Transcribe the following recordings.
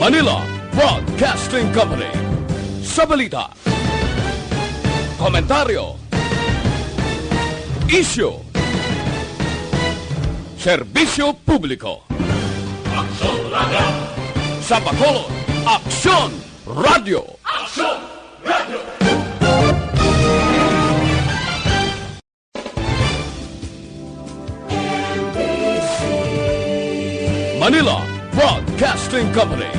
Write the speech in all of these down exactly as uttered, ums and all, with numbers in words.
Manila Broadcasting Company. Sa balita, komentaryo, isyu, serbisyo publiko. Aksyon Radio. Sa Bacolod, Aksyon Radio. Aksyon Radio. Manila Broadcasting Company.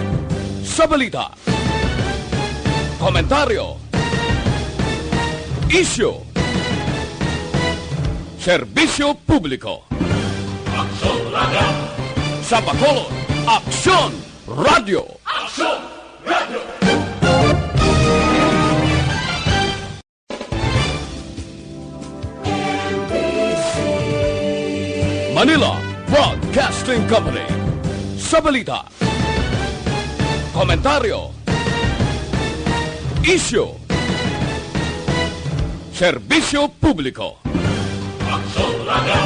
Sa balita, komentaryo, isyu, serbisyo publiko. Aksyon Radio. Sa Bacolod, Aksyon Radio. Aksyon Radio. Manila Broadcasting Company. Sa balita, komentaryo, isyu, serbisyo publiko. Aksyon Radio.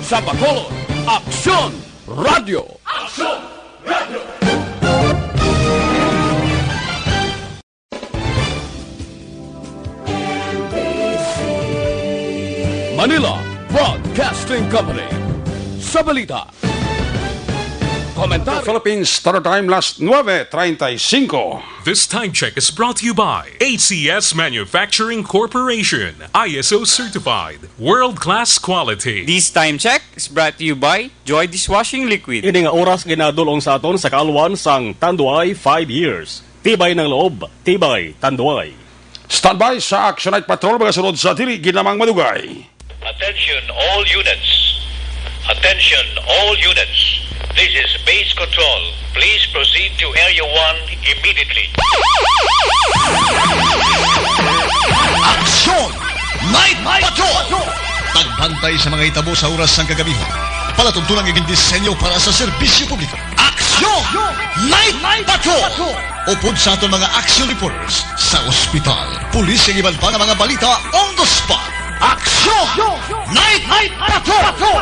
Sa Bacolod, Aksyon Radio. Aksyon Radio. Manila Broadcasting Company. Sa balita, komentaryo. Philippine Standard Time, alas nuebe treinta y cinco. This time check is brought to you by A C S Manufacturing Corporation, I S O certified, world-class quality. This time check is brought to you by Joy Dishwashing Liquid. Ini nga oras ginadul-ong sa aton sa kaalwan sang Tanduay five years. Tibay ng loob, tibay Tanduay. Standby sa Action Night Patrol, mga sunod sa dili ginamang madugay. Attention all units. Attention all units. This is Base Control. Please proceed to Area one immediately. Action Night Patrol! Pagbantay sa mga hitabo sa oras sang kagabihan. Palatuntunan nga gindisenyo para sa serbisyo publiko. Aksyon! Night Patrol! Upod sa aton mga action reporters sa ospital, pulis, kag iban pa nga mga balita on the spot. Aksyon! Night Patrol!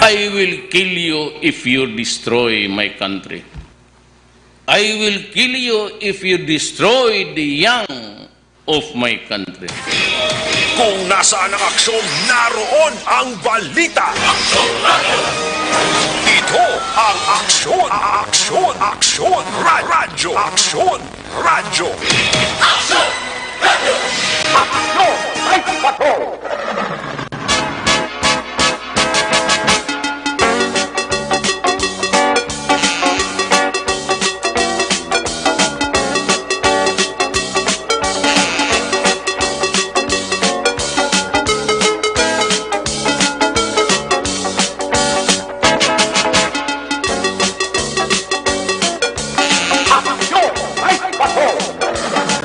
I will kill you if you destroy my country. I will kill you if you destroy the young of my country. Kung nasaan ang aksyon, naroon ang balita. Aksyon Radyo. Ito ang Aksyon, Aksyon, Aksyon Ra-, Radyo. Aksyon Radyo. Aksyon Radyo. Aksyon Radyo. Aksyon Night Patrol!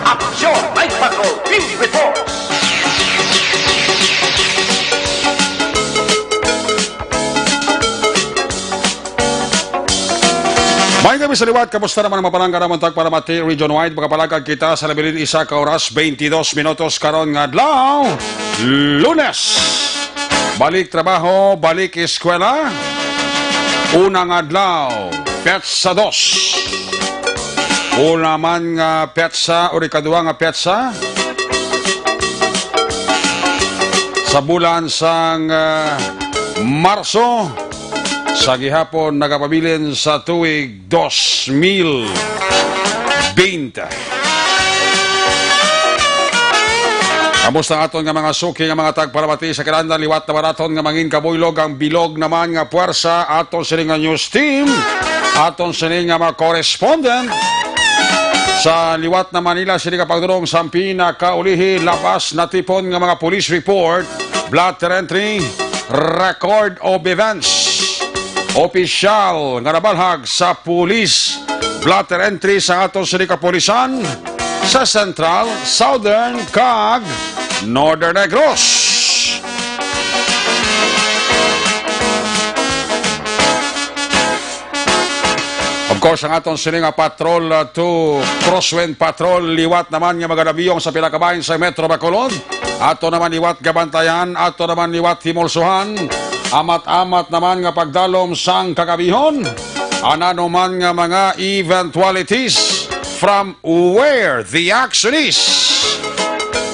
Aksyon Night Patrol! Field Report! May gabi sa liwat, kamusta naman ang mga palangga namon tagpalamati region-wide? Makapalagad kita sa labilin isa ka oras, twenty-dos minutos karon nga adlaw, Lunes. Balik trabaho, balik eskwela. Unang adlaw, petsa dos. Una man nga petsa, o ikaduha nga petsa sa bulan sang, ah, Marso, sa gihapon nagapabilin sa tuig dos mil bente. Kamusta ang aton nga mga suki nga mga tagpalamati sa kinahanglan? Liwat na ba naton nga mangin kabuylog ang bilog naman nga puwersa aton sini nga news team, aton sini nga mga correspondent sa liwat na Manila, sini nga pagdulong sa pinakaulihi, labas natipon nga mga police report blotter entry, record of events, opisyal nga nabalhag sa pulis, blotter entry sa aton sini kapulisan sa Central, Southern, kag Northern Negros. Of course, ang aton sini nga patrol, uh, to Crosswind Patrol, liwat naman nga magadabiyong sa pila ka bahin sa Metro Bacolod. Ato naman liwat gabantayan, ato naman liwat himulsuhan. Amat-amat naman nga pagdalom sang kagabihon. Anano man nga mga eventualities, from where the action is.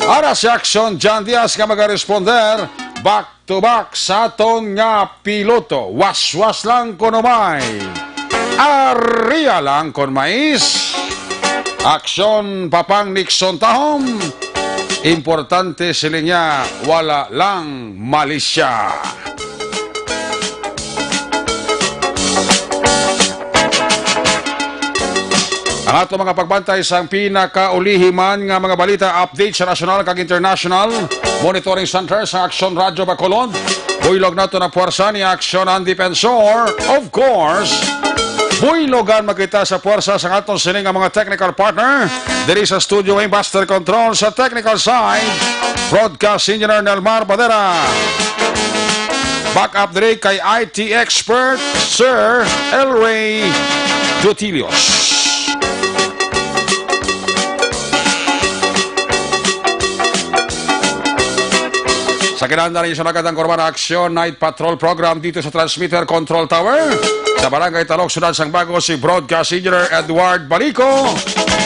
Ara si Action John Diaz nga magaresponder, back to back sa aton nga piloto. Waswas lang kuno may. Aria lang kon mais. Aksyon, Papang Nixon Tahom. Importante sila niya, wala lang malisya. Ang ato mga pagbantay sang pinakaulihi man nga mga balita, update sa nasyonal kag international, monitoring center sa Aksyon Radyo Bacolod. Buylog nato na puwersa ni Aksyon ang Defensor. Of course, buylogan makita sa puwersa sa aton sini nga mga technical partner. Diri sa studio, ang master control sa technical side, broadcast engineer Nelmar Badera. Back up diri kay I T expert, Sir Elway Dutilios. Sa kinahanglan ninyo sa nagkatang Kurban Action Night Patrol Program dito sa Transmitter Control Tower, sa Barangay Talok, Siyudad sang Bago, si Broadcast Engineer Edward Balico,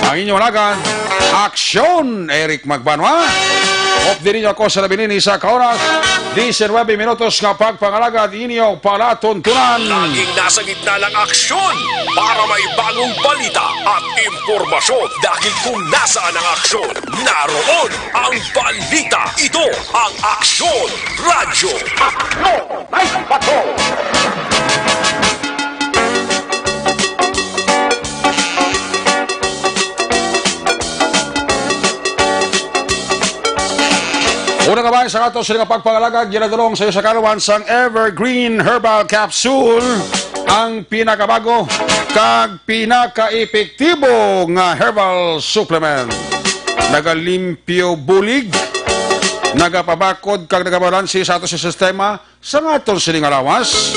ang inyong alagad, Aksyon Eric Magbanwa. Update ninyo ako sa labing isa ka oras, diecinuebe minutos nga pagpangalagad, inyo palatuntunan. Laging nasa gitna ng aksyon para may bagong balita at impormasyon, dahil kung nasaan ang aksyon, naroon ang balita. Ito ang Aksyon Radyo. Aksyon Night Patrol. Una nga bahin sa ato sila nga pagpangalagad, ginadulong sa iyo sa kaluhan sang Evergreen Herbal Capsule, ang pinakabago kag pinakaepektibo nga herbal supplement. Nagalimpyo bulig, nagapabakod kag nagabalanse sa ato sa sistema sa aton sini nga lawas.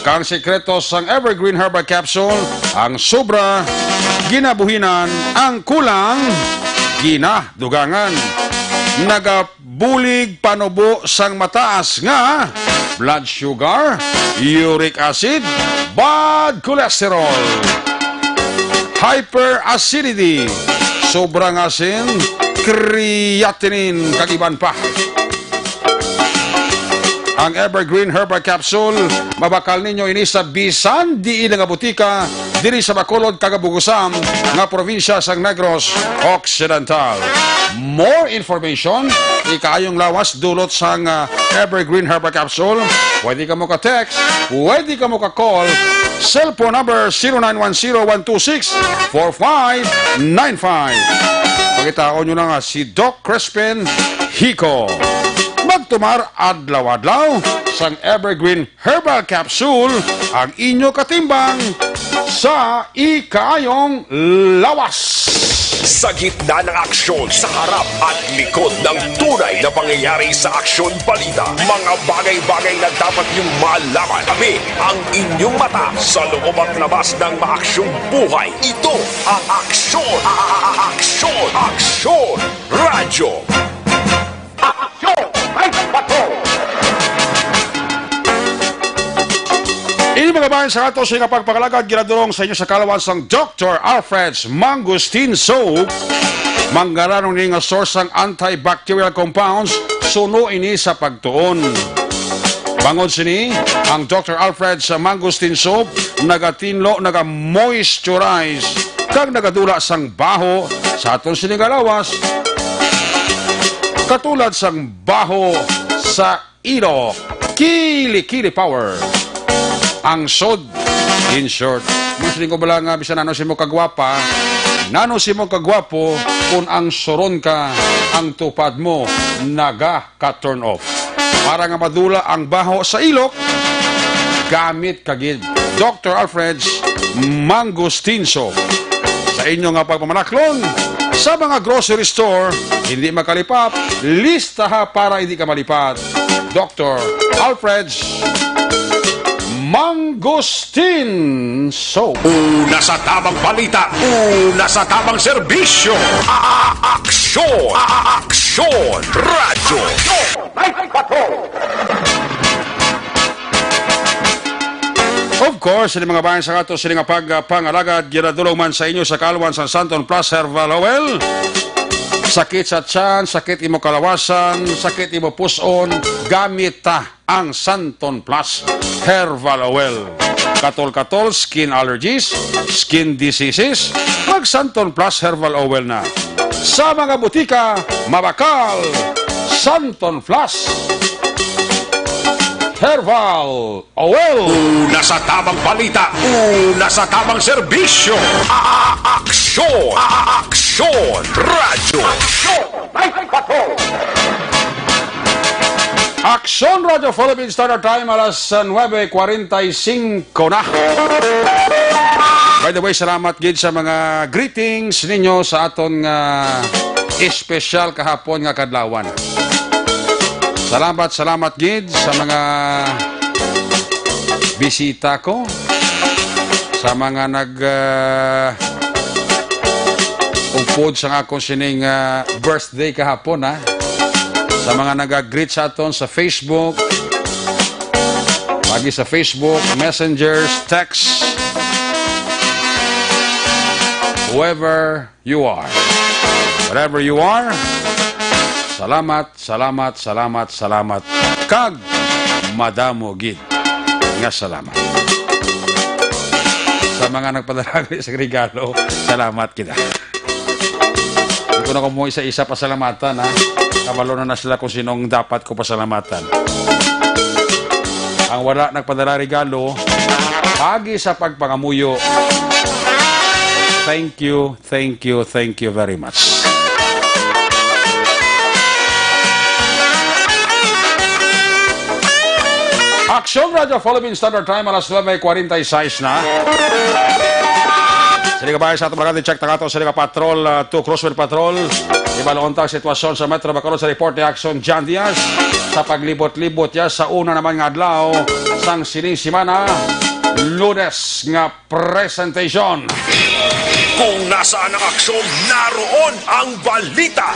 Kang sekreto sang Evergreen Herbal Capsule, ang sobra ginabuhinan, ang kulang ginadugangan. Nagabulig panubo sang mataas nga blood sugar, uric acid, bad cholesterol, hyperacidity, sobrang asin, creatinine, kag iban pa. Ang Evergreen Herbal Capsule, mabakal ninyo ini sa bisan diin nga butika diri sa Bacolod kag Bugosam nga probinsya sang Negros Occidental. More information, ikaayong lawas dulot sang, ah, Evergreen Herbal Capsule, pwede ka mo ka-text, pwede ka mo ka-call, cellphone number zero nine one zero one two six four five nine five. Pangitaon nyo na nga si Doc Crispin Hico. Magtumar adlaw-adlaw sang Evergreen Herbal Capsule, ang inyo katimbang sa ikaayong lawas. Sa gitna ng aksyon, sa harap at likod ng tunay na pangyayari sa aksyon balita, mga bagay-bagay na dapat niyong malaman. Tabi ang inyong mata sa loob at labas ng maaksyong buhay. Ito ang Aksyon, Aksyon, Aksyon Radyo. Aksyon Night Patrol. Ini mga bahin sa ato sa nga pagpangalagad, ginadulong sa inyo sa kaluhan sang Doctor Alfred's Mangosteen Soap. Manggaranong ni nga source sang antibacterial compounds, suno ini sa pagtuon. Bangod sini, ang Doctor Alfred's Mangosteen Soap nagatinlo, naga-moisturize, kag nagadula sang baho sa aton sini nga lawas, katulad sang baho sa ilok. Kili-kili power. Ang sod, in short, mas ko bala nga bisan ano si mo kagwapa, nano si mo kagwapo, kung ang suron ka, ang tupad mo naga ka-turn off. para nga madula ang baho sa ilok, gamit ka gid Doktor Alfred's Mangosteen Soap. Sa inyo nga pagpamanaklon sa mga grocery store, hindi makalipap, listaha para hindi ka malipat. Doktor Alfred's Mangosteen Soap. Una sa tamang balita, una sa tamang serbisyo. A-, a-, aksyon, a-, a-, aksyon, radyo. Night Patrol. Of course, sini mga bayan sa ato, sini nga pag, ah, pangalagad, ginadulong man sa inyo sa kaalwan sang Santon Plus Herbal Oil. Sakit sa tiyan, sakit imo kalawasan, sakit imo puson, gamit ta ang Santon Plus Herbal Oil. Katol-katol, skin allergies, skin diseases, mag Santon Plus Herbal Oil na. Sa mga butika, mabakal, Santon Plus Herbal Oil. Una sa tamang balita, una sa tamang serbisyo. A-, a-, aksyon, a-, a-, aksyon, radyo. Aksyon, Night Patrol. Aksyon Radyo Philippine Standard Time, alas nuebe kwarenta y cinco na. By the way, salamat gid sa mga greetings ninyo sa aton nga espesyal kahapon nga kadlawan. Salamat, salamat gid sa mga bisita ko, sa mga nag, ah, upod sa akon sining, ah, birthday kahapon, ha. Sa mga nag-greet sa aton sa Facebook, pagi sa Facebook, messengers, text, whoever you are. Wherever you are, salamat, salamat, salamat, salamat. Kag madamo gid nga salamat. Sa mga nagpadala sa regalo, salamat kita. Hindi ko na ko mo isa-isa pasalamatan, ha. Kabalo na na sila kung sinong dapat ko pasalamatan. Ang wala nagpadala regalo, pagi sa pagpangamuyo. Thank you, thank you, thank you very much. Aksyon Radyo Philippine Standard Time, alas nuebe kwarenta y seis na. Sini ka ba sa atong mga check, tangato, sini ka patrol, ah, to Crosswind Patrol. Ibalon ta ang sitwasyon sa Metro Bacolod sa report ni Aksyon John Diaz. Sa paglibot-libot ya sa una naman nga adlaw sang sining semana, Lunes nga presentation. Kung nasaan ang aksyon, naroon ang balita.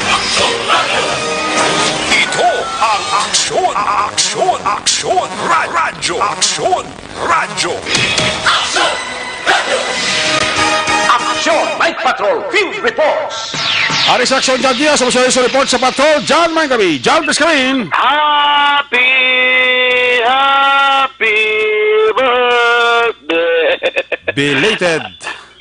Ito ang Aksyon, Aksyon, Aksyon, Ra-, Radyo, Aksyon, Radyo. Aksyon! Night Patrol Field Reports! Ari sa Aksyon, John Diaz, sa Aksyon Report sa Patrol. John, may gabi. John, please come in. Happy, happy birthday. Belated.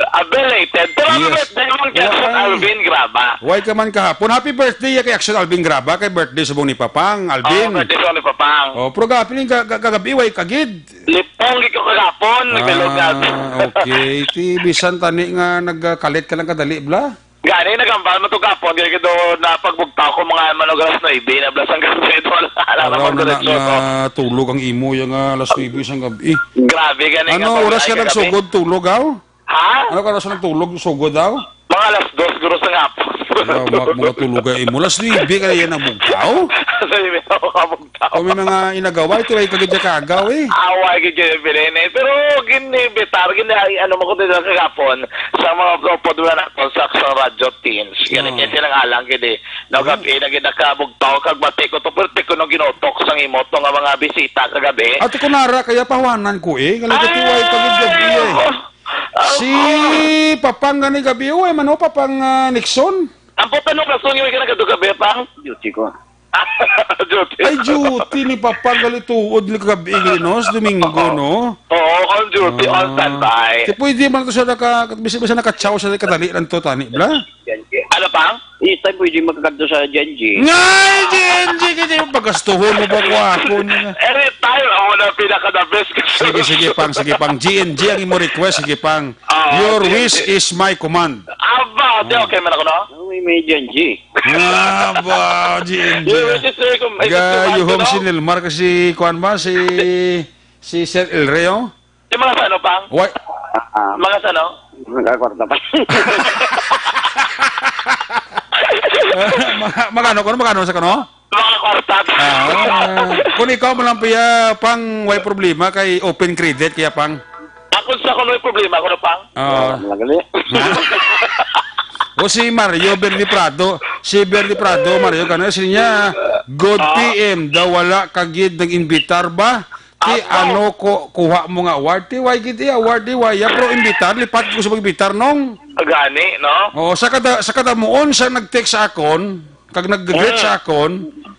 Ah, belated. Pero happy Yes. birthday naman kay Why? Aksyon Alvin Graba. Why ka man kahapon? Happy birthday ya kay Aksyon Alvin Graba, kay birthday subong ni Papang Alvin. Oo, birthday subong ni Papang. Oh, pero gapin ga-, ga-, kagabi, why ka gid? Lipong gid ko kagapon, nagdalog na. Ah, okay. Ti, bisan tani nga nagkalit ka lang kadali, bla? Gani, nagambal mo to gapon, gani do na pagbugtaw ko mga manog alas nuebe, na bla sang gabi, wala, wala Araw naman na, na diretso ko. Nga tulog ang imo, yung, ah, alas nuebe sang gabi. Grabe, gani nga Ano, pag-, oras ay, ka kagabi. Nagsugod tulog, aw? Ha? Ano ka oras nagtulog, sugod, aw? Mga alas dos, guro, sa hapon. Wala, mga, mga tulog ay imo. Alas nuebe ka na yan ang bugtaw? Alas nuebe ako kabugtaw. O may mga inagawa, ito ay kagid niya kaagaw eh. Away gid yung bilin eh. Pero ginibitar, gini-, ano mo ko dito kagapon, sa mga upod na natin sa, sa radyo teams. Gani Oo. Kasi nang alang gid eh. No, Oo. Gabi na gid nakabugtaw, kag bati ko to, pero ko nung ginutok sang imo to nga mga bisita kagabi. Ato ko nara, kaya pahuwanan ko eh. Kala ko tiway pa gid gabi eh. Ah, Si Papang gani gabi, uy, mano, Papang, ah, Nixon? Ang puta nung kasunyo ka na kadto gabi, Pang? Duty ko. Duty. Ay, duty ni Papang gali tuod ni kagabi, no? Sa Domingo, Oo. no? Oo, on duty, on Ah. standby. Di pwede man to siya naka, bisa, bisa naka-chow siya, kadali lang to, tani, bla? Ano, Pang? Isa pwede makakadto sa G N G. Ngay, G N G, kasi yung pagastuhon mo ba ko ako niya? Anytime, ako na pinaka-the best. Sige, sige, Pang, sige, Pang. G N G ang imo request, sige, Pang. Ah, Your G N G. Wish is my command. Aba, Ate, okay man ako, no? Ang may, may G N G. Ah, ba, G N G. Yung, which is, sir, kung may Ga, gusto you home ano? Si Nilmar kasi, kuwan ba, si, si Sir El Reo? Yung mga sa ano, pang? Why? Ah, ah. Mga sa ano? Nagkakwarta pa. Mga, magkano, kuno, magkano sa kuno? Mga kwarta. Ah, kung ikaw mo lang, piya, pang, way problema kay open credit, kaya, pang? Ako sa kuno yung problema, kuno, pang? Oo. Wala, wala gali. O si Mario Bernie Prado, si Bernie Prado, Mario, gano, sila niya, good Ah. P M, daw wala ka gid nag-imbitar ba? Ti, Ako. Ano ko, kuha mo nga award? Ti, why gid, eh, award, di, why? Ya, pero imbitar, lipat ko sa pag-imbitar, nong. Gani, no? Oo, sa kada, sa kada muon siya nag-text sa akon, kag nag-greet Mm. Sa akon,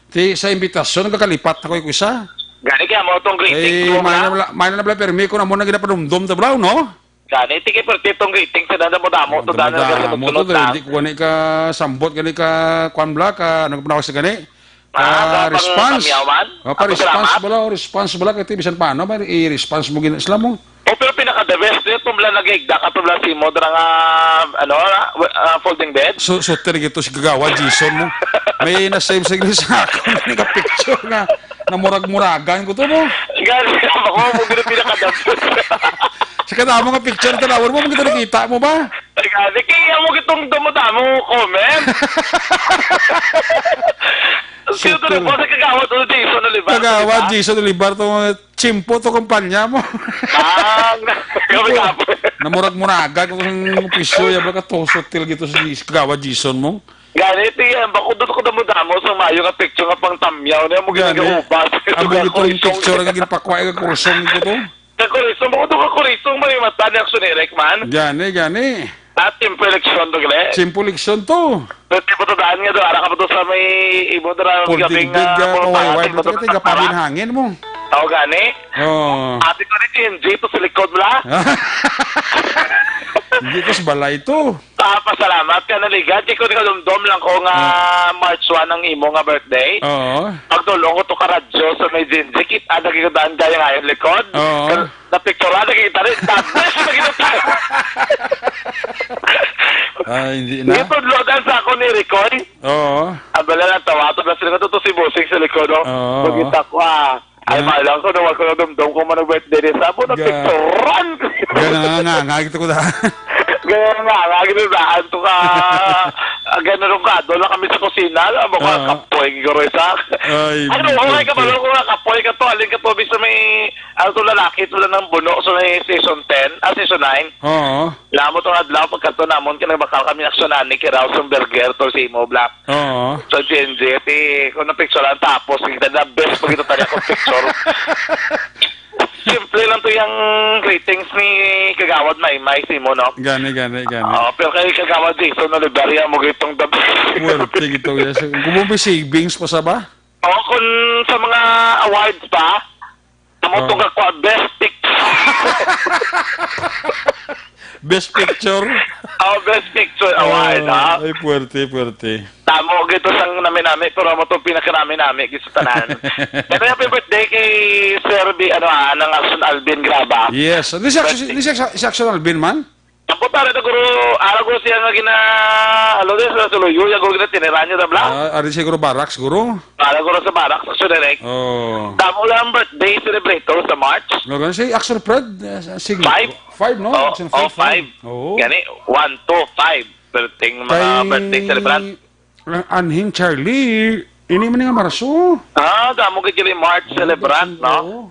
ti, sa imbitasyon, nagkakalipat na ko yung isa. Gani, kaya mo itong greeting Eh, ko, may na. Na bala, may na bala, permi ko na mo na ginapadumdom, ta bala, no? Gani, ti kay perti itong greeting, sa damo-damo, to, damo-damo, damo, to, to, hindi ko gani ka sambot, gani ka, kwan bala, ka, ano ka panawag sa gani? Ah, ka response. Pangyawan? Oh, pa response bala, oh, response bala, kay bisan paano, may i-response mo gina-, sila mo. Oh, pero pinaka the best niya, tumla nagigda ka, tumla si mo, dara nga, ano, ah, folding bed? So, so, tiri gito si Kagawad Jason mo. May na-save sa English sa ako, may picture nga, namurag-muragan ko to mo. Gani, ako, mo gina pinaka the best. Sa kadamo nga picture, tanawon mo, magkita nakita mo ba? Ay, gani, kaya mo gitong damo-damo comment. Sino to? Super. Nagpo sa Kagawad to, Jason Olivar, Kagawad di ba? Jason Olivar to, mga tsimpo to, kumpanya mo. Ah, kami kapo. Namurag-muraga ko sang pisyo, ya, baka to, sutil gito si Kagawad Jason mo. Gani, ti, yan, bako doon ko damo-damo sa mayo nga picture nga pang tamyaw niya, mo Gani. Ginagaubas. Amo gito yung picture nga ginpakwa, nga kurusong ko to. Kakurisong, bukod ko kakurisong, may mata ni Action Eric man. Gani, gani. At simple eleksyon to, gali. Simple eleksyon to. Pero di pa to daan nga doon, ara ka pa to sa may imo, dara, Folding gabing, bed ah, ka, mga oh, bahay, why di mo to to kati, kapangin-hangin mo. Tao gani. Oh. Ate ko ni G N G to sa likod mo la. Hindi ko sa balay to. Ah, pasalamat ka, naligan. Di ko, di ko dumdom lang ko nga Ah. March one ang imo nga birthday. Oo. Pagdulong ko to ka radyo sa may G N G, kita na gid ko daan kaya nga yung likod. Oo. Napicturan, nakikita rin. Tapos, nakikita. Ah, hindi na. Gitudlodan sa ako ni Ricoy. Oo. Ang bala ng tawa, to, nasa likod, to, to si Bossing sa likod, no? Oo. Pagkita ko, ah. Ay, Ah. Malang ko, no, wag ko na dumdom kung manong birthday ni Sabo, na Ga-, picturan. Gana nga, nga, nga, gito ko na. Gana nga, nga, gito na, to ka, ah, gana nung kado lang kami sa kusina, alam mo, Oo. Kapoy, siguro isa. Ay, Ano, okay ka ba, birthday. Ko nga, kapoy ka to, alin ka to, bisa may, ano to, lalaki, to lang ng buno, so may season ten, ah, season nine. Oo. Lamo tong adlaw, pagkadto namon, kay nagbakal kami ng Tsunami, kay Rawson Berger, to si Imo Black. Oo. Sa G N Z, eh, kung napicturean, tapos, kita na, best pag ito tayo akong picture. Simple lang to yung greetings ni Kagawad Maymay, si Imo, no? Gani, gani, gani. Oo, pero kay Kagawad Jason Oliveria, mo gitong the best. Puwerte gito, yes. Kung mo may savings pa sa ba? Oo, kung sa mga awards pa, Amo Ah. to nga kwa, best pic-, Best picture? Oh, best picture award, Ah, ah. Ay, puwerte, puwerte. Tamo gito sang nami-nami, pero amo to pinakanami-nami gid sa tanan. Pero happy birthday kay Sir B, ano, ah, nang Action Alvin Graba. Yes. Di si Action, Birthday. Di si Action, si Action Alvin man? Ang putara na guro, ara guro siya nga gina-, ano din, sa Suluyo, yung guro gina-, tiniran niya, tabla? Ah, ari siguro barracks, guro? Ara guro sa barracks, Action Direct. Oh. Tamo lang ang birthday celebrator sa March. Nga gani si Action Fred, eh, sa, sige. Five? Five, no? Oh, Action Fred, oh, five. Five. Oo. Gani, one, two, five. Birthday ng mga Kay birthday celebrant. Ang Anhing Charlie, ini man nga Marso. Ah, damo ka diri March Oo, celebrant, Marso, no? Oo.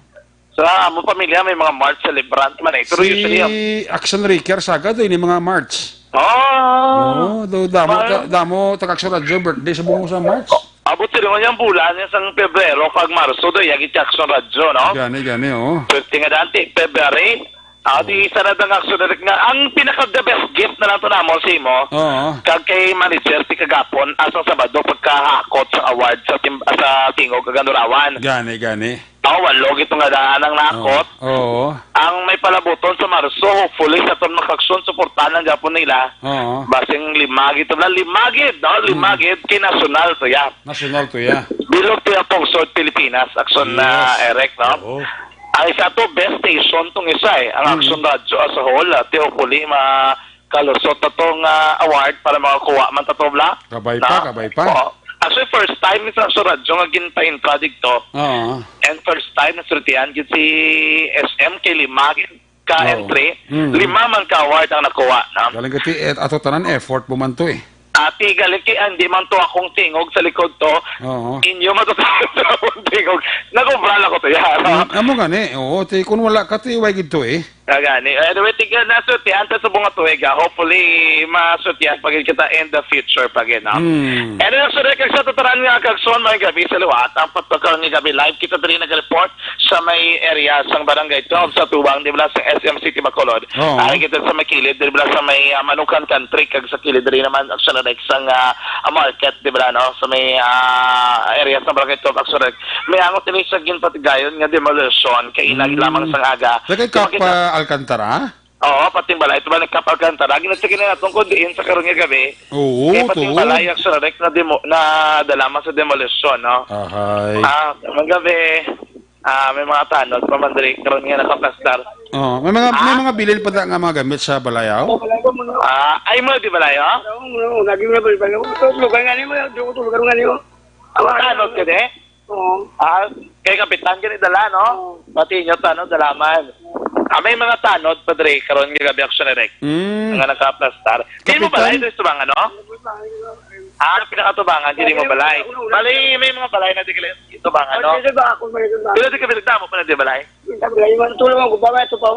Sa among pamilya, may mga March celebrant man eh. Pero Si usually, ang Action Ricky Arsaga, do, ini mga March. Ah! Oo, do, damo, Parang ta-, damo, taga Action Radyo, birthday sa buong sa March. Oh, abot sila nga yung bulan, yung sang Pebrero, kag Marso, do, yagi sa Action Radyo, no? Gani, gani, oo. Swerte nga dati, February, ah, di isa na dang Action Radyo nga, ang pinaka the best gift na lang to namo sa imo, Oo. Kag kay manager, ti kagapon, asang Sabado, pagkahakot sa award sa tim-, sa Tingog kag Andurawan. Gani, gani. Aw, walo gito nga daan ang nakot. Oo. Oo. Ang may palabuton sa Marso, hopefully, sa atong mga aksyon, suportahan lang gyapon nila. Oo. Basing lima gito na, lima gid, no? Lima Mm. gid, kay nasyonal to, ya. Nasyonal to, ya. Bilog to, ya, pungsod Pilipinas, aksyon na, Yes. Eric, no? Oo. Ang isa to, best station tong isa, eh. Ang Mm. aksyon radyo as a whole, ah, ti hopefully, ma-, kalusot ta tong, ah, award para makakuha man ta to, bla. Kabay pa, Na? kabay pa. Oo. Actually, first time sa, sa radyo nga ginpa-intra dito. Oo. And first time na surtihan gid si S M kay lima gid ka Oo. entry. Mm. Lima man ka award ang nakuha, no? Galing kay ti-, eh, ato tanan effort mo man to eh. Ati, galing kay, ah, hindi man to akong tingog sa likod to. Oo. Inyo man to sa akong tingog. Nag-obra lang ko to, yan, no? Mm, amo gani. Oo, ti, kung wala ka, ti, way gid to eh. Ah, gani. Anyway, tig-, nasultihan ta sa mga tuig, ah. Hopefully, masultihan pa gid kita in the future pa gid, no? Hmm. And then, sa record sa tataran nga kagson, may gabi sa liwat. Ang pagkakaroon nga gabi, live kita diri nag-report sa may area sang Barangay twelve sa Tubang, di ba, sa S M City Bacolod. Oo. Ay, kita sa may kilid, di ba, sa may, ah, Manukan Country, kag sa kilid diri naman, sa Rex, sang, ah, market, di ba, no? Sa may, ah, area sa Barangay twelve, Action Rex. May angot ini sa ginpatigayon nga demolition, kay inag Mm. lamang sang aga. Sa kay Di ba Kap, kita ah, Alcantara? Oo, pating balay. Ito ba nagkapal ka? Tara, ginasakyan na natong kung diin sa karon nga gabi. Oo, Eh, pating to. balay, ang surek na demo, na dalaman sa demolition, no? Ahay. Ah, magandang gabi. Ah, may mga tanod pa man diri karon nga nakaplastar. Oh, may mga, may Ah? mga bilin pa da nga mga gamit sa balayaw? Ah, ay mo di balayo? Lagi mo na ba? Lugar nga nimo, dugo to, lugar nga nimo. Tanod ka di? Oo. Ah, kay Kapitan gani dala, no? Oo. Pati inyo tanod, dalaman. Ah, may mga tanod pa diri karon nga gabi, Action Direct. Mm. Nga nakaplastar. Di mo Kapitan? balay diri sa tubangan, no? Ah, pinakatubangan, di mo balay. Bali, may mga balay na di kila tubangan, no? Dito ba ako, may dito ba? Pero di ka pinagdamo pa na di balay? Dito ba? Yung tulong ako, ba, ito pa.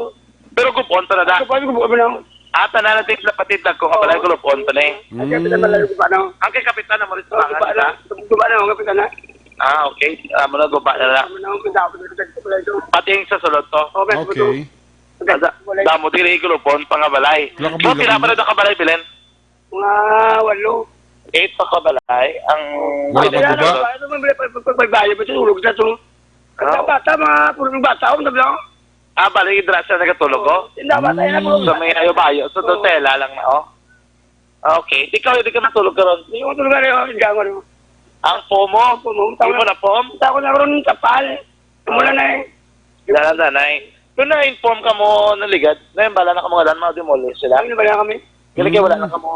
Pero gubon pa na da. Ako pa, gubon pa na. Ah, tanan na titla, patitla ko, kabalay ko, lupon pa na eh. Ay, kapit na pala, Mm. gubon pa na. Ang kay Kapitan na mo rin sa Gubon mga pa na. nila. Gubon pa na, kapit na. Ah, okay. Ah, muna guba na lang. Ano na, ang pindahan ko, nagkakita pala ito. Pati yung sa sulod to. Oh, may Okay. sulod. Ada, Wala. damo diri, gulupon, pangabalay. Wala ka So, bilog pila mo? pa rin ang kabalay, Bilen? Mga walo. Eight pa kabalay. Ang Wala Wala pa pa guba? na, ano, may, may, may, may bayo, may tulog na to. Ang Ah. bata, mga puro bata, oh, sabi lang. Ah, bali, dira siya nagatulog, oh? Hindi, bata, yun ang mga Sa may ayo bayo, sa Oo. Dotela lang na, oh. Okay. Ikaw, hindi ka matulog karon? Hindi ko matulog karon, hindi ako, ano. Ang pomo? Ang pomo, Hindi mo tama. na pom? Hindi ako na karon, tapal. Wala na eh. Wala na, nanay. Kung na-inform ka mo, naligad, na yung bala na ka mga dan, mga demolish sila? Ano ba na kami? Galing kay wala Hmm. na ka mo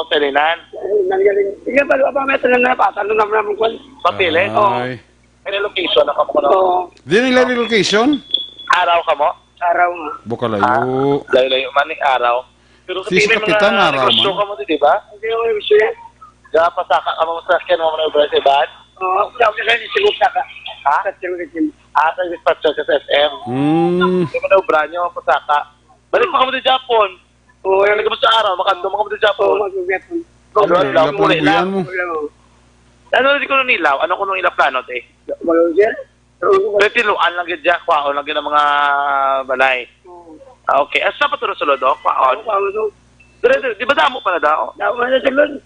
talinan? Ay, nanggaling. Sige, balo, abang may tanan na, patan na naman ang kwan. Papili? Ay. May relocation na ka mo, no? Oo. Di nila relocation? Araw ka mo? Araw nga. Bukalayo. Ah, layo-layo man ni araw. Pero Si, si may mga Kapitan, araw negosyo man. ka mo, di ba? Hindi ako negosyo yan. Di ba, pasaka ka mo sa sakyan mo, manobra sa iban? Oo, ako lang sa kanil, siguro saka. Ha? Sa siguro sa kanil. Ah, sa dispatcher ka sa S M. Mm. Di mo na obra nyo, pasaka. Balik pa ka mo sa Japon. Oo, yan. Balik ka mo sa araw, makadto mo ka mo sa Japon. Oo, mag-Japon. Ano, Ano, ano, yan, ano, Japon, wala buyan lang. mo. Wala mo. Ano, di ko nung ilaw? Ano ko nung ilaw plano, te? Wala, sir. Pero tinuan lang gid siya, kwaon lang gid ang mga balay. Oo. Ah, okay. Asa pa to sulod, oh? Kwaon? Kwaon to. Dire, dire, di ba damo pa na daw? Damo na sulod.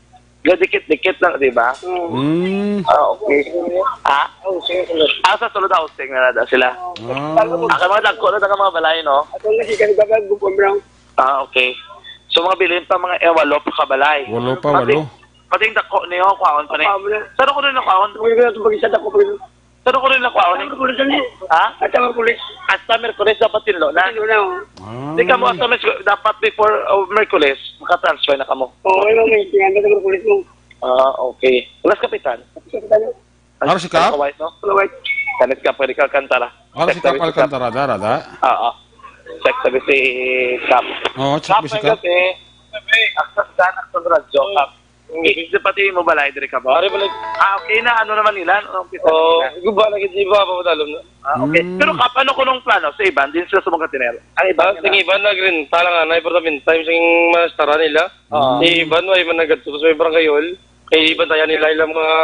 Gadikit-dikit lang, di ba? Oo. Mm. Ah, okay. Ha? Oo, sige, sulod. Ah, sa sulod housing na nada sila. Ah. Ah, kay mga dagko na ang mga balay, no? Ato na si Kalibagan, Bukon Brown. Ah, okay. So, mga bilin pa, mga, eh, walo pa ka balay. Walo pa, Pati, walo. pati yung dako niyo, kwaon pa ni. Kwaon na. Saan ako rin nakwaon? Kung yung ito, pag-isa dako, pag-isa. Saan ko rin nakuha ni? Ang pulis ni. Ha? At ang pulis. Hasta Merkules dapat tinlo na. Tinlo na, oh. Ah. Di ka mo hasta Merkules, dapat before, uh, Merkules, makatransfer na ka mo. Oo, yun, may tingnan na sa pulis mo. Ah, okay. Wala si Kapitan. Sa Kapitan, oh. Ano si Kap? Kawait, no? Kawait. Kanis ka, pwede ka kantara. Ano si Kap Alcantara, dara, da? Oo. Check sa si Kap. Oo, check Kap, si may Kap. gabi. Gabi. Aksan ka, aksan radyo, Kap. Mm. Eh, sa pati mo balay, diri ka ba? Ari, balay. Ah, okay na. Ano naman nila? Ano ang pisa Oh, nila? Guba na gid, iba pa madalom na. Ah, okay. Mm. Pero Kap, ano ko nung plano sa iban? Din sila sa mga tiner? Ang iban Ah, nila? Ang iban na green. Talang anay, pero meantime, sing manastara nila. Ah. Si iban, way man nagadto sa may barangay hall. Kay iban tayo nila ilang mga,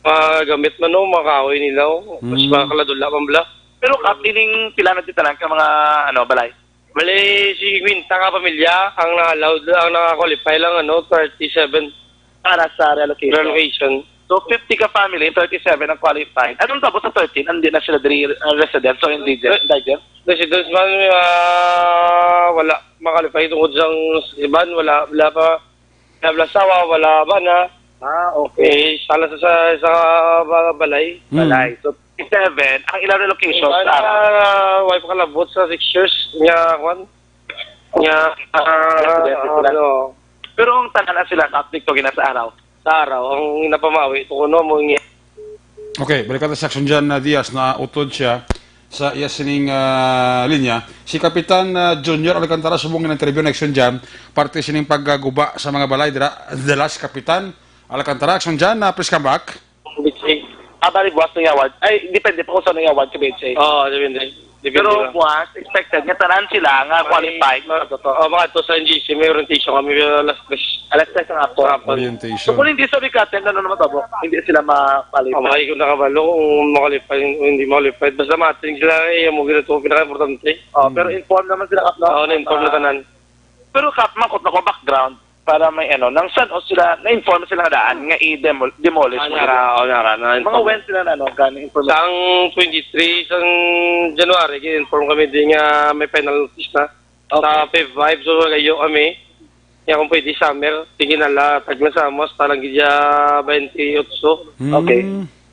mga gamit man, no, mga kahoy nila, oh. Mas Mm. mga kaladula, pambla. Pero Kap, ining pila na titanan ka mga, ano, balay? Bali, si Quinta nga pamilya ang na-allowed, ang naka-qualify lang, ano, thirty-seven Para sa relocation. relocation. So, fifty ka family, thirty-seven ang qualified. Anong tapos sa thirteen? Hindi na sila diri, uh, resident, so indigent, Re-, indigent? Residents man, ah, wala ma-qualify tungod sang iban, wala, wala pa, wala, wala asawa, wala bana. Ah, okay. Eh, sala sa, sa, sa ba-, balay. Mm. Balay. So, seven, ang ilang relocation Ang sa anak, wife kalabot sa six years, nga, kwan? Nga, ah, Yes, yes, sila. ano, Pero ang tanan na sila sa aplikto gina sa araw. Sa araw, ang napamawi, ito kuno mo nga. Okay, balik ka sa Action John na Diaz na utod siya sa iya sining, ah, linya. Si Kapitan, ah, Junior Alcantara subong nga interview na Action John, parte sining pagguba sa mga balay dira, the last Kapitan Alcantara, Action John, ah, please come back. Bitsay. Ah, bali, buwas na yawad. Ay, depende pa kung saan na yawad sa bitsay. Oo, depende. Depende Pero lang. buwas, expected nga tanan sila nga May qualified. mga totoo. Oh, mga to sa N G C, may orientation kami, pero alas tres. Alas tres ang hapon. Sa hapon. Orientation. So, kung hindi sa Bigaten, ano naman tabo? Hindi sila mapalipay. Oh, may kung nakabalo, kung makalipay, kung hindi makalipay. Basta mating sila, eh, yung mga ginagawa, pinaka-importante. Oh, pero Mm. inform naman sila, Kap, no? Oo, na-inform na Ah. tanan. Pero, Kap, mangkot na ko background para may ano, nang san-o sila, na-inform sila nga daan nga i-demol-, demolish Ah, mo nara, sila. oh, nara, na-inform. Mga when sila na, ano, gani information? Sang twenty-three, sang January, gin-inform kami din nga may final notice na. Okay. Sa Feb five, so, nagayo kami. Kaya kung pwede, summer, tingin nala, tagna sa amos, talang gidya twenty-eight. Mm. Okay.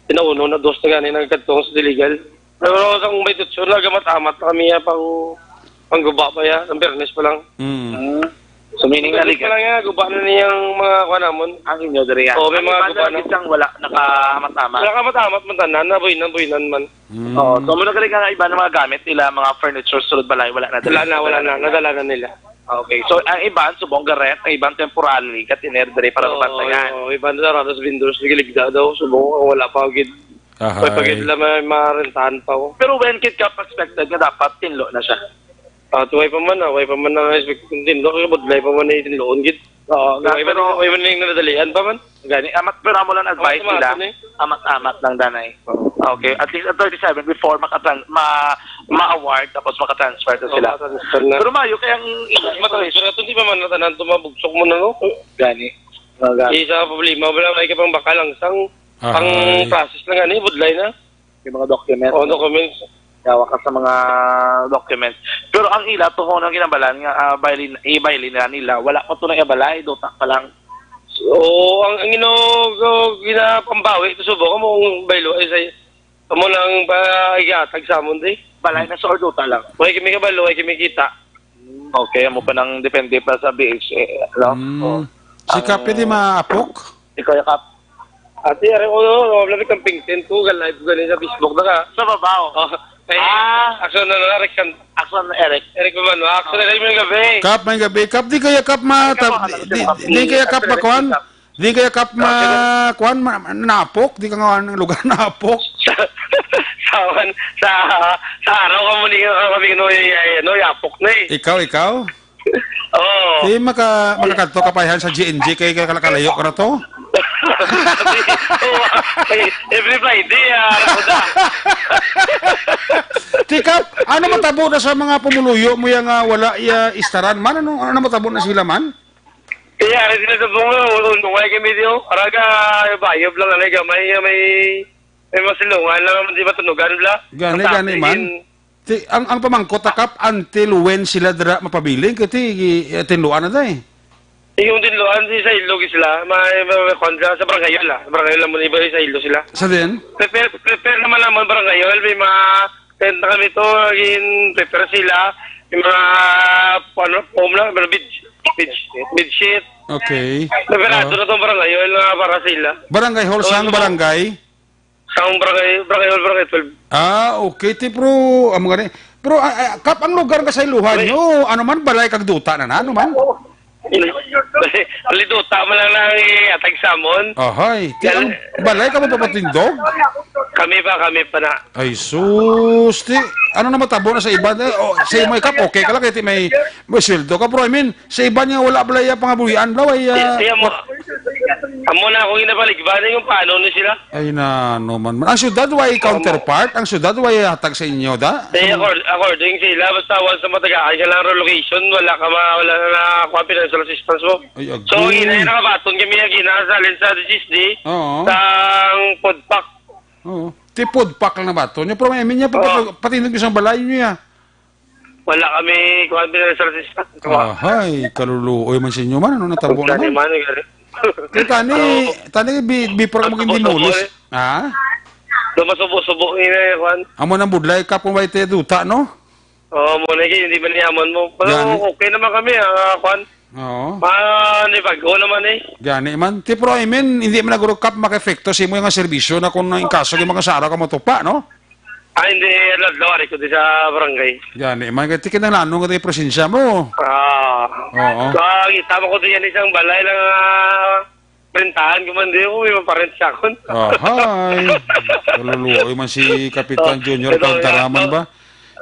Pinauno na, dos na gani, nagkadtong sa Diligal. Pero sa kung may tutso, nagamat-amat na kami, ya, pang, pangguba pa, ya, ang Biyernes pa lang. Mm. Mm. So, meaning Biyernes naligan pa lang, ya, guba na niyang mga kuha namon. Ang inyo diri, ah. Oo, may Ang mga iba guba na na. Isang wala, nakamat-amat. Wala ka matamat man tanan, nabuhinan-buhinan man. Mm. Oo, so, muna galing nga iba ng mga gamit nila, mga furniture, sulod balay, wala na dali. Wala na, wala na. Nadala na nila. Okay, so, ang iban, subong ga-rent, ang iban temporarily, gatiner diri para Oo, mabantayan. Oo, iban na ratos vendors, nagiligda daw, subong, wala pa gid. Ahay. Pag pag sila may marentahan pa, oh. Pero when kid ka expected nga dapat tinlo na siya? Ah, tuway pa man, ah, way pa man na expect kung tinlo, kaya budlay pa man na tinloon gid. Oo, nga, Way pa pero man, way man yung nadalian pa man. Gani, amat, pero amo lang advice Amat-amat nila. Ni. Amat-amat lang, danay. Oo. Okay, at least at thirty-seven before makatran-, ma-, ma-award, tapos makatransfer to Oo, sila. Makatransfer na. Pero mayo, kaya ang Mas matransfer na to, di pa man natanan to, mabugsok mo na, no? Gani. Mga gani. Isa ka problema, wala may ka pang bakal ang sang, ang Ahay. Process na gani, budlay na. Yung mga documents. Oo, documents. Yawa ka sa mga documents. Pero ang ila, to, kung ang ginabalan nga, ah, bailin, ibailin na nila, wala pa to na ibalay, duta pa lang. So, ang, ang ino, go, ginapambawi, to subo, kamo ang baylo, ay say, kamo lang ba igatag sa amon, di? Balay na sa or duta lang? Way kami kabalo, way kami kita. Okay, amo pa nang depende pa sa B H A, no? Mm. Oh. Si Ang Kap, pwede maapok? Ikaw, Kap. Ati, ari, oh, no, no, labi kang pingtin ko, ga-live ko gani sa Facebook na ka. Sa babaw? Oh, eh, Ah. Action na, no, Eric San-, Action na, Eric. Eric Manuel, Action na, Eric, may gabi. Kap, may gabi. Kap, di kaya Kap ma-, Ay, Kap, tab-, ano, di, Kap? di, di kaya Kap Eric, makuan? Kap. Di kaya Kap Ah, ma-, pero kuan, ma-, napok? Di ka nga ang lugar napok? Sa, sa, sa, sa araw ka mo ni, kami, no, y-, y-, no, yapok na eh. Ikaw, ikaw? Oo. Di maka-, makakadto ka pa yan sa G N G kay kay kalayo ka na to. Oo, eh, every Friday, ah, ano ko na. Tika, ano matabo na sa mga pumuluyo mo yang, ah, wala iya istaran man? Ano, ano matabo na sila man? Kaya, ano sila sa bunga, unungay kami diyo. Araga, bayab lang, ano, gamay, may, may masilungan lang, di matunugan, bla. Gani, Ang gani, man. tapiin. Ti, ang, ang pamangkot, Kap, until when sila dira mapabiling? Kaya ti, eh, tinluan na, day. Yung tinluan, si sa ilog sila. May, may, may kwan sila sa barangay, la. Sa barangay, la, mo iba sa ilog sila. Sa din? Prepare, prepare naman naman barangay, may mga tent na kami to, in prepare sila. Yung mga, ano, foam lang, mga bed, bed, bedsheet. Okay. Preparado Oo. na tong barangay, nga para sila. Barangay hall, Oo, sang yung barangay? Sa akong barangay, barangay hall, barangay twelve. Ah, okay, ti, pero, amo gani. Pero, ah, ah, Kap, ang lugar nga sa iluhan May nyo, ano man, balay kag duta na na, ano man? Liduta man lang na ang iatag sa amon. Ahay, ti, ang Yan. balay ka mo papatindog? Kami pa, kami pa na. Ay, sus, ti, ano na matabo na sa iba? Eh, oh, sa imo, Kap, okay ka lang, kaya ti may, may sweldo ka, pero I mean, sa iban nga wala bala iya pangabuhian, bala, ay, ah, Iya mo. wa- Amo na akong ginabaligban, eh, kung paano ni sila. Ay, na, no man. Ang syudad, way Oo. counterpart? Ang syudad, way hatag sa inyo, da? Eh, accord-, according sa ila, basta once na matagaan ka lang relocation, wala ka ma-, wala na nakuha financial assistance mo. Ay, So, agay. ina, nakabaton kami, ang ina, sa alin sa D C S D, Oo. sang food pack. Oo. Ti food pack lang na ba to? Nyo, pero may amin niya, pati, Oo. pati nung isang balay niya. Wala kami, kuwan, financial assistance. Ahay, kaluluoy man sa inyo man. Ano natabo Kani naman? man, gani. Kay tani, Oo. tani, bi-, before ka maging Subo-subo demolish. eh. Ha? Do masubo-subo, ina, kuwan. Amo nang budlay ka kung may te duta, no? Oo, mo na, hindi man niya amon mo. Pero Gani. Okay naman kami, ah, kwan. Oo. Ma, ni bago naman eh. Gani man. Ti, pero I mean, hindi man nagurukap maka-epekto sa imo nga serbisyo na kung ang kaso yung mga sara ka mo tupa, no? Ah, hindi, adlaw-adlaw, ari ko di sa barangay. Gani man, kaya ti kinahanglan nga di presensya mo. Ah. Oo. So, kita mo ko din yan isang balay lang, ah, rentahan ko man, di ko, may maparent siya kun. Ahay. Kaluluoy man si Kapitan Oh, Junior ito, Pagdaraman ito. ba?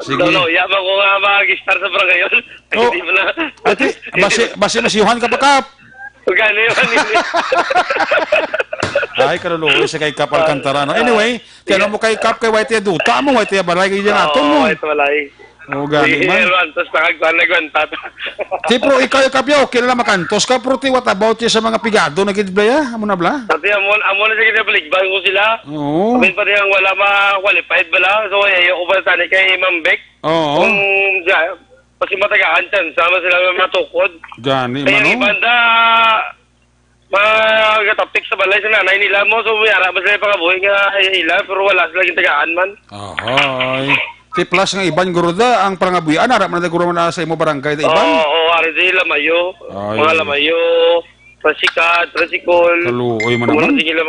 Sige. No, no, ya ba ko nga mag-star sa barangay yun? Oh. Hindi mo na. Ati, basi, basi mas Johan ka pa, Kap. Gani, gani. Ay, kaluluoy sa kay Kap Alcantara, no? Ah, Anyway, ah, tiyan mo kay Kap, kay Whitey Duta mo, Whitey Balay, kay Oo, naton mo. Ito, walay. Oh, gani Sige, man. Antos na kagkuhan na gwanta. Ti, pero ikaw, ikaw, Pio, okay na lang makantos ka, pero ti, what about yung sa mga pigado na gid, Blaya? Amo na, Bla? Dati, amo, amo na sige na baligban ko sila. Oo. Sabi pa rin ang wala ma-qualified bala. So, ay, ayoko ba tani kay Ma'am Beck? Oo. Kung siya, kasi matagaan chance, sama sila nga matukod. Gani, Kaya mano? Ibanda, magatapik sa balay sa nanay nila mo, so may ara ba sila pangabuhi nga ila, pero wala sila gintagaan man. Ahay. Ti plus nga iban, guro da, ang pangabuhian, ara man na guro man na sa imo barangay, da iban? Oo, oo, ari di Lamayo. Ay. Mga Lamayo, Trasica, Trasikol. Kaluoy man Mga naman. Sige lang.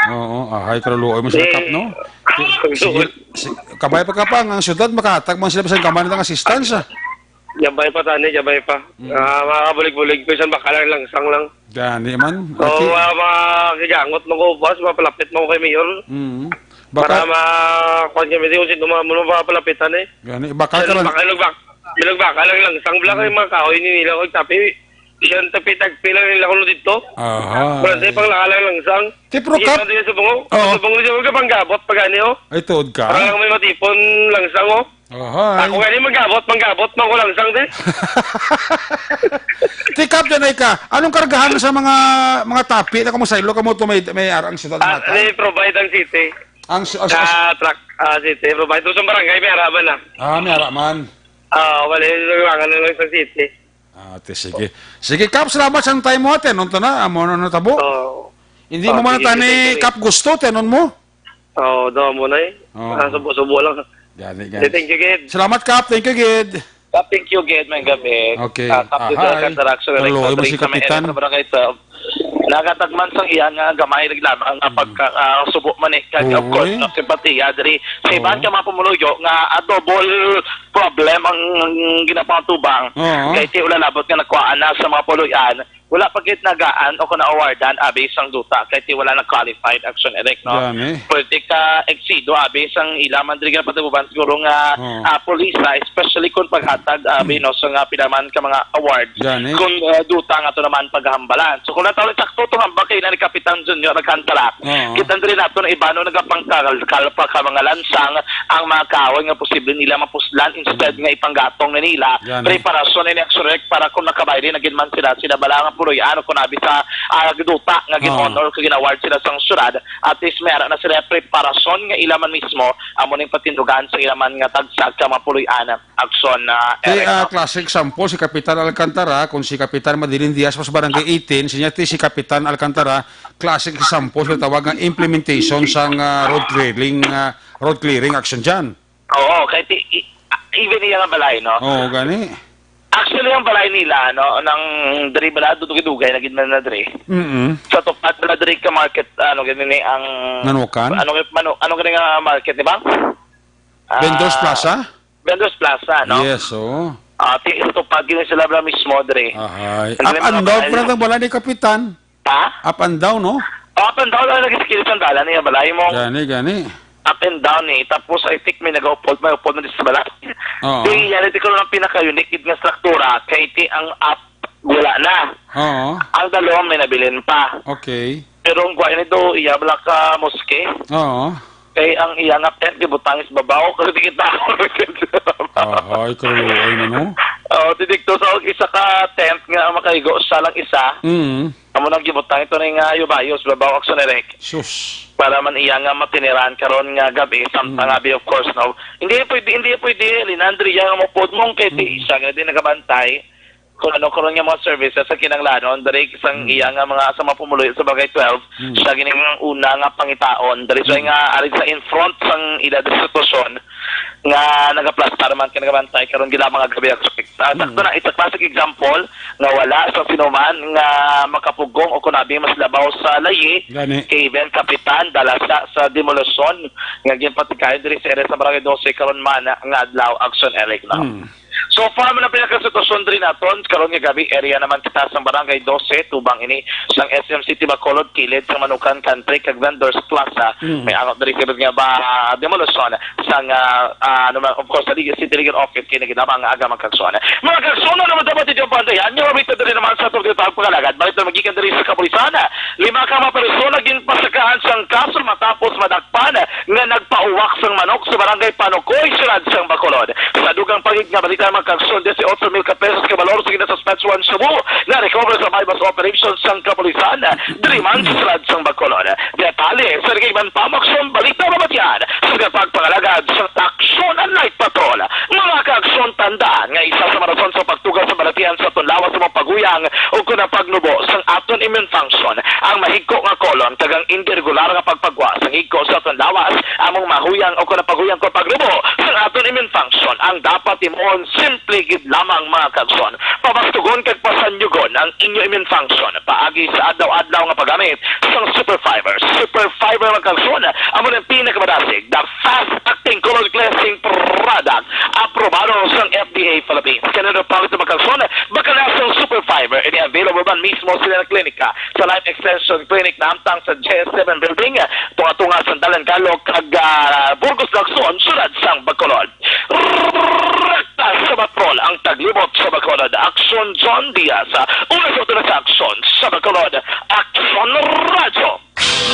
Oo, ahay, kaluoy mo sa Eh, Kap, no? ang Sige, suot. si-, kabay pa ka pa, ang syudad, makahatag man sila sa gamay na nga assistance, ah. Jabay pa, tani, jabay pa. Mm. Ah, mga kabulig-bulig ko, isang bakalang langsang lang. Gani man. So, Ati- ah, mga kigangot mo ko, boss, mapalapit mo ko kay Mayor. Mm. Para Baka ma-, kuwan kami, di ko sino ma-, mo mapalapitan eh. Gani, baka Yan, ka lang. Baka lang, bak-, bilang baka lang langsang, bala Mm. kayo mga kahoy ni nila, ko, tapi, yan, tapi, tagpi lang nila kuno dito. Aha. Wala tayo pang lakalang langsang. Ti, pero Sige, Kap- lang din sa bungo. Oo. Sa bungo, di ka pang gabot, pag ani, oh. Ay, tuod ka? Parang lang may matipon langsang, oh. Ohoy. Ako gani manggabot, manggabot man ko lang sang di. Ti, Kap, dyan ay ka. Anong kargahan sa mga, mga tapi na kung masaylo ka mo to may, may arang siyudad Ah, natin? May provide ang city. Ang su-, ang su-, Sa truck, ah, city. Provide to sa barangay, may araman na. Ah, may araman. Ah, wala yung luwangan na lang sa city. Ah, ti, sige. Sige, Kap, salamat sa time mo, ate. Nung to na, amo na natabo. Oo. Hindi mo Oh, man sige, tani, sige, sige. Kap, gusto, tenon mo? Oo, daw mo na eh. Oo. Ah, subo-subo lang. Gani, gani. Thank you, Gid. Salamat, Kap. Thank you, Gid. Kap, thank you, Gid. May gabi. Okay. Ah, Kap, Ah, dito hi. Sa Karaxo, Hello, Director mo si Drake, ang Kapitan. Area sa Barangay Twelve. Nagkatagman sang iya nga gamay rin lamang ang Mm. pagka-, ah, subo man eh. Kag, of Oo, course, eh. no, simpatiya diri sa iban Oo. ka mga pumuluyo nga, ah, double problem ang, ang ginapangtubang. Oo. Kay ti ulalabot nga nagkuhaan na sa mga puluyan, wala pa gid nagaan o kung na-awardan abi sang duta kay ti wala nag-qualified, Action Eric, no? Gani. Pwede ka exido abi sang ila man diri nga pataguban siguro nga, Oh. ah, pulis, ah, especially kung paghatag abi, Mm. no, sa nga pila man ka mga awards. Gani. Kung, ah, duta nga to naman paghambalan. So kung natawag sakto to hambal kay na ni Kapitan Junior Alcantara, Oh. kita diri nato na ibano nagapangkalkal pa ka mga lansang ang mga kahoy nga posible nila mapuslan instead Mm. nga ipanggatong na nila. Gani. Preparasyon na ni Action Eric para kung nakabayri na gid man sila, sila bala nga puluyan o kung abi sa, ah, duta nga Oo. gin-honor o gin-award sila sang syudad, at least may ara na sila preparasyon nga ila man mismo, amo ning patindugan sa ila man nga tagsag ka mga puluyan. Action, ah, Ti, Eric, ah, no? Classic example si Kapitan Alcantara, kung si Kapitan Madiling Diaz, mas Barangay eighteen, sinya ti si Kapitan Alcantara, classic example sa tawag nga implementation sang, ah, road clearing, ah, road clearing action dyan. Oo, kay ti-, i-, even iya nga balay, no? Oo, gani. Actually, ang balay nila, no, nang diri bala, dugay-dugay na gid man na diri. Mm-mm. Sa tupad bala diri ka market, ano, gani ni ang Manukan? Ano, manu-, ano gani nga market, di ba? Ah, Vendors Plaza? Vendors Plaza, no? Yes, oo. Ah, ti-, sa tupad gid sila bala mismo diri. Ahay. Ang Up and down balay pa lang ang balay ni Kapitan. Ha? Up and down, no? Up and down lang lagi sa kilid sang dalan niya, balay mo. Gani, gani. Up and down eh. Tapos, I think may nag-uphold, may uphold na din sa balay. Oo. Di, yan, ito ko lang pinaka-unique gid nga struktura, kay ti ang up, wala na. Oo. Ang dalom, may nabilin pa. Okay. Pero ang kuha nito, iya, wala ka moske. Oo. Kay ang iya nga tent, gibutang sa babaw, kasi di kita ako. Ahay, kaluoy man, no? Oh, didikto sa isa ka tent nga makaigo siya lang isa. Mm. Amo nang gibutang ito na nga yubayo sa babaw, Action Eric. Sus. Para man iya nga matiniran karon nga gabi, samtang Mm. abi, of course, no? Hindi pwede, hindi pwede, Linandria, nga mapod mong kay Mm. siya nga di nagabantay. kung ano karon nga mga services sa kinahanglanon diri sang Mm. iya nga mga sa mga pumuluyo sa Barangay twelve, Mm. siya gini ang una nga pangitaon diri sa Mm. nga ari sa in front sang ila institusyon nga nagaplastar man kay nagabantay karon gila mga gabi. Ah, Mm. sakto na, it's a classic example nga wala sa sinuman nga makapugong o kunabi mas labaw sa layi Gani. kay even kapitan dala sa, sa demolisyon nga ginpatigayon diri sa area sa Barangay Doce karon man nga adlaw, Action Eric, no? Mm. So far, man ang pinakasitwasyon diri naton. Karon nga gabi, area naman kita sa Barangay Doce, tubang ini sang S M City Bacolod, kilid sa Manukan Country kag Vendors Plaza. Mm. May angot diri sila nga ba demolisyon sang, ah, ah, ano man, of course, sa Legal, City Legal Office, kini ginamang nga aga magkagsuan. Mga kagsuan, ano man dapat inyong bantayan? Nga mabita diri naman sa atong pagpangalagad. Balik na magikan diri sa kapulisan. Lima ka mga persona ginpasakaan sang kaso matapos madakpan nga nagpauwak sang manok sa barangay Panukoy, siyudad sang Bacolod. Sa dugang pagid nga balita, mga kagsuan, dieciocho mil ka pesos ka balor sa ginasuspetsuhan shabu na recover sa buy-bust operation sang kapulisan diri man sa siyudad sang Bacolod. Detalye sa nagaiban pa, mga kagsuan, balita mabatian sa pagpangalagad sa Aksyon Night Patrol. Mga kagsuan, tandaan nga isa sa mga rason sa pagtuga sa balatian sa aton lawas sa mga paghuyang o kon ang pagnubo sang aton immune function. Ang mahigko nga colon kag ang indiregular nga pagpagwa sang higko sa aton lawas among mahuyang o kon ang paghuyang kon pagnubo sang aton immune function. Ang dapat himuon, simple gid lamang, mga kagsuan. Pabastugon kag pasanyugon ang inyo immune function paagi sa adlaw-adlaw nga paggamit sang Super Fiber. Super Fiber, mga kagsuan, amo ang pinakamadasig, the fast acting colon cleansing product, aprobado sang F D A Philippines. Kanang palit, mga kagsuan, bakal na sang Super Fiber, ini available man mismo sa ilang klinika, sa Life Extension Clinic na hamtang sa J S seven Building, tunga-tunga sa Dalan Galo kag, ah, Burgos, Lacson, siyudad sang Bacolod. Rekta sa patrol ang taglibot sa Bacolod. Aksyon John Diaz, una sa, una sa aksyon sa Bacolod, Aksyon Radyo.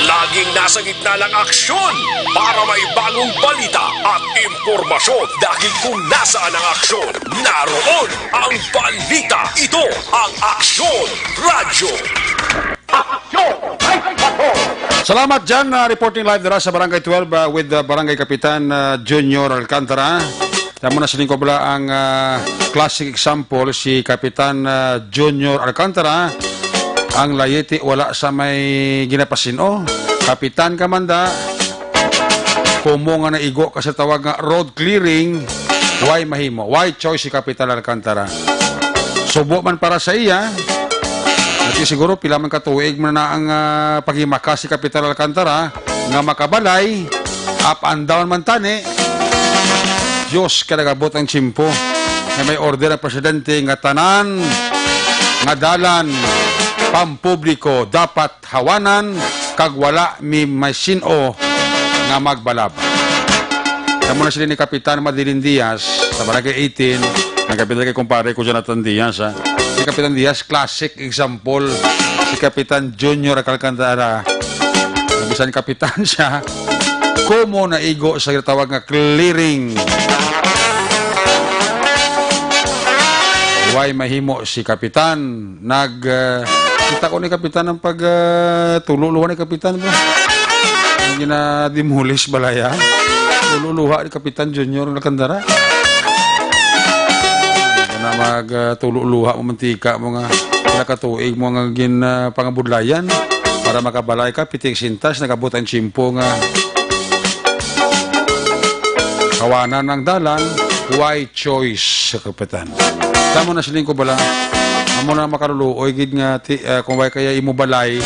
Laging nasa gitna ng aksyon para may bagong balita at impormasyon. Dahil kung nasaan ang aksyon, naroon ang balita. Ito ang Aksyon Radyo. Aksyon! Salamat, Jan. Uh, reporting live dira sa Barangay twelve, uh, with, uh, Barangay Kapitan, uh, Junior Alcantara. Tamo na sining ko bala ang, uh, classic example, si Kapitan, uh, Junior Alcantara. Ang layiti wala sa may ginapasin-o. Kapitan ka man da, kumo nga naigo ka sa tawag nga road clearing, why mahimo? Why choice si Kapitan Alcantara? Subo man para sa iya. Ati siguro pila man ka tuig man na ang, ah, paghimakas si Kapitan Alcantara nga makabalay, up and down man tani. Diyos, kaya nagabot ang tsimpo nga may order ang presidente nga tanan nga dalan pampubliko dapat hawanan kag wala mi may sin-o nga magbalab. Tamo na sila ni Kapitan Madeline Diaz sa Barangay eighteen. Ang kapitan kay kumpare ko, Jonathan Diaz, ha. Si Kapitan Diaz, classic example. Si Kapitan Junior Alcantara, bisan kapitan siya, kumo naigo sa ginatawag nga clearing. Why mahimo si kapitan? Nag, ah, kita ko ni Kapitan ang pag, ah, tulo-luha ni Kapitan, bro. Ang gina-demolish balaya. Tulo-luha ni Kapitan Junior Alcantara. Kana mag, ah, tulo-luha mo, mantika mo nga pila ka tuig mo nga gin, ah, pangabudlayan para makabalay ka, pitik sintas, nagabot ang tsimpo nga kawanan ang dalan, why choice sa kapitan. Tamo na siling ko bala, amo na makaluluoy gid nga ti, ah, kung way kaya imo balay,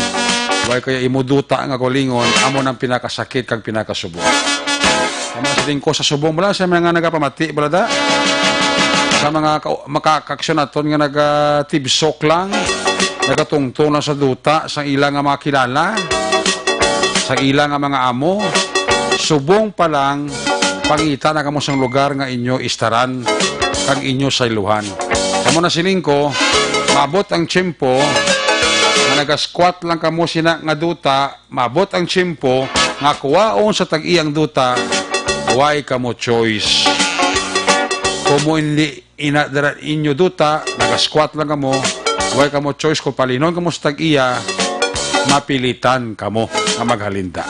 way kaya imo duta nga kaugalingon, amo nang pinakasakit kag pinakasubo. Tamo na siling ko sa subong bala sa mga nagapamati bala da. Sa mga ka-, makakaksyon naton nga nagatibsok lang, nagatungtong lang sa duta sa ila nga mga kilala, sa ila nga mga amo, subong pa lang, pangita na kamo sang lugar nga inyo istaran kag inyo sayluhan. Amo na siling ko, maabot ang tiyempo nga nagasquat lang kamo sina nga duta, maabot ang tiyempo nga kuwaon sa tag-iyang duta, way kamo choice. Kumo hindi ina dira inyo duta, nagasquat lang kamo, way kamo choice kung palinon kamo sa tag-iya, mapilitan kamo nga maghalinda.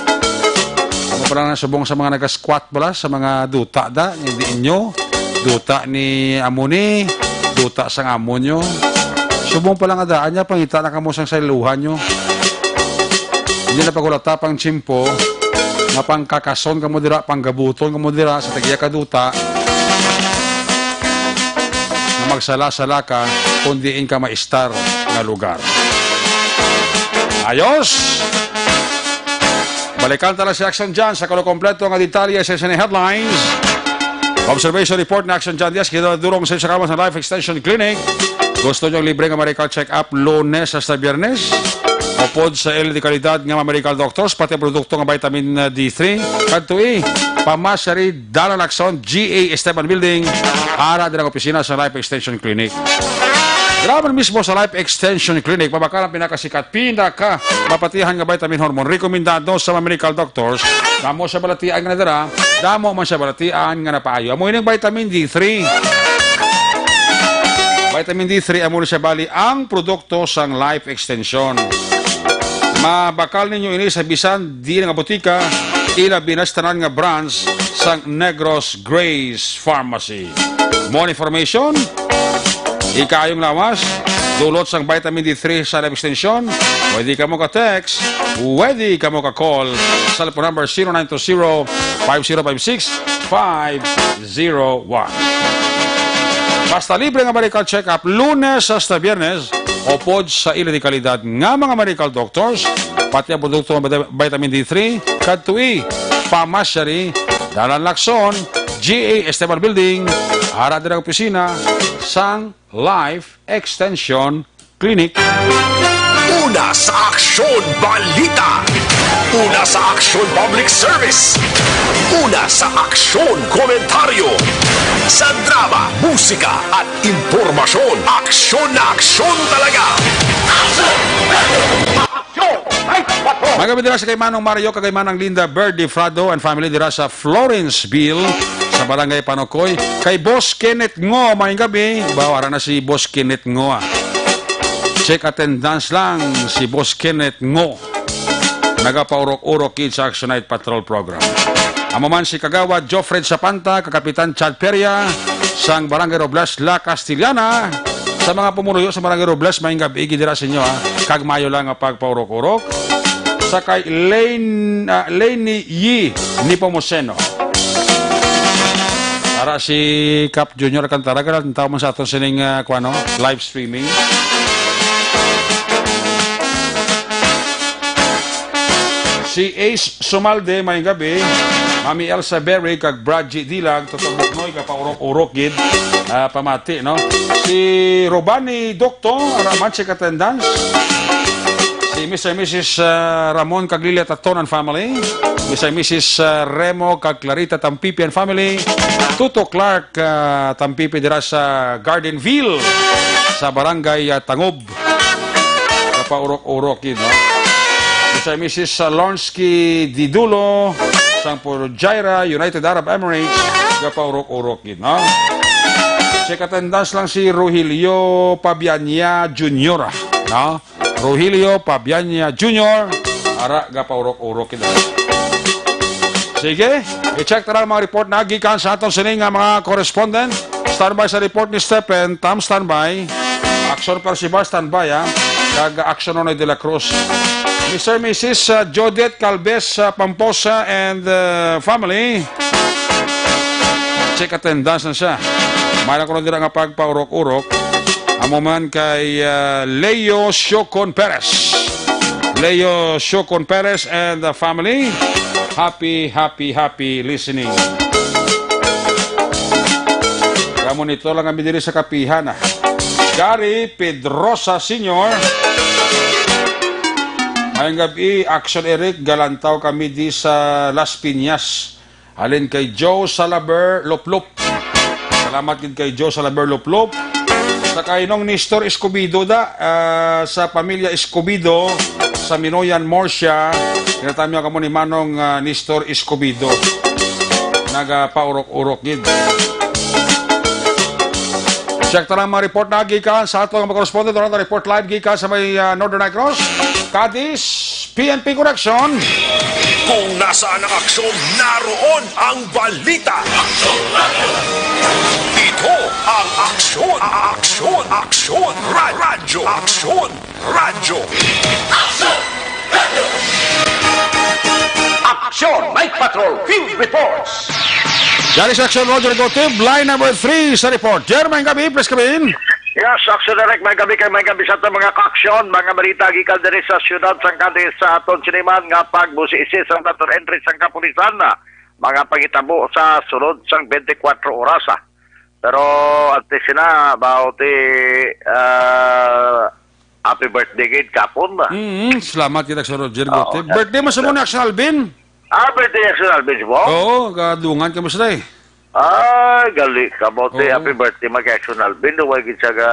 Amo pa lang ang subong sa mga nagasquat bala, sa mga duta da, hindi inyo, duta ni amo ni, duta sang amo nyo, Subong pa lang ada, anya pangita na kamo sang sayluhan nyo. Hindi na pagulata pang tiyempo, nga pangkakason kamo dira, panggabuton kamo dira sa tag-iya ka duta, nga magsala-sala ka kung diin ka maistar nga lugar. Ayos! Balikan ta lang si Action John sa kalukompleto nga detalye sa sini headlines. Observation report na Action John Diaz, kinadurong sa isa ka sa Life Extension Clinic. Gusto nyo libre nga medical check-up Lunes hasta Biyernes? Upod sa L D kalidad nga mga medical doctors, pati ang produkto nga vitamin D three, kadtoi, Pamasari, Dalalaxon, G A Esteban Building, ara din ang opisina sa Life Extension Clinic. Grabe mismo sa Life Extension Clinic, mabakal ang pinakasikat, pinaka mapatihan nga vitamin hormone. Rekomendado sa mga medical doctors. Damo sa balatian nga nadara, damo man sa balatian nga napaayo. Amo ining vitamin D three. Vitamin D three, amo ni siya bali ang produkto sang Life Extension. Mabakal ninyo ini sa bisan di nga botika, ilabi na sa tanan nga brands sang Negros Grace Pharmacy. More information, ikaayong lawas, dulot sang vitamin D three sa Life Extension, pwede ka mo ka-text, pwede ka mo ka-call. Cellphone number zero nine two zero, five zero five six, five zero one. Basta libre nga medical check-up, Lunes hasta Biyernes, upod sa ila di kalidad nga mga medical doctors, pati ang produkto ng vita-, vitamin D three, kadtoi, Pamasari, Dalalaxon, G A Esteban Building, ara din ang opisina sang Life Extension Clinic. Una sa Aksyon Balita. Una sa Aksyon Public Service. Una sa Aksyon Komentaryo. Sa drama, musika, at impormasyon, aksyon na aksyon talaga. Aksyon! Aksyon! Ay, patro! Mga gabi dira sa kay Manong Mario, kag kay Manang Linda Bird Difrado and family dira sa Florenceville, sa Barangay Panokoy. Kay Boss Kenneth Ngo, maayong gabi. Ba, wala na si Boss Kenneth Ngo, ah. Check attendance lang si Boss Kenneth Ngo. Nagapaurok-urok gid sa Action Night Patrol Program. Amo man si Kagawad Joffred Sapanta, kag Kapitan Chad Peria, sang Barangay Robles, La Castellana. Sa mga pumuluyo sa Barangay Robles, maayong gabi gid dira sa inyo, ha. Kag maayo lang nga pagpaurok-urok. Sa kay Lane, ah, Lane Yi Nepomuceno. Ara si Cap Junior Alcantara, kala tawag man sa aton sining, ah, kuwano, live streaming. Si Ace Sumalde, maayong gabi. Mami Elsa Berry, kag Brad G Dilag, Totong Buknoy, kapaurok-urok gid, ah, pamati, no? Si Robani Docto, ara man si attendance. Si Mister and Missus, ah, Ramon kag Lilia Taton and family. Mister and Missus, ah, Remo kag Clarita Tampipi and family. Tuto Clark, ah, Tampipi dira sa Gardenville, sa Barangay, ah, Tangob. Kapaurok-urok gid, no? Mister and Missus Lonsky Didulo, sang Pujayra, United Arab Emirates, kapaurok-urok gid, no? Check attendance lang si Rogelio Pabiania Junior, no? Rogelio Pabiania Junior, ara, gapaurok-urok kita. Sige, i-check ta lang mga report na gikan sa aton sini nga mga correspondent. Standby sa report ni Stephen. Tam, standby. Action Percival, standby, ha. Kag Action Nonoy de la Cruz. Mister and Missus, uh, Jodette Calves, uh, Pamposa and, uh, family. Check attendance na siya. May na kuno dira nga pagpaurok-urok. Amo man kay, uh, Leo Siocon Perez. Leo Siocon Perez and the family. Happy, happy, happy listening. Kamo nito lang kami diri sa kapihan, ah. Gary Pedrosa Senior. Maayong gabi, Action Eric, galantaw kami di sa Las Piñas. Halin kay Joe Salaber Luplop. Salamat gid kay Joe Salaber Luplop. Sa kay Nong Nestor Escobedo da, ah, sa pamilya Escobedo, sa Minoyan, Murcia. Ginatamyaw kamo ni Manong, ah, Nestor Escobedo. Nagapaurok-urok gid. Check ta lang mga report na gikan sa ato nga mga correspondent. Wala na report live gikan sa may, ah, Northern Negros, Cadiz, P N P Correction. Kung nasaan ang aksyon, naroon ang balita. Ito ang Aksyon, Aksyon, Aksyon, Ra- Radyo, Aksyon, Radyo. Aksyon! Night Patrol Field Reports! Dari sa Aksyon, Roger Gotib, line number three sa report. Jer, may gabi, please come in. Yes, Aksyon Direct, may gabi kay may gabi sa aton mga ka-aksyon, mga balita gikan diri sa siyudad sang Cadiz sa aton siniman nga pagbusi-isi sang daton entry sang kapulisan, mga pangitabo sa sulod sang twenty-four oras. Pero antes sina, about the, ah, happy birthday gid kapon ba? Mm, salamat kita sa Roger Oo, Gotib. Birthday mo sa mo ni Aksyon Alvin? Ah, birthday Aksyon Alvin mo? Oo, kadungan kami sila eh. Ay, gali ka mo, te. Oo. Happy birthday, mag Action Alvin. Duway gid siya ga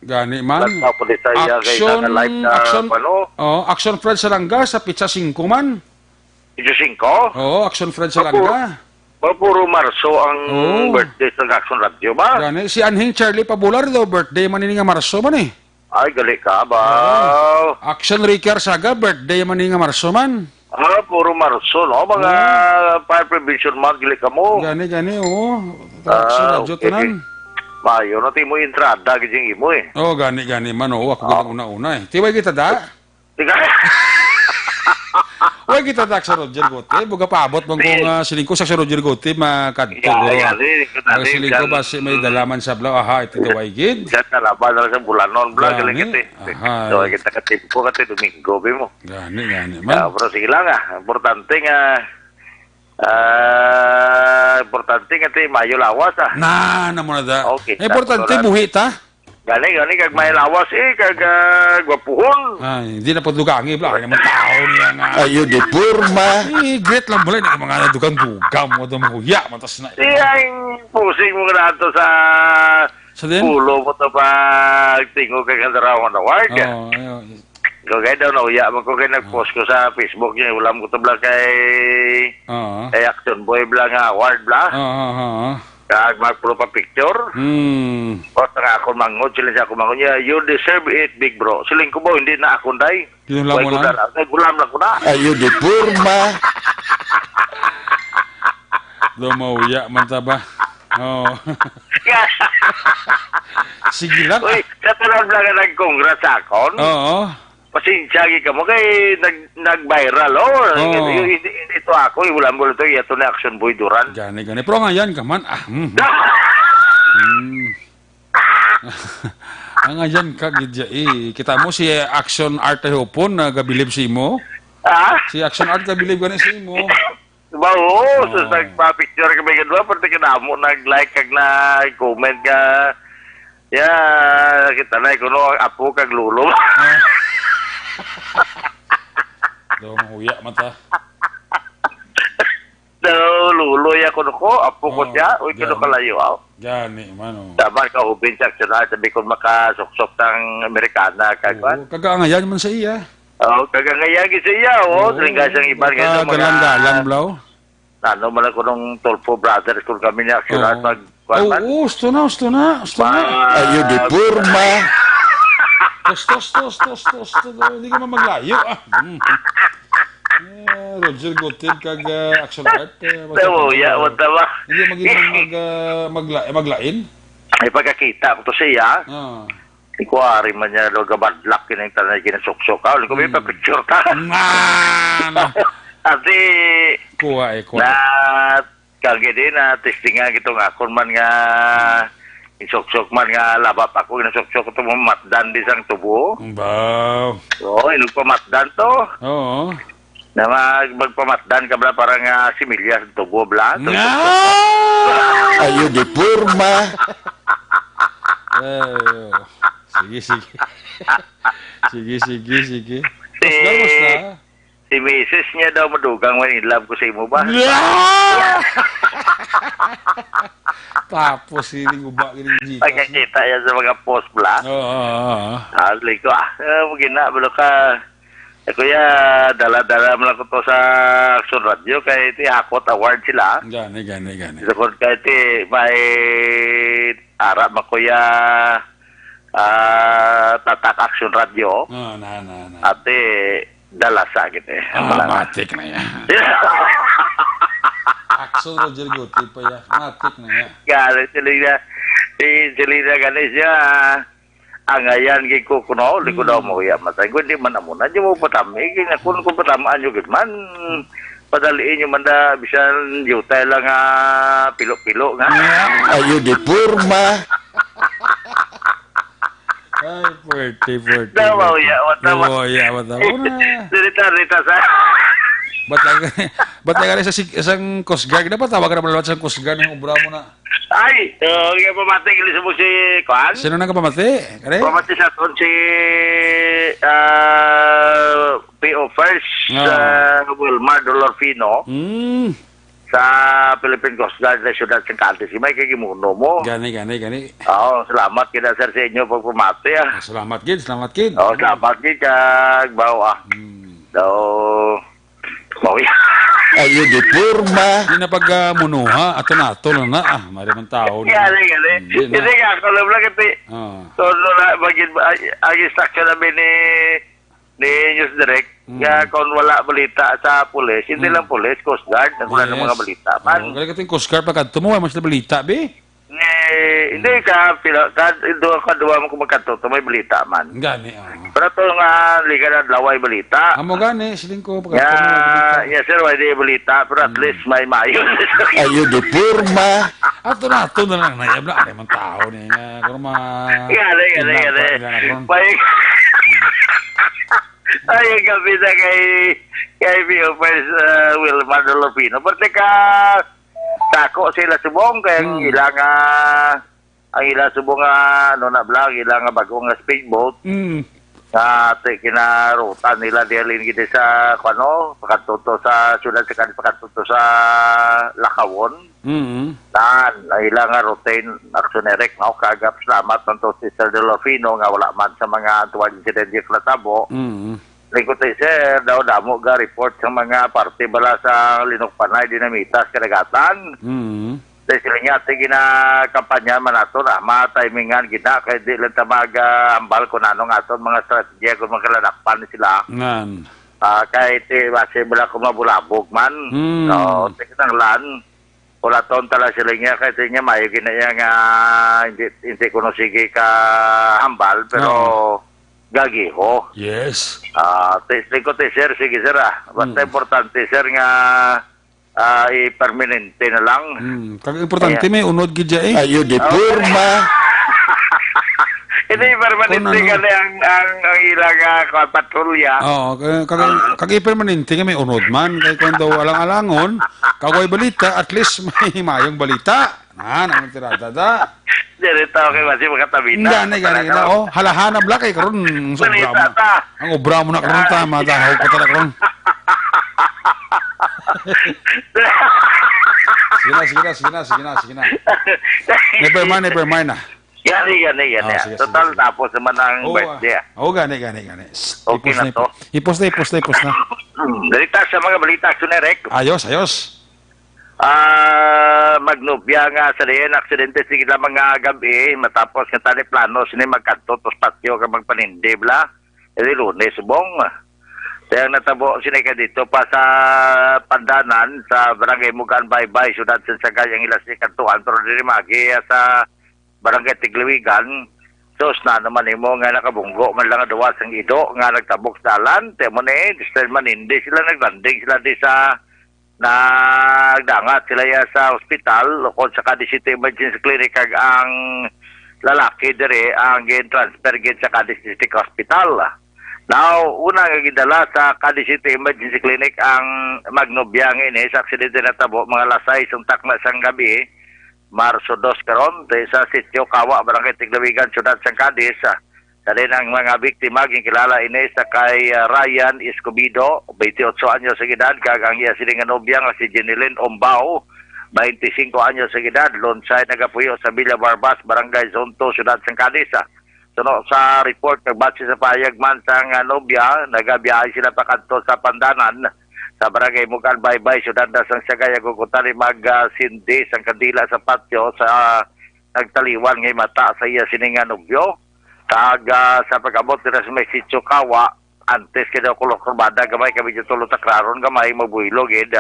Gani man. Nagpapulit sa iya kay Action, na live na Action, ano? Oh, Action Fred Salanga sa Pizza Cinco man. Pizza Cinco? Oo, Action Fred Salanga. Ba, puro Marso ang Oo. birthday sa Action Radio ba? Gani, si Anhing Charlie Pabular daw, birthday man ini nga Marso man eh. Ay, gali ka ba? Oo. Action Ricky Arsaga, birthday man ni nga Marso man. Ah, puro Marso, no? Mga Oo. Fire Prevention Month, gali ka mo. Gani, gani, oo. Action Ah, Radyo, okay. Tanan. Mayo na, timo entrada, gid yung imo eh. Oh, gani, gani man, oo. Ako Ah. gid ang una-una eh. Tiway kita, da? Tiga- Way kita, Action Roger Gotib. Buga paabot man ko Sige. nga siling ko sa Action Roger Gotib, makadto, Iya, guro, iya, ah. sige, sige, Ang sige, siling ko, sige. basi may Mm. dalaman sa blaw. Aha, ito daw ay gid. Diyan na laban na sa bulanon, bla, Gani. galing kiti. Aha. So, kita ka tipo ka ti Domingo, bi mo. Gani, gani, man. Ah, pero sige lang, ah. Importante nga, ah, importante nga ti Mayo lawas, ah. Na, na mo na da. Okay, Importante, tapos buhi ta. Gani, gani, kag may lawas, eh, kag, ah, gwapuhon. Ay, hindi na po dugangi, bla. Ay, naman tao niya nga. Ayo di porma. Eh, great lang, bla. Hindi ka mga nadugang-dugang mo, daw mahuya, matas na. Di ang pusing mo na to sa Sa din? Pulo mo to pag tingog kag Handarawan Award. Oo, ayo. Ko kay daw nauya man ko kay nag-post ko sa Facebook niya, ulam ko to bla kay Oo. kay Action Boy bla nga award bla. Oo, oo, oo. Kag magpro pa picture. Hmm. Post nga ako mangod, sila siya ako mangod niya, "You deserve it, big bro." Siling ko ba, hindi na ako, day. Yun lang Wala mo ko na. dala. Ay, gulam lang ko na. Ayo di porma. Daw mauya man ta ba? Oo. Sige lang. Uy, sa tanan lang nga nag-congrats sa akon. Oo. Pasensya gi kamo kay nag nag-viral, oh. Oo. Yung, yung, yung, ito ako, eh, wala mo ito, ito na Action Boy Duran. Gani, gani. Pero ngayon ka man, ah, mm. Mm. Ang ayan ka, gidya, eh. Kita mo si Action Art Hopon na gabilib si mo? Ah? Si Action Art gabilib gani si mo. Ba, oo, Oo. So, nagpa-picture kami kadwa, pati kadamo nag-like kag nag-comment nga, ya, kita na, kuno ang apo kag lolo. Ah. Daw mahuya man ta. Daw lolo ya kuno ko, apo ko Oo, siya, uy, kuno gani. kalayo, aw. Gani man, oh. Dapat ka ubin sa aksyon, ah, sabi ko makasuksok sang Amerikana, kag Oo, kwan. Kag angayan man sa iya. Oh, kag angayan gid sa iya, oh. Oo, Tingga sang iban nga mga kagalang-galang, blaw. Ano man ako nung Tulfo Brothers, kung kami ni aksyon, Oo. ah, mag, kwan man. Oo, gusto na, gusto na, gusto na. Ma- Ayo di porma. Tos, tos, tos, tos, tos, tos, hindi ka man maglayo, ah. Mm. Eh, Roger Gutierrez kag, ah, Action Art, eh, Tama, ya, wala ba? Hindi maging mag, ah, magla-, eh, maglain? Ay, pagkakita ko to siya. Ah. Di ko ari man niya, lo, gabadlak, kinang tanay, kinasuksok ka. Wala ko may Hmm. papicture ka. Na, na. Ate, Kuha, eh, kuha. na, kagidi na, testingan kitong akon man nga, isuksok man nga, laba pa ko, kinasuksok ko itong matdan di sang tubo. Wow. Oo, inugpamatdan to. Oo. Na mag-, magpamatdan ka bla, parang, ah, similya sa tubo bla. Nga! Ayo di porma. Eh, sige, sige. Sige, sige, sige. Si, Basta, basta. si misis niya daw madugang man in love ko sa imo ba? Yeah! Tapos, hindi ko ba, hindi ko Pagkakita yan sa mga post bla. Oo, oo, oo. Ah, sabi ko, ah, eh, magina, balo ka. Eh, kuya, dala-dala mo lang ko to sa Action Radio, kay ti Hakot Award sila. Gani, gani, gani. Sukod kay ti, may ara mo, kuya, ah, Tatak Action Radio. Oo, na, na, na. Ate, Dalasa gid eh. Ah, wala na. Matik na ya. Akso Roger Guti pa ya. Matik na ya. Gani, sila na. Si Selena gani siya. Angayan gid ko kuno, di ko daw Mm. mahuya matay. Kung di man amo na, di mo patami. Kaya kung, kung patamaan nyo gid man, padaliin nyo man na, bisan yutay lang nga pilo-pilo nga. Ayo di porma. Ay, forty, forty, Daw, forty. Mahuya, wata, wata. Mahuya, wata. Una. Rita, Rita, sa Ba't lang, ba't lang sa sig-, isang Coast Guard? Dapat tawagan naman lahat sa Coast Guard ng obra mo na. Ay, oh, kaya pamati, ilis mo si Kwan? Sino nang kapamati? Kare? Pamati sa aton si, ah, P O First, Ah. ah, Wilmar Dolorfino Mm. sa Philippine Coast Guard sa siyudad sa Cadiz. Si Mike, kay gimuno mo. Gani, gani, gani. Oo, salamat kita, sir, sa inyo pagpamati, ah. Ah, salamat gid, salamat gid. Oh, salamat gid, kag bawa. Hmm. So, oh, yeah. Ayo di porma. Di na pag, ah, munuha, ato na, ato na na. Ah, mari man tao na. Gani, gani. Hindi na. Hindi nga, ako lang lang ito. Ah. So, no, na, magin-, ang, ang instruction namin ni, ni News Direct, Mm. nga kung wala balita sa pulis, hindi Mm. lang pulis, Coast Guard, ang wala ng mga Yes. balita. Oo, Man, kaya ka ting Coast Guard, pagkadto mo, wala man sila balita, be? Ni, hindi ka, pila, ka, duha, ka duha mo kung magkadto, to may balita man. Gani, oo. Pero to nga, liga na adlaw ay balita. Amo gani, siling ko, pagkadto mo, may balita. Ya, yes, sir, wala di balita, pero at Mm. least may mayo. Ayo di porma. Ato na, ato na lang na, yabla, ay, man tao ni nga, kung ma-, Gani, gani, kidnap, gani. Gani, kung May, ay, ang gabi na kay, kay P O First, uh, Wilmar Dolofino. Parte ka, sako sila subong, kay ang Hmm. ilang, ah, ang ilang subong nga, ano na bala, ang ilang nga bagong nga speedboat, Mm. nga ti-, kinarutan nila dihalin gid sa, kuno, pakadto to sa syudad sa Cadiz, pakadto to sa Lacawon. Mm. Tan, ang ilang nga routine action, Eric, no? Kag salamat man to si Sir Delofino nga wala man sa mga untoward incident nga natabo. Mm. Lingkod, sir, daw damo ga report sa mga parte bala sa Linukpanay, Dinamitas, Kadagatan. Mm. Sa sila niya, sige na kampanya man nato na, matimingan gid na, kay di lang ta mag, ah, ambal kung ano nga aton mga strategiya kung magkalanakpan sila. Ngan. Ah, kay ti, base bala kung mabulabog man. Hmm. So, tignan lang. Wala ton tala sila niya, kay ti niya, mayo gid na iya nga hindi, hindi kuno sige ka hambal, pero Oo. gagiho. Yes. Ah, testing ko, ti, sir. Sige, sir, ah. Basta Hmm. importante, sir, nga, ah, i-permanente na lang. Hmm. Kag importante, Ayan. may unod gid siya, eh. Ayo, di Oh. porma. Hindi, permanente Kung ano. gani ang, ang, ang ilang, ah, kwan, patrolya. Oo, kag, kag, Ah. kag permanente nga may unod man. Kay kung daw alang-alangon, kag way balita, at least may mayong balita. Ah, nang tirada da. Diri tao kay basi makatabita. Gani, gani, Talaga. gani, oh. Halahan na bala kay karon sa Balita obra mo na. ta. Ang obra mo na karon, Ah. tama, tahaw ko talaga karon. Sige na, sige na, sige na, sige na, sige na. Never mind, never mind na. Gani, gani, gani, Ah, ah. sige, Total, sige, sige. tapos naman ang Oo, birthday, ah. ah. Oo, gani, gani, gani. Okay Ipos na na, to. ipos. Ipos na, ipos na, ipos na. Hmm, balita sa mga balita, Action Eric. Ayos, ayos. Ah, magnobya nga sa diin, aksidente sige lamang nga gabi, matapos nga tani plano sini magkadto to sa patio kag magpanindi bala. Edi Lunes, subong. Kaya ang natabo sini kay dito pa sa Pandanan, sa Barangay Mugan Baybay, siyudad sa Sagay, ang ila sini kadtuan, pero diri magi sa Barangay Tigliwigan. Sus, na naman nimo nga nakabunggo man lang duwa sang ido nga nagtabok sa dalan. Ti mo ni, Mister Manindi sila, naglanding sila di sa, nagdangat sila ya sa ospital, ukon sa Cadiz City Emergency Clinic, kag ang lalaki diri ang gin-transfer gid sa Cadiz District Hospital. Now, una nga gidala sa Cadiz City Emergency Clinic ang magnobya nga ini sa aksidente natabo mga alas sais untak na sang gabi, Marso dos karon, sa Sitio Kawa, Barangay Tiglawigan, Siyudad sang Cadiz. Sa din ang mga biktima, ginkilala ini sa kay, ah, Ryan Escobedo, twenty-eight anyos ang edad, kag ang iya sining nga nobya nga si Jenilyn Ombao, twenty-five anyos ang edad, lunsay nagapuyo sa Villa Barbas, Barangay Zone two, Siyudad sang Cadiz. Suno sa report, nagbase sa pahayag man sang, ah, nobya, nagabiyahe sila pakadto sa Pandanan, sa Barangay Mugan Baybay, Siyudad na sang Sagay, ug kuntani mag, ah, sindi sang kandila sa patio sa nagtaliwan nga mata sa iya sini nga nobyo. Kag, ah, sa pag-abot nila sa may Sitio Kawa, antes kay daw Color Corbada, gamay kami dito Lutakraron, gamay mabuylo gid.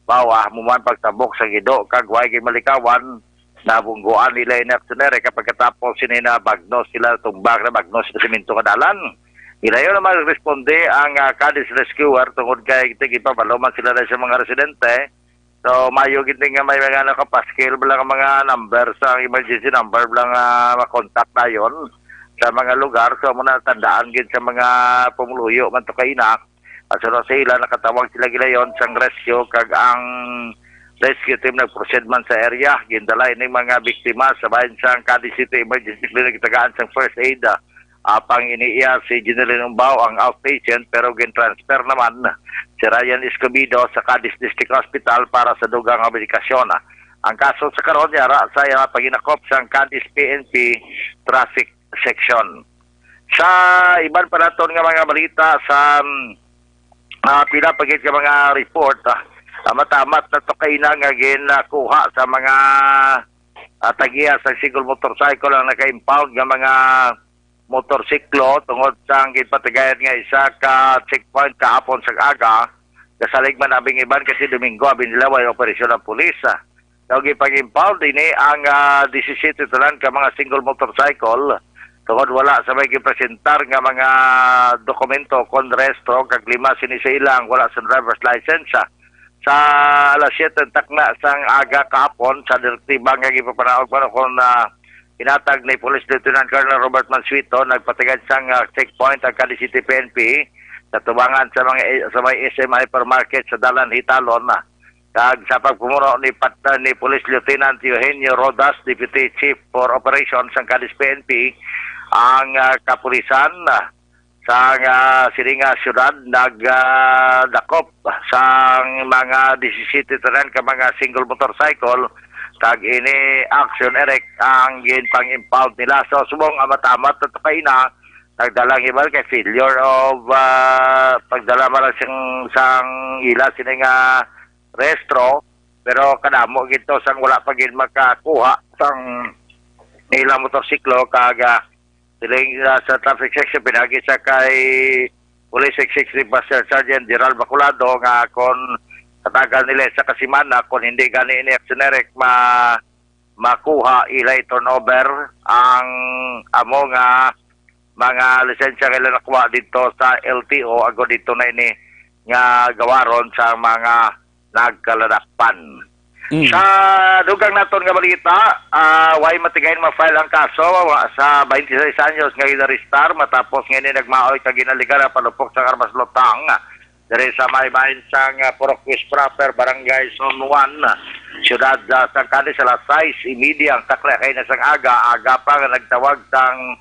Bawa, muman pagtabok sa gido, kag way gid malikawan, nabungguan nila ini aksyoner, kay pagkatapos sini na bagno sila, tumbak na bagno sila semento nga dalan. Ilayo naman responde ang ah, Cadiz Rescuer tungod kay tigipabalo man sila na sa mga residente. So, mayo gid nga may mga nakapaskil bala nga mga number sa emergency number bala nga makontak dayon sa mga lugar. So, muna tandaan gid sa mga pumuluyo man to kaina. At sa sa ila, nakatawag sila gilayon sang rescue, kag ang rescue team nag-proceed man sa area. Gindala ining mga biktima sa bahin sang Cadiz City Emergency Clinic, tagaan sang first aid. Ah, apang iniiya si General Umbao ang outpatient, pero gin-transfer naman si Ryan Escobedo sa Cadiz District Hospital para sa dugang nga medikasyon. Ang kaso sa karon yara sa iya paginakop sang Cadiz P N P Traffic Section. Sa iban pa naton nga mga balita, sa mm, ah, pila pa gid ka mga report, ah, ah, matamat na to kaina nga ginakuha sa mga ah, tagiya sa single motorcycle ang naka-impound nga mga motorsiklo tungod sa ang ginpatigayan nga isa ka checkpoint kahapon sa aga. Kasalig man abing iban kasi Domingo abing nila way operasyon ang pulis. Ah. Daw gipag-impound ini ang ah, disisiyete tanan ka mga single motorcycle tungod wala sa may gipresentar nga mga dokumento kon rehistro, kag lima sini sa ilang wala sa driver's license. Ah. Sa alas siyete ang takna sang aga kahapon, sa direktiba nga gipapanaog man kon na hinatag ni Police Lieutenant Colonel Robert Mansueto, nagpatigad sang ah, checkpoint ang Cadiz City P N P sa tubangan sa mga sa may S M hypermarket sa Dalan Hitalon. Kag sa pagpumuno ni Pat, ni Police Lieutenant Eugenio Rodas, Deputy Chief for Operations sang Cadiz P N P, ang ah, kapulisan ah, sa nga sini nga syudad nagdakop sang mga disisiyete tanan ka mga single motorcycle, kag ini action erect ang ginpang-impound nila. So, subong ang matamat na to kaina, nagdala ang iban kay failure of ah, pagdala man lang sing, sang ila sini nga rehistro, pero kadamo gid to sang wala pa gid makakuha sang ilang motorsiklo, kag ah, siling, ah, sa traffic section, pinagi sa kay Police Executive Master Sergeant Gerald Bacolado nga kon katagal nila sa kasimana, kon hindi gani ini action erect ma makuha, ila i-turnover ang amo nga mga lisensya nga ila nakuha dito sa L T O, ago dito na ini nga gawaron sa mga nagkaladakpan. Mm. Sa dugang naton nga balita, ah, way matigayon ma-file ang kaso sa twenty-six anyos nga ginarestar matapos nga ini nagmaoy kag ginaligar ang palupok sang armas lutang diri sa may bahin sang ah, Purok West Proper, Barangay Zone one, siyudad ah, sang Cadiz, alas sais y media ang takla kay na sang aga, aga pa nga nagtawag sang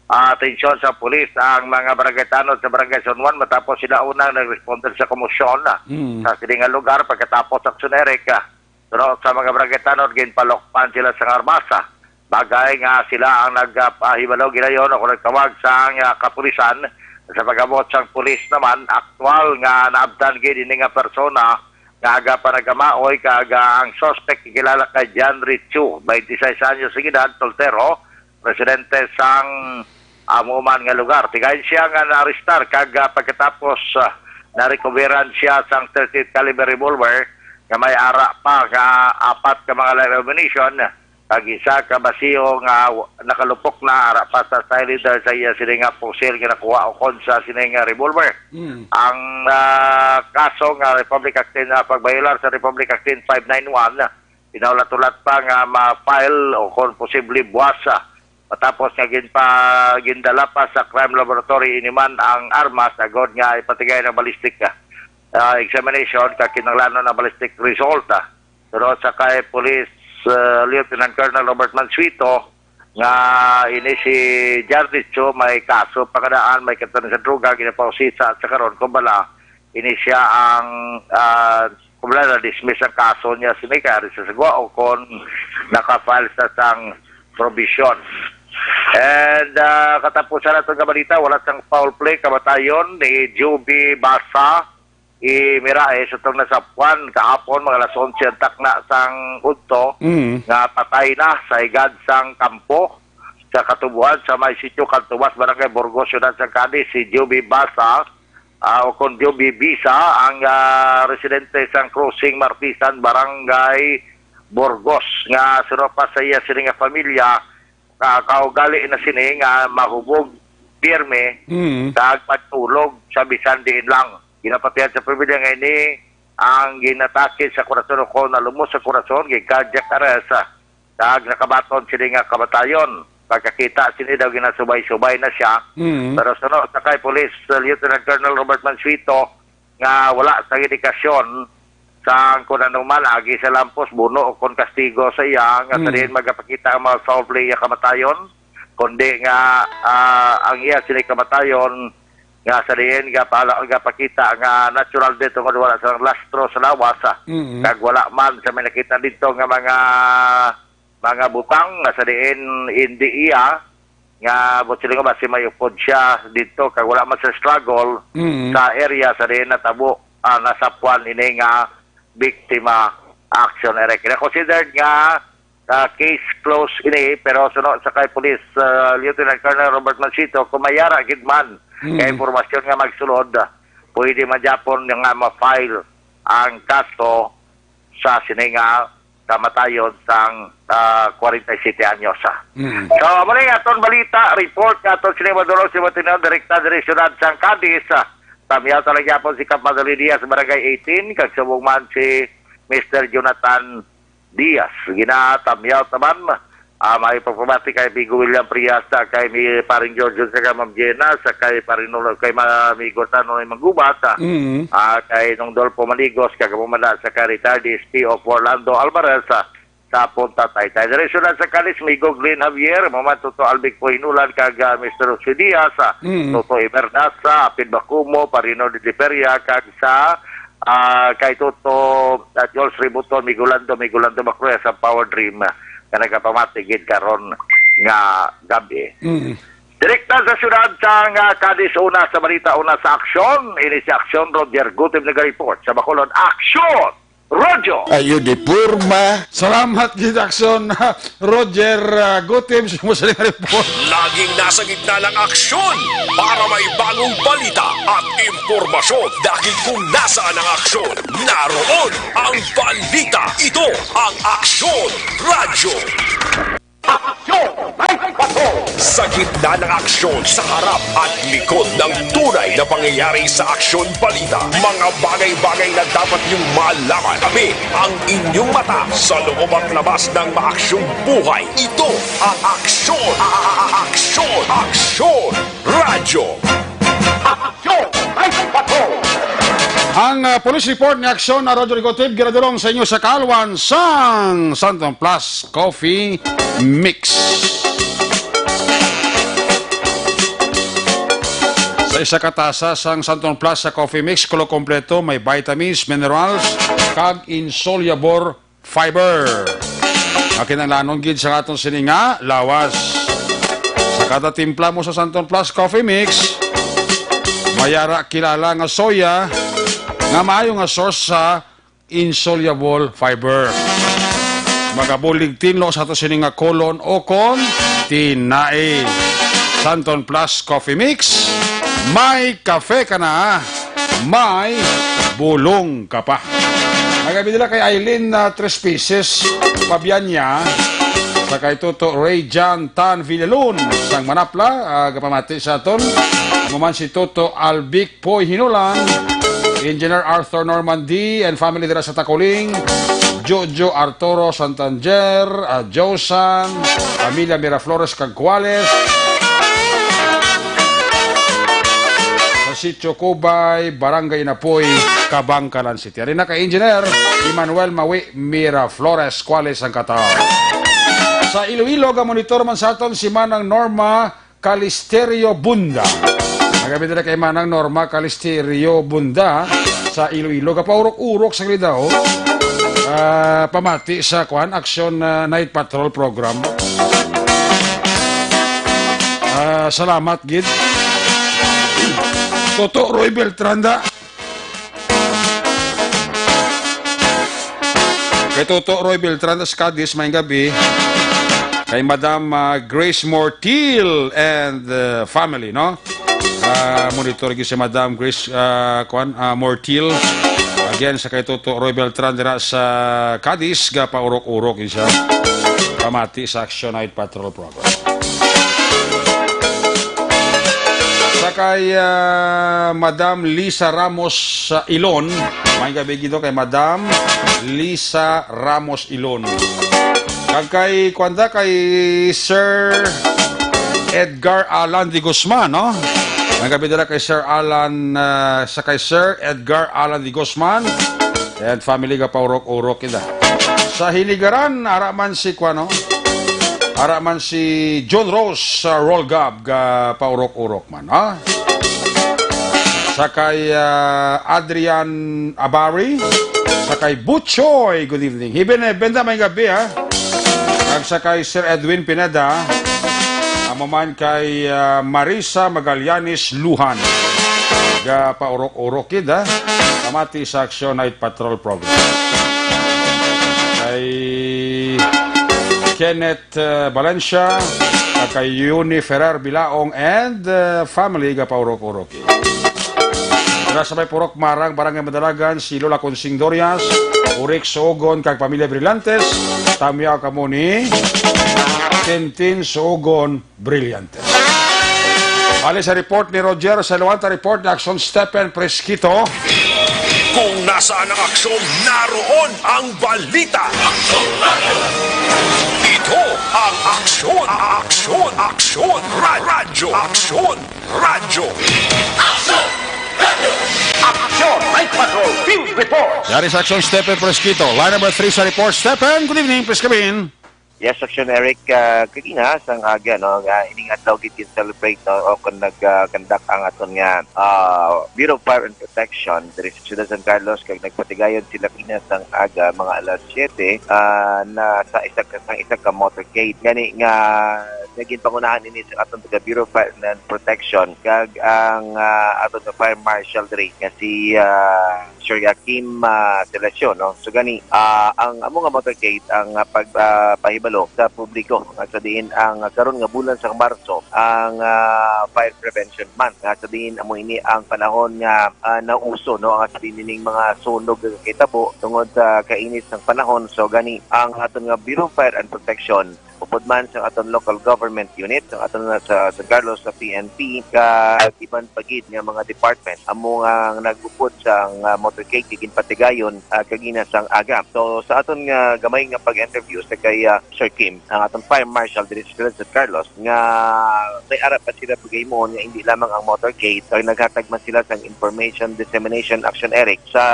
ah, atensyon sa pulis ang mga barangay tanod sa Barangay San Juan matapos sila unang nag-responder sa komosyon ah, Mm. sa sining nga lugar. Pagkatapos aksyon erect, ah, pero sa mga barangay tanod, ginpalukpan sila sa armas, ah. Bagay nga sila ang nagpahibalo ginayon o nagtawag sa ang, ah, kapulisan. Sa pag-abot sang pulis naman, aktual nga naabtan gid ini nga persona nga aga pa nagamaoy, kag ah, ang suspect kilala kay John Richu, twenty-six anyos ang edad, soltero, residente sang amo man nga lugar. Tigayon siya nga naarestar, kag ah, pagkatapos ah, narekoberan siya sang thirty caliber revolver nga may ara pa nga apat ka mga live ammunition, kag isa ka basiyo nga w- nakalupok na ara pa sa side leader sa iya sini nga pusil nga nakuha ukon sa sini nga revolver. Mm. Ang ah, kaso nga Republic Act ten, ah, pagbayolar sa Republic Act ten five nine one, pinaulat-ulat pa nga ma-file o kon posible buwas, ah, matapos nga ginpa, gindala pa sa crime laboratory ini man ang armas agod nga ipatigay ang ballistic, ah, ah, examination ka kinahanglanon ang ballistic result, ah. Pero sa kay Police ah, Lieutenant Colonel Robert Mansueto nga ini si Jardich Cho may kaso pa kadaan, may katan sa droga, ginapausisa sa karon kung bala ini siya ang ah, kung bala na-dismiss ang kaso niya sini kay ari sa sagwa o kon naka-file sa sang probation. And ah, katapusan nato nga balita, wala sang foul play, kamatayon ni Juby Basa, i Mirae sa tong nasapuan kahapon mga alas onse ang takna sang udto Mm. nga patay na sa higad sang kampo sa katubuan sa may sitio Kantuwas, Barangay Burgos, Siyudad sang Cadiz, si Juby Basa, ah, o kon Joby Bisa, ang, ah, residente sang Crossing Martisan, Barangay Burgos, nga suno pa sa iya sini nga pamilya, ah, kaugali na sini nga mahubog pirme Mm. kag magtulog sa bisan diin lang. Ginapatihan sa pamilya nga ini ang ginatake sa kurason o kon nalumos sa kurason, gin-cardiac arrest, ah, kag nakabaton sini nga kamatayon. Pagkakita sini daw, ginasubay-subay na siya. Mm. Pero suno sa kay Police, uh, Lieutenant Colonel Robert Mansueto, nga wala sa indikasyon sang kon ano man agi sa lampos, buno o kon kastigo sa iya, nga sa Mm. diin magapakita ang mga foul play nga kamatayon, kundi nga, ah, ang iya sini kamatayon nga sa diin nga pala, nga pakita nga natural death tungod wala sang lastro sa lawas, ah, Mm. kag wala man sa may nakita dito nga mga, mga butang nga sa diin hindi iya, nga buot silingon, basi may upod siya dito kag wala man sa struggle Mm. sa area sa diin natabo, ah, nasapwan ini nga biktima. Action, Eric. Na considered nga, ah, case closed ini, pero suno sa kay Police, ah, Lieutenant Colonel Robert Mansueto, kung may ara gid man Mm. nga impormasyon nga magsulod, pwede man gyapon nga ma-file ang kaso sa sini nga kamatayon sang, ah, kwarenta y siyete anyos, ah. Mm. So, amo ni aton balita, report nga aton sini madulong si Martino, direkta diri siyudad sang Cadiz, ah. Tamyaw ta lang gyapon si Compadre Diaz, Barangay eighteen, kag subong man si Mister Jonathan Diaz. Ginatamyaw ta man, ah, may pagpamati kay Amigo William Prias, ah, kay mi paring George, sa kay Ma'am Jenna, sa kay paring Nolo, kay ma-, Amigo Tano ni Manggubat, ah, Mm. ah, kay Nong Dolpo Maligos, kag pamanda sa kay retired S P of Orlando Alvarez, ah, sa Punta Taytay. Diri siyudad sa Cadiz, Amigo Glenn Javier, Mama Toto Albic Puhinulan, kag, ah, Mister Jose Diaz, ah, Mm. Toto Ibernas, ah, Apid Bacumo, Parino de Liberia, kag sa, ah, kay Toto, ah, Jules Ributon, Amigo Lando, Amigo Lando Macruya sa Power Dream, ah, nga nagapamati gid karon nga gabi. Mm. Direkta sa siyudad sang, ah, Cadiz, una sa balita, una sa aksyon. Ini si Aksyon, Roger Gutib naga-report sa Bacolod. Aksyon! Radyo! Ayo di porma. Salamat gid, Aksyon. Roger, ah, Gutib, sa imo sa report. Laging nasa gitna ng aksyon para may bagong balita at impormasyon. Dahil kung nasaan ang aksyon, naroon ang balita. Ito ang Aksyon Radyo. Aksyon! Sa gitna ng aksyon, sa harap at likod ng tunay na pangyayari sa Aksyon Balita, mga bagay-bagay na dapat niyong malaman. Tabi ang inyong mata sa loob at labas ng maaksyong buhay. Ito ang Aksyon! A-, a-, a-, Aksyon! Aksyon! Radyo! Ang, ah, police report ni Aksyon na Radyo Rigotib ginadulong sa inyo sa kaalwan sang Santon Plus Coffee Mix. Sa isa ka tasa sang Santon Plus sa Coffee Mix, kulo kompleto, may vitamins, minerals, kag insoluble fiber nga kinahanglanon gid sa aton sini nga lawas. Sa kada timpla mo sa Santon Plus Coffee Mix, may ara kilala nga soya nga maayo nga source sa insoluble fiber. Magabulig tinlo sa ato sini nga kolon o kon tinai. Santon Plus Coffee Mix, may kafe ka na, may bulong ka pa. Nagabili nila kay Eileen, ah, Tres Pieces, Pabianya, sa kay Toto Ray John Tan Villalon, sang Manapla, ah, gapamati sa aton. Amo man si Toto Albic Poy Hinulan, Engineer Arthur Normandy and family dira sa Taculing, Jojo Arturo Santander, ah, Josan, Pamilya Miraflores kag Cuales, sa Sitio Cubay, Barangay Inapoy, Kabangkalan City. Ari na kay Engineer Emmanuel Mawi Miraflores, Cuales ang kataw. Sa Iloilo, gamonitor man sa aton si Manang Norma Calisterio Bunda. Nagabit na kay Manang Norma Calisterio Bunda sa Iloilo. Gapaurok-urok sa daw. Ah, pamati sa, kuan, Action, ah, Night Patrol Program. Ah, salamat gid. Toto Roy Beltranda. Kay Toto Roy Beltranda sa Cadiz, maayong gabi. Kay Madam, ah, Grace Mortil and, ah, family, no? Ah, monitor gyud si Madam Grace, ah, kuan, ah, Mortil. Again, sa kay Toto Roy Beltran dira sa Cadiz, gapaurok-urok gyud siya. Pamati sa Action Night Patrol Program. Sa kay, ah, Madam Lisa Ramos sa Ilon, may gabi gito kay Madam Lisa Ramos Ilon. Kag kay, kuan ta, kay Sir Edgar Alan de Guzman, no? May gabi dala kay Sir Alan, ah, sa kay Sir Edgar Alan de Guzman and family, gapaurok-urok kita. Sa Hinigaran, ara man si, kuan, no? Ara man si John Rose sa Roll Gab, gapaurok-urok man, ha? Sa kay, ah, Adrian Abari, sa kay Butchoy, good evening. Hiben, eh, benda may gabi, ha? Kag sa kay Sir Edwin Pineda, amo man kay, ah, Marisa Magallanes Luhan. Gapaurok-urok gid, ha? Pamati sa Action Night Patrol Program. Kay Kenneth, uh, Valencia, kag kay Yuni Ferrer Bilaong and, uh, family, gapaurok-urok. Dira sa may Purok Marang, Barangay Madalagan, si Lola Consing Dorias, Urik Suogon, kag pamilya Brillantes, tamyaw kamo ni Tintin Suogon Brillantes. Ali sa report ni Roger, sa Luanta report ni Action Stephen Presquito. Kung nasaan ang aksyon, naroon ang balita. Ito ang Aksyon, Aksyon, Aksyon, Ra-, Radyo, Aksyon, Radyo. Action! Night Patrol Field Report. Yari sa Action, Stephen Presquito. Line number three sa report. Stephen, good evening. Please come in. Yes, Action Eric, ah, kagina sang aga, no, nga ining adlaw gid gin-celebrate, no, o kung nag, ah, conduct ang aton nga, ah, Bureau of Fire and Protection diri sa Siyudad San Carlos, kag nagpatigayon sila kina sang aga, mga alas siyete, ah, na sa isa ka, sang isa ka motorcade. Gani nga, nga ginpangunahan ini sa aton taga Bureau of Fire and Protection, kag ang, ah, aton nga fire marshal diri nga si, ah, Sir Joaquim, ah, Celestion, no? So gani, ah, ang amo nga motorcade ang, ah, pag, ah, pahibalo sa publiko nga sa diin ang, ah, karon nga bulan sa Marso ang, ah, Fire Prevention Month, nga sa diin amo ini ang panahon nga, ah, nauso, no, ang sa diin ining mga sunog nga kitabo tungod sa kainit sang panahon. So gani ang aton nga Bureau of Fire and Protection upod man sa aton local government unit, sa aton nga sa San Carlos, sa P N P, kag iban pa gid nga mga department, amo nga nagupod sa nga motorcade kag ginpatigayon, ah, kagina sang aga. So, sa aton nga gamay nga pag-interview sa kay, ah, Sir Kim, ang aton fire marshal diri sa San Carlos, nga may ara pa sila pagahimuon nga hindi lamang ang motorcade, kag naghatag man sila sang information dissemination action, Eric, sa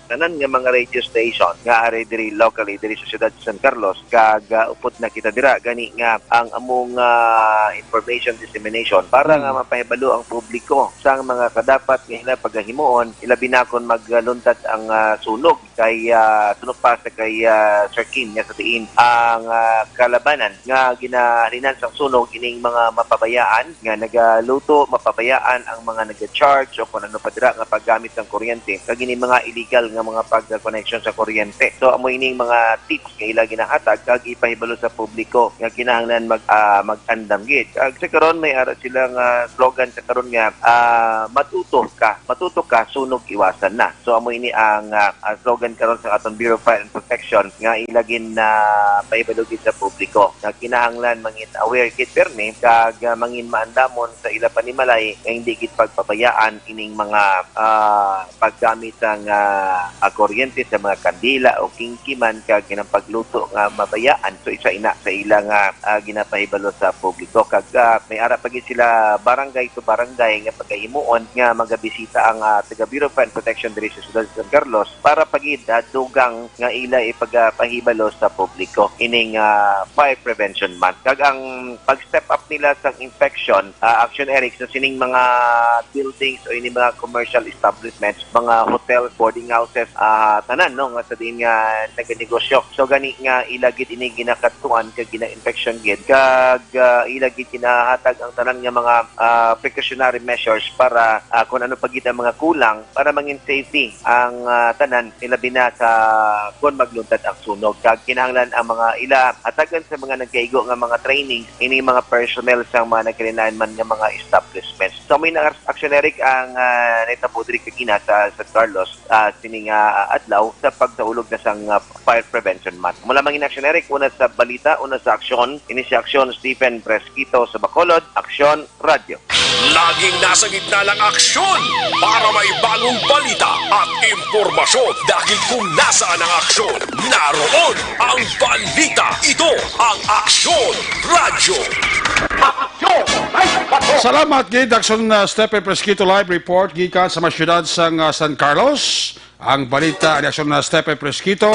tanan nga mga radio station nga ari diri locally diri sa siyudad sa San Carlos, kag, ah, upod na kita dira gani nga ang among, ah, information dissemination para nga mapahibalo ang publiko sa mga kadapat nga ila pagahimuon, ilabi na kon magluntad ang, ah, sunog kay, ah, sunog pa sa kay, ah, Sir Kim nga sa diin ang, ah, kalabanan nga ginahalinan sang sunog ining mga mapabayaan nga nagaluto, mapabayaan ang mga naga-charge o kung ano pa dira nga paggamit sang kuryente, kag ini mga illegal nga mga pagkoneksyon sa kuryente. So, amo ining mga tips nga ila ginahatag kag ipahibalo sa publiko nga kinahanglan mag, ah, mag-andam gid. Kag sa karon, may ara sila nga slogan sa karon nga, ah, "Matuto ka, matuto ka, sunog iwasan na." So, amo ini ang, ah, ang slogan karon sa aton Bureau of Fire and Protection nga ila gin, ah, pahibalo gid sa publiko nga kinahanglan mangin aware gid pirmi kag, ah, mangin maandamon sa ila panimalay nga hindi gid pagpabayaan ining mga, ah, paggamit sang, ah, ah, kuryente sa mga kandila o kingkiman kag kinang pagluto nga mabayaan. So, isa ina sa ila nga, ah, ginapahibalo sa publiko. Kag, ah, may ara pa gid sila barangay to barangay nga pagahimuon nga magabisita ang, ah, taga Bureau of Fire and Protection diri sa siyudad sa San Carlos para pa gid, ah, dugang nga ila ipagapahibalo sa publiko ining, ah, Fire Prevention Month. Kag ang pag-step up nila sa inspection, ah, action, Eric, sa sining mga buildings o ini mga commercial establishments, mga hotels, boarding houses, ah, tanan, no, nga sa diin nga naganegosyo. So gani nga ila gid ini ginakadtuan kag gina-inspection gid, kag, ah, ila gid ginahatag ang tanan nga mga, ah, precautionary measures para, ah, kung ano pa gid ang mga kulang para mangin safety ang, ah, tanan, ila Binasa kon magluntad ang sunog, kag kinahanglan ang mga ila hatagan sa mga nagkaigo nga mga training ini mga personnel sang mga nagkalain-lain man nga mga establishments. So, may na Action Eric ang, ah, nahitabo diri kagina sa San Carlos, ah, sini nga, ah, adlaw sa pagsaulog na sang, ah, Fire Prevention Month. Mula mangin Action Eric, una sa balita, una sa aksyon, ini si Aksyon Stephen Fresquito sa Bacolod, Aksyon Radyo. Laging nasa gitna ng aksyon para may bagong balita at impormasyon. Dahil kung nasaan ang aksyon, naroon ang balita. Ito ang Aksyon Radyo. Aksyon! Ay, bato! Salamat gid, Aksyon, uh, Stephen Fresquito, live report gikan sa mga syudad sang, uh, San Carlos. Ang balita ni Aksyon na Stephen Fresquito,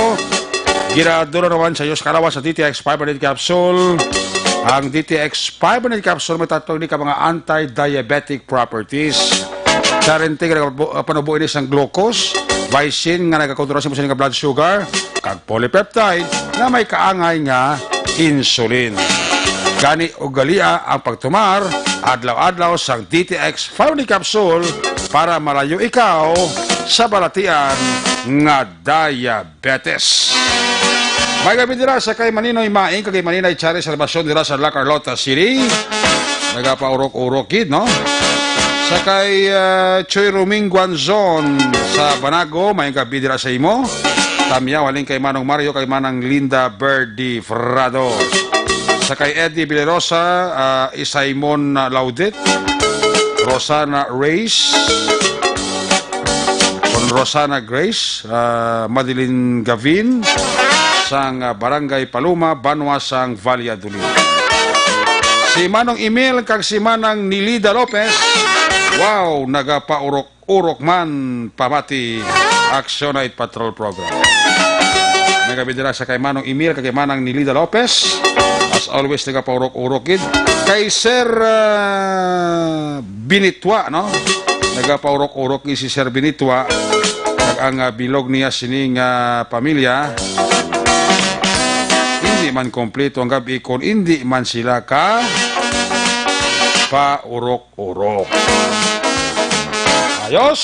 ginaduro naman sa iyo sa kalawan sa D T X five hundred capsule. Ang D T X five hundred capsule may tatlo ini ka mga anti-diabetic properties. Sa rente nga nagapanubo ini sang glucose, vicin nga nagakontrola sa imo sini nga blood sugar, kag polypeptide nga may kaangay nga insulin. Gani, ugalia ang pagtumar adlaw-adlaw sang D T X five hundred capsule para malayo ikaw sa balatian nga diabetes. May gabi dira sa kay Maninoy Maing kag kay Maninay Charis Salvacion dira sa La Carlota City. Nagapaurok-urok gid, no? Sa kay, ah, Choy Roming Guanzon sa Banago, may gabi dira sa imo. Tamya, halin kay Manong Mario, kay Manang Linda Verdi Frados. Sa kay Eddie Villarosa, ah, Isaimon, ah, Laudit, Rosana Reyes, kon Rosana Grace, ah, Madeline Gavin, sang, ah, Barangay Paloma, banwa sang Valladolid. Si Manong Emil kag si Manang Nilida Lopez, wow, nagapaurok-urok man pamati Action Night Patrol Program. May gabi dira sa kay Manong Emil kag kay Manang Nilida Lopez. As always, nagapaurok-urok gid. Kay Sir, ah, Binitwa, no? Nagapaurok-urok ni si Sir Binitwa. Kag ang, ah, bilog niya sining, ah, pamilya, hindi man kompleto ang gabi kung hindi man sila ka paurok-urok. Ayos!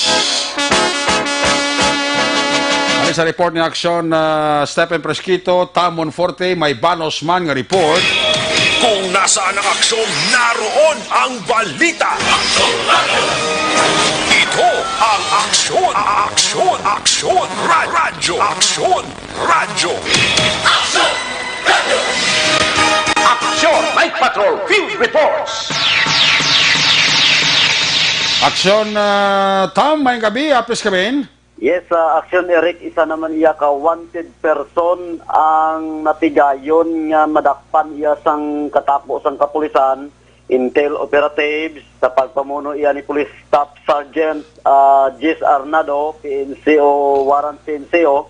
Ano sa report ni Aksyon, ah, Stephen Fresquito, Tamon Forte, may banos man nga report. Kung nasaan ang aksyon, naroon ang balita. Ito ang Aksyon, Aksyon, Aksyon, Ra-, Radyo, Aksyon, Radyo. Aksyon! Radyo! Aksyon! Night Patrol Field Reports! Aksyon, ah, Tom, may gabi, apis kami. Yes, sa Aksyon Eric, isa naman iya ka wanted person ang natigayon nga madakpan iya sang katapo sang kapulisan, intel operatives, sa pagpamuno iya ni Police Staff Sergeant, ah, Jis Arnado, P N C O, Warrant P N C O,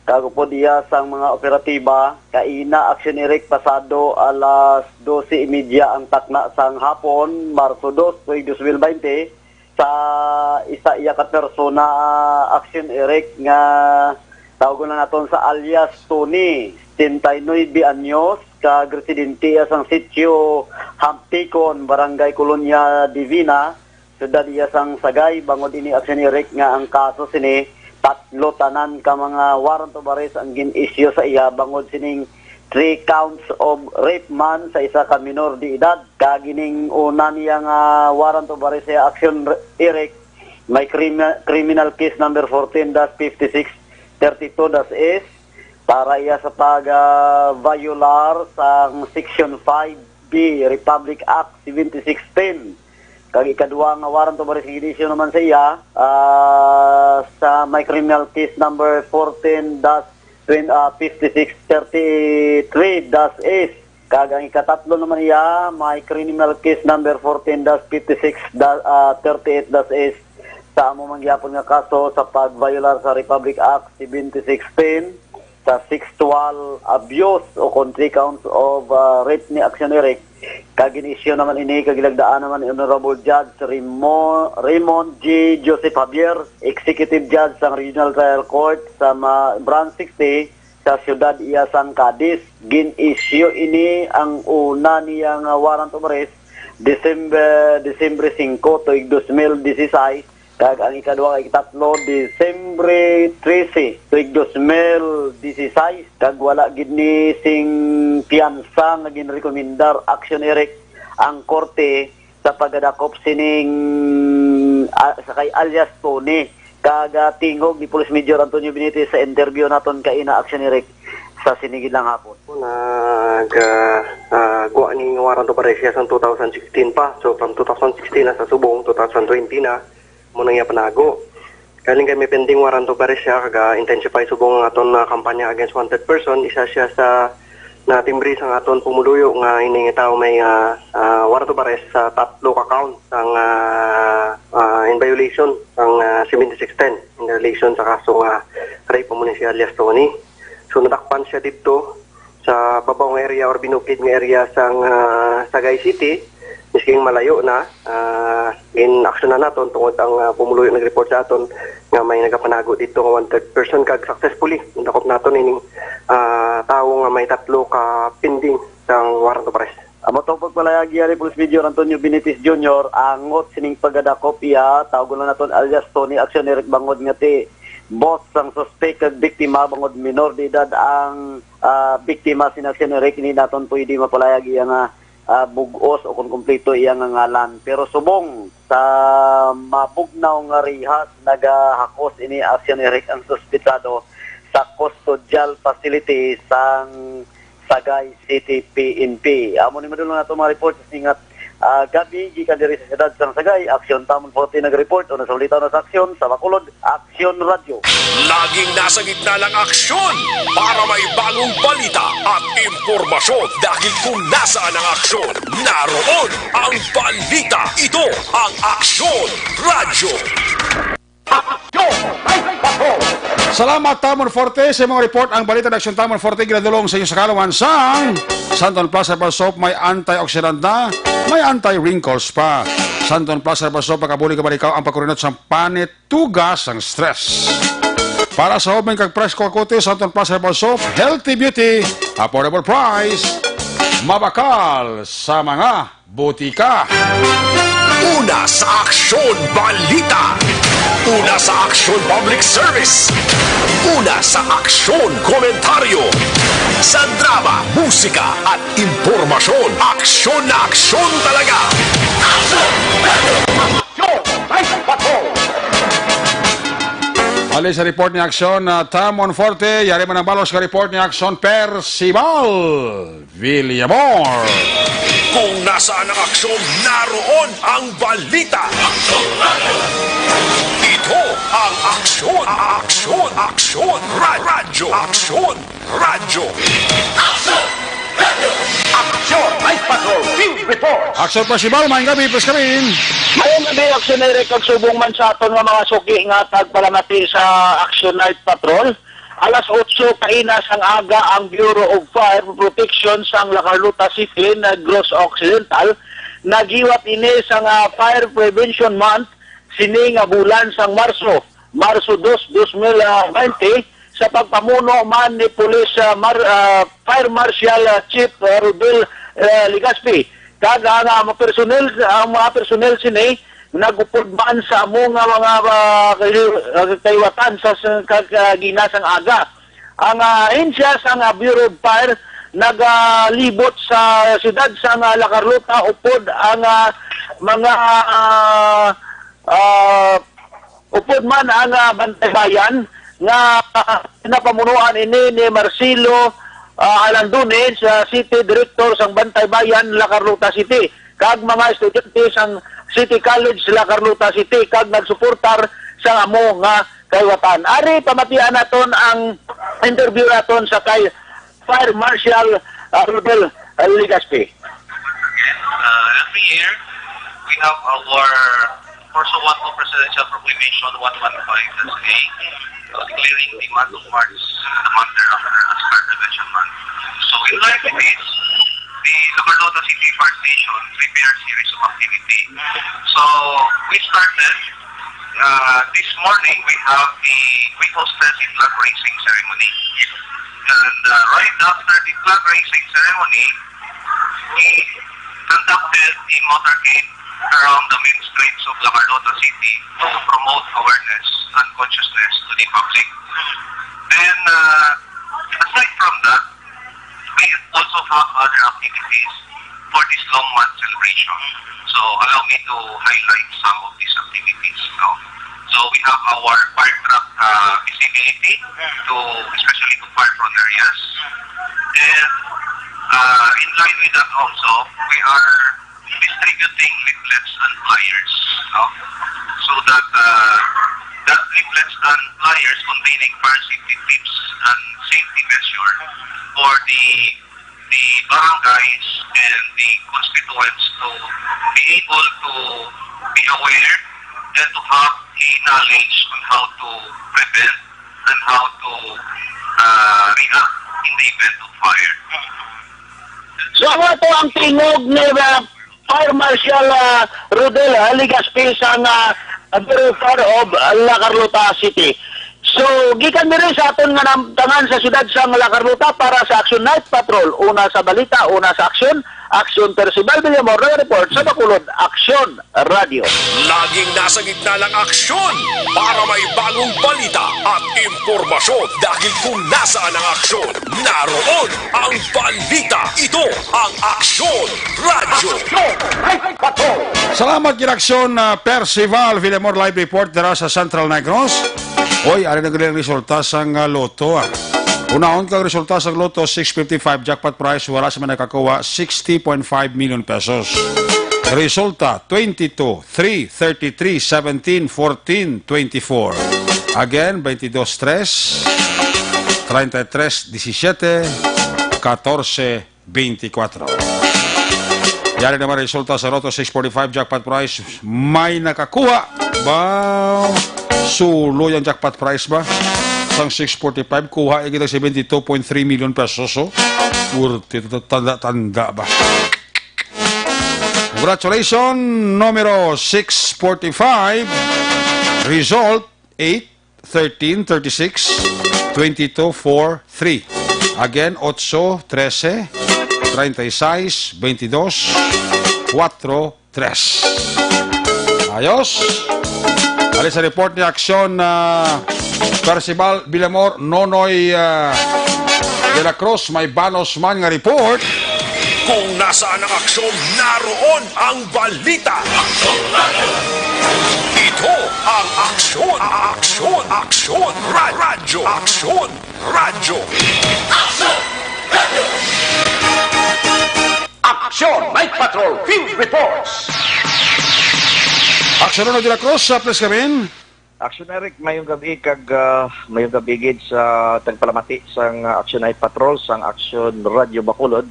kag upod iya sang mga operatiba. Kaina, Aksyon Eric, pasado alas dose y media ang takna sang hapon, Marso dos, tuig dos mil baynte, sa isa iya ka persona, ah, Aksyon Eric, nga tawgon na naton sa alias Tony, setenta y nuebe anyos, kag residente iya sang sitio Hampikon, Barangay Colonia Divina, siyudad iya sang Sagay. Bangod ini, Aksyon Eric, nga ang kaso sini, tatlo tanan ka mga warrant of arrest ang gin-issue sa iya bangod sining three counts of rape man sa isa ka minor de edad. Kag ining una niya nga warrant of arrest sa Aksyon Eric, may crimi-, criminal case number fourteen dash fifty-six thirty-two dash S para iya sa pag, ah, violar sa Section five B Republic Act seventy sixteen. Kag ikadua nga warrant of arrest, gin-issue naman sa iya, ah, sa may criminal case number fourteen dash fifty-six thirty-three dash S. Kag ang ikatatlo naman iya, may criminal case number fourteen dash fifty-six, ah, thirty-eight dash S, sa amo man gyapon nga kaso sa pag-violar sa Republic Act seventy sixteen, sa sexual abuse o kon three counts of, ah, rape ni Aksyon Eric. Kag gin-issue naman ini, kag ginagdaan naman ni Honorable Judge Remo-, Raymond G Joseph Javier, Executive Judge sang Regional Trial Court sa ma-, Branch sixty, sa siyudad iya sang Cadiz. Gin-issue ini ang una niya nga warrant of arrest, December, Disyembre singko, tuig dos mil dieciséis, Kag ang ikaduha kag ikatlo, Disyembre trese, tuig dos mil dieciséis, kag wala gid ni sing piyansa nga ginrekomendar, Action Eric, ang korte sa pagdakop sining, ah, sa kay alias Tony. Kag, ah, tingog ni Police Major Antonio Benitez sa interview naton kaina, Action Eric, sa sini gid lang hapon. Nag, ah, ah, gwa ni nga warrant of arrest siya sang two thousand sixteen pa. So, from two thousand sixteen na sa subong, two thousand twenty na, mo nang iya panago. Kaling kay may pending warrant of arrest siya, kag, ah, intensify subong ang aton, ah, kampanya against wanted person. Isa siya sa natimbre sang aton pumuluyo nga ini nga tawo may, ah, ah, warrant of arrest sa tatlo ka count sang, ah, ah, in violation sang, ah, seventy-six ten in relation sa kaso nga rape amo ni si alias Tony. So, nadakpan siya didto sa babaw nga area or binukid nga area sang, ah, Sagay City, misking malayo na, ah, gin-aksyonan naton tungod ang, ah, pumuluyo nag-report sa aton nga may nagapanago dito nga wanted person, kag successfully nadakop naton ining, ah, tawo nga may tatlo ka pending sang warrant of arrest. Amo to pagpalayag iya ni Police Major Antonio Benitez Junior, angot sining pagkadakop iya, tawgon lang naton alias Tony Action Eric, bangod nga ti both sang suspect kag biktima, bangod minor de edad ang, ah, biktima, sina Action Eric, hindi naton pwede mapalayag iya nga, ah, bug-os o kung kompleto iya nga ngalan. Pero subong sa mabugnaw nga rihas, nagahakos ini, Action Eric, ang suspetsado sa custodial facility sang Sagay City P N P. Amo ni madulong nato mga report sa singat, ah, gabi gikan diri sa siyudad sang Sagay. Aksyon Tamon Forte nag-report, una sa ulitaw na sa aksyon sa Bacolod, Aksyon Radyo. Laging nasa gitna ng aksyon para may bagong balita at impormasyon. Dahil kung nasaan ang aksyon, naroon ang balita. Ito ang Aksyon Radyo. Aksyon! Ay, bato! Salamat, Tamon Forte, sa mga report. Ang balita ng Aksyon Tamon Forte ginadulong sa inyo sa kaalaman sang Santon Plus Herbal Soap, may antioxidant na, may anti-wrinkles pa. Santon Plus Herbal Soap, makabulig ka, malikaw ang pagkurinot sa panit, tugas ang stress. Para sa hubing kag presko kutis, Santon Plus Herbal Soap, healthy beauty, affordable price, mabakal sa mga butika. Una sa aksyon, balita. Una sa aksyon, public service. Una sa aksyon, komentaryo. Sa drama, musika, at impormasyon, aksyon na aksyon talaga. Aksyon! Aksyon! Ay, bato! Halin sa report ni Aksyon, ah, Tamon Forte, yari man ang balos nga report ni Aksyon, Percival Villamor. Kung nasaan ang aksyon, naroon ang balita. Ito ang Aksyon, Aksyon, Aksyon, Ra-, Radyo Aksyon, Radyo. Aksyon! Aksyon! Ice Patrol Field Report! Aksyon Percival, maayong gabi, please come in. Maayong gabi, Aksyon Eric, kag subong man sa aton nga mga suki nga tagpalamati sa Aksyon Night Patrol. Alas otso kaina sang aga, ang Bureau of Fire Protection sang La Carlota City, Negros Occidental, naghiwat ini sang, ah, Fire Prevention Month sini nga bulan sang Marso, Marso dos, dos mil, ah, baynte, sa pagpamuno man ni Police, ah, Mar-, ah, Fire Marshal, ah, Chief, ah, Rodel, ah, Legaspi. Kag ang, ah, mga personnel, ang mga personnel sini nagupod man sa amo nga mga, ah, kay-, ah, kayawatan sa, sa kag-, ah, ginasang aga. Ang, ah, ahensya sang, ah, Bureau of Fire nagalibot sa siyudad sang, ah, La Carlota upod ang, ah, mga, ah, ah, upod man ang, ah, Bantay Bayan nga, ah, napamunuan ini ni Marcelo, ah, Alandone, sa City Director sang Bantay Bayan, La Carlota City, kag mga estudyante sang City College, La Carlota City, kag nagsuportar sa amo nga kayawatan. Ari, pamatian naton ang interview naton sa kay Fire Marshal, ah, Rodel, ah, Legaspi. Uh, let me hear. We have our Corso one Presidential Proclamation one one five S A, uh, declaring the month of March the month thereafter as Fire Prevention Month. So, in line with this, the La Carlota City Fire Station prepared series of activity. So, we started, uh, this morning, we have the, we hosted the flag raising ceremony. And, uh, right after the flag raising ceremony, we conducted the motorcade around the main streets of La Carlota City to promote awareness and consciousness to the public. Then, uh, aside from that, we also have other activities for this Long Month celebration. So, allow me to highlight some of these activities. No? So, we have our fire truck uh, visibility to, especially to far-flung areas. And uh, in line with that also, we are distributing leaflets and flyers, no? So that uh, that leaflets and flyers containing fire safety tips and safety measure for the the barangays and the constituents to be able to be aware and to have a knowledge on how to prevent and how to uh, react in the event of fire. So, amo to ang tingog ni uh, Fire Marshal uh, Rodel uh, Legaspi sang uh, Bureau of Fire of La Carlota City. So, gikan diri sa aton nga namtangan sa siyudad sang La Carlota para sa Action Night Patrol. Una sa balita, una sa aksyon, Aksyon Percival Villamor, nag-report sa Bacolod, Aksyon Radio. Laging nasa gitna ng aksyon para may bagong balita at impormasyon. Dahil kung nasaan ang aksyon, naroon ang balita. Ito ang Aksyon Radyo. Salamat gid Aksyon uh, Percival Villamor, live report dira sa Central Negros. Oy, ari na gid ang resulta sang uh, Lotto. Ah. Unahon kang resulta sang Lotto six fifty-five jackpot prize, wala sa man nakakuha sixty point five million pesos. Resulta twenty-two, three, thirty-three, seventeen, fourteen, twenty-four. Again, twenty-two, tres, treinta y tres, diecisiete, catorce, twenty-four. Yari naman resulta sa Lotto six forty-five jackpot prize. May nakakuha ba? Sulo yung jackpot prize ba? Sang six forty-five, kuha yung kita seventy-two point three million pesos. Oh. Purti tanda-tanda ba? Congratulations, numero six forty-five. Result, eight, thirteen, thirty-six, twenty-two, four, three. Again, ocho, trese, treinta y seis, veintidós, cuatro, tres. Ayos. Ali sa report ni Aksyon na Percival Villamor, Nonoy uh, de la Cruz, may banos man nga report. Kung nasaan ang aksyon, naroon ang balita. Ito ang aksyon, aksyon, aksyon, ra- radyo, aksyon, radyo. Aksyon Night Patrol Field Reports. Aksyon Nonoy de la Cruz, uh, please come in. Action Eric, mayong gabi kag uh, mayong gabi gid sa tagpalamati sang uh, Action Night Patrol sang Action Radio Bacolod.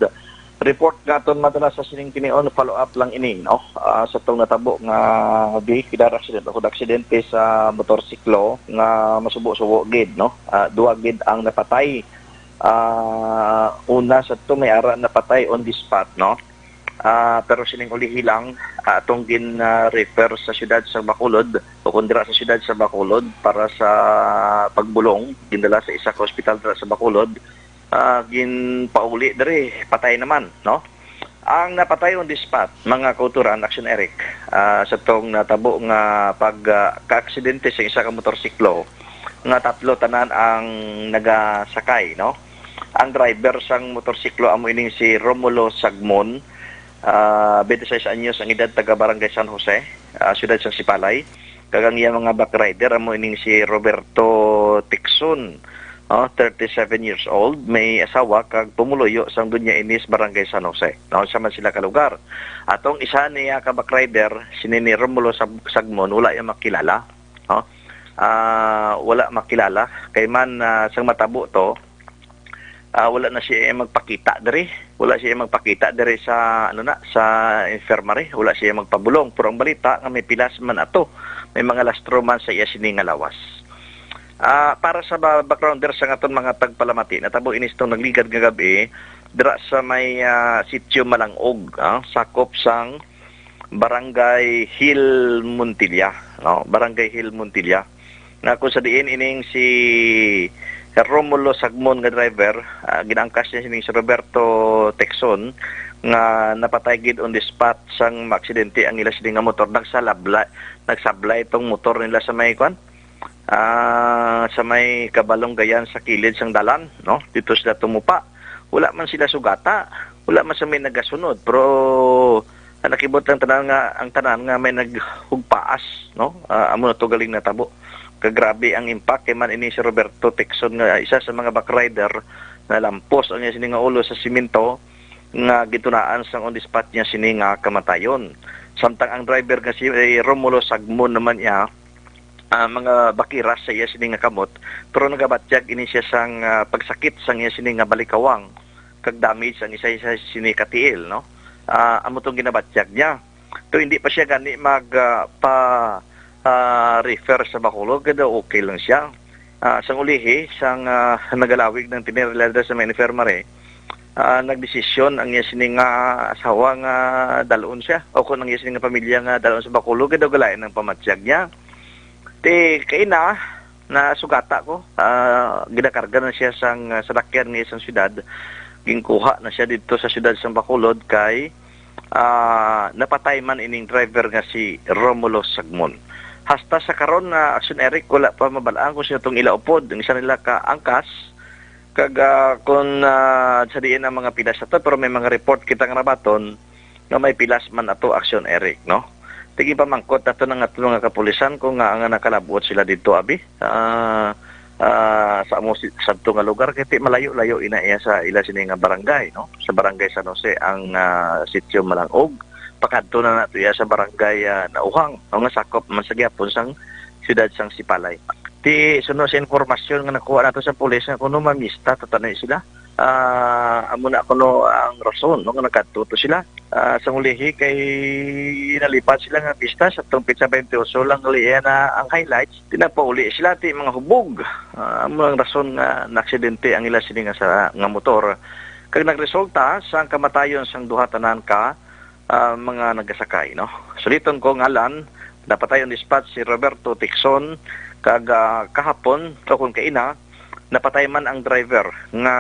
Report nga aton madala sa sining tinion, follow up lang ini, no? Uh, sa tong natabo nga vehicular accident o aksidente sa motorsiklo nga masubo-subo gid, no? Uh, duha gid ang napatay. Uh, una sa to may ara napatay on the spot, no? Uh, pero sining ulihi lang, uh, atong gin-refer uh, sa siyudad sa Bacolod o kung dira sa siyudad sa Bacolod para sa pagbulong, gindala sa isa ka ospital dira sa Bacolod, uh, ginpauli diri, patay naman, no? Ang napatay on the spot, mga kauturan, Action Eric, uh, sa tong natabo nga pag uh, kaaksidente sa isa ka motorsiklo nga tatlo tanan ang nagasakay, no? Ang driver sang motorsiklo amo ining si Romulo Sagmon, uh, twenty-six anyos ang edad, taga Barangay San Jose, uh, siyudad sang Sipalay. Kag ang iya mga backrider amo ining si Roberto Tixon, oh, thirty-seven years old, may asawa kag pumuluyo sang Dunya Inis, Barangay San Jose. No, sa man sila ka lugar. Atong isa niya ka backrider, sini ni Romulo Sag- Sagmon, wala iya makilala. No? Ah, wala makilala kay man uh, sang matabo to, uh, wala na siya magpakita diri. Wala siya magpakita diri sa ano na sa infirmary, wala siya magpabulong. Pero ang balita nga may pilas man ato, may mga lastro man sa iya sini nga lawas. Uh, para sa backgrounder sa aton mga tagpalamati, natabo inis tong nagligad nga gabi dira sa may uh, sitio Malangog, uh, sakop sang Barangay Hill Montilla, no? Barangay Hill Montilla. Nga kung sa diin ining si Romulo Sagmon nga driver, uh, ginaangkas niya sining si Roberto Texon, nga napatay gid on the spot sang maaksidente ang ila sini nga motor. Nagsalablay, nagsablay itong motor nila sa may, kwan, ah, sa may kabalunggayan sa kilid sang dalan, no? Dito sila tumupa. Wala man sila sugata, wala man sa may nagasunod, pero ang nakibot ang tanan nga, ang tanan nga may naghugpaas, no? Ah, amo na to galing natabo. Kagrabe ang impact kay man ini si Roberto Tixon nga isa sa mga backrider na lampos ang iya sini nga ulo sa simento nga gitunaan sang on the spot niya sini nga kamatayon. Samtang ang driver nga si, eh, Romulo Sagmon naman niya, ah, mga bakiras sa iya sini nga kamot, pero nagabatyag ini siya sang, ah, pagsakit sang iya sini nga balikawang kag damage ang isa-isa sini ka tiil, no? Ah, amo tong ginabatyag niya. To hindi pa siya gani mag, ah, pa, ah, refer sa Bacolod, kay daw okay lang siya. Ah, sang ulihi, sang, ah, nagalawig ng Tinirila sa may infirmary, ah, nagdesisyon ang iya sini nga asawa nga dalon siya, o kung ang iya sini nga pamilya nga dalon sa Bacolod, kay daw galain ang pamatyag niya. Ti, kaina, nasugata ko, ah, ginakarga na siya sang, ah, salakyan nga isang syudad. Ginkuha na siya didto sa syudad sang Bacolod kay, ah, napatay man ining driver nga si Romulo Sagmon. Hasta sa karon, ah, Action Eric, wala pa mabalaan kung sino tong ila upod. Ang isa nila ka angkas, kag, ah, kung, ah, sa diin ang mga pilas ato, pero may mga report kita nga nabaton nga may pilas man ato, Action Eric, no? Ti ginpamangkot nato ng ato mga kapulisan kung nga ang nakalabot sila didto, abi. Ah, ah, sa amo si, sadto nga lugar, kay ti malayo-layo ina iya sa ila sini nga barangay, no? Sa barangay San Jose ang, ah, sitio Malangog. Pakadto na nato iya sa barangay, ah, Nauhang, no, nga sakop man sa gihapon sang siyudad sang Sipalay. Ti suno sa informasyon nga nakuha nato sa pulis nga kuno mamista to tanay sila. Ah, amo na kuno ang rason, no, nga nagkadto to sila. Ah, sa ulihi kay nalipad sila nga pista sa tong petsa twenty-eight lang gali na ang highlights. Ti nagpauli sila ti mga hubog. Ah, amo ang rason nga naaksidente ang ila sini nga sa, nga motor. Kag nagresulta sa kamatayon sang duha tanan ka, ah, mga nagasakay, no? Suliton ko nga Alan, napatay on the spot si Roberto Tixon, kag, ah, kahapon, o kung kaina, napatay man ang driver nga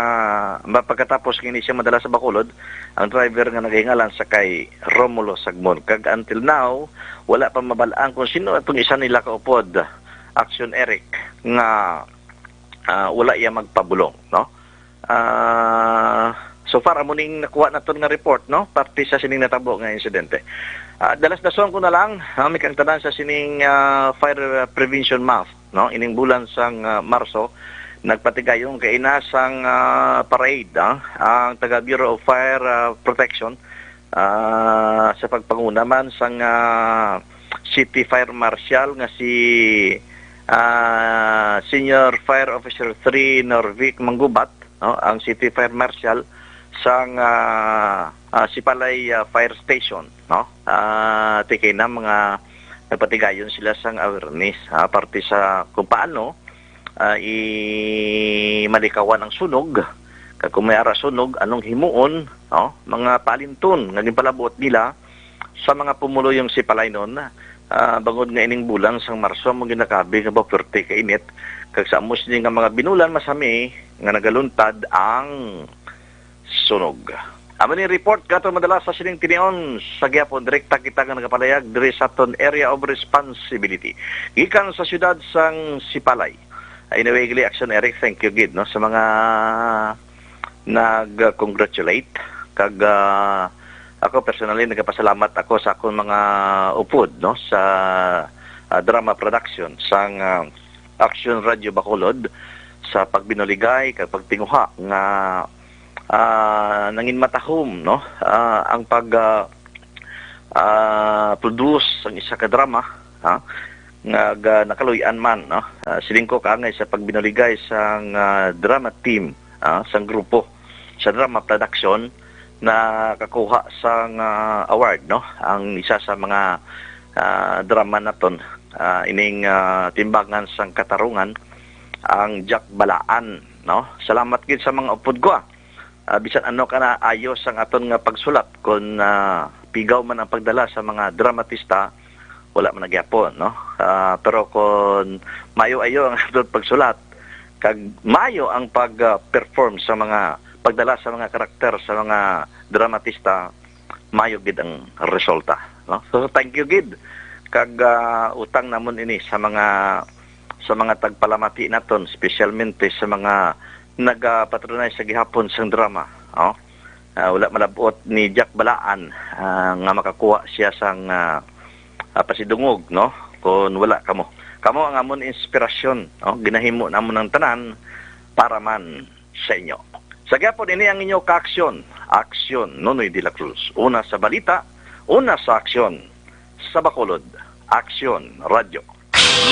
ma-, pagkatapos nga ini siya madala sa Bacolod, ang driver nga nagahingalan sa kay Romulo Sagmon. Kag until now, wala pa mabalaan kung sino atong isa nila kaupod, Action Eric, nga, ah, wala iya magpabulong, no? Ah, so far, amo ning nakuha naton nga report, no? Parte sa sining natabo nga insidente. Ah, dalas-dason ko na lang, ha, may kaangtanan sa sining, ah, Fire Prevention Month, no? Ining bulan sang, ah, Marso, nagpatigayon kaina sang, ah, parade, ah, ang taga Bureau of Fire, ah, Protection, ah, sa pagpanguna man sang, ah, City Fire Marshal nga si, ah, Senior Fire Officer three Norvic Manggubat, no, ang City Fire Marshal sang, ah, ah, Sipalay, ah, Fire Station, no? Ah, ti kaina mga nagpatigayon sila sang awareness, ah, parte sa kung paano, ah, i-, malikawan ang sunog, kag kung may ara sunog, anong himuon, no? Mga paalinton nga ginpalabot nila sa mga pumuluyong Sipalaynon, ah, bangod nga ining bulan sang Marso amo ginakabi nga mapwerti ka init, kag sa amo sini nga mga binulan masami nga nagaluntad ang sunog. Amo ni report nga aton madala sa sining tinion. Sa gihapon, direkta kita nga nagapalayag diri sa aton area of responsibility. Gikan sa siyudad sang Sipalay. Anyway, gali Action Eric, thank you gid, no, sa mga nag-congratulate. Kag, ah, ako personally nagapasalamat ako sa akong mga upod, no, sa, ah, drama production sang, ah, Action Radio Bacolod sa pagbinuligay kag pagtinguha nga, ah, nangin matahom, no, ah, ang pag, ah, ah, produce ang isa ka drama, ha, nga ga-, nakaluy-an man, no? Ah, siling ko kaangay sa pagbinuligay sang, ah, drama team, ah, sang grupo sa drama production, nakakuha sang, ah, award, no? Ang isa sa mga, ah, drama naton, ah, ining, ah, timbangan sang katarungan, ang Jack Balaan, no? Salamat gid sa mga upod ko, ah. Ah, bisan ano ka na ayo sang aton nga pagsulat, kon, ah, pigaw man ang pagdala sa mga dramatista, wala man na gyapon, no? Ah, pero kon maayo-ayo ang aton pagsulat, kag maayo ang pag, ah, perform sa mga pagdala sa mga karakter, sa mga dramatista, mayo gid ang resulta, no? So, thank you gid. Kag, ah, utang namon ini sa mga, sa mga tagpalamati naton, specialmente sa mga nagapatronize sa gihapon sang drama, no? Ah, wala malabot ni Jack Balaan, ah, nga makakuha siya sang, ah, ah, pasidungog, no? Kung wala kamo. Kamo ang amon inspirasyon, no? Ginahimo namon ang tanan para man sa inyo. Sa gyapon, ini ang inyo kaaksyon. Aksyon, Nonoy de la Cruz. Una sa balita, una sa aksyon. Sa Bacolod, Aksyon Radyo.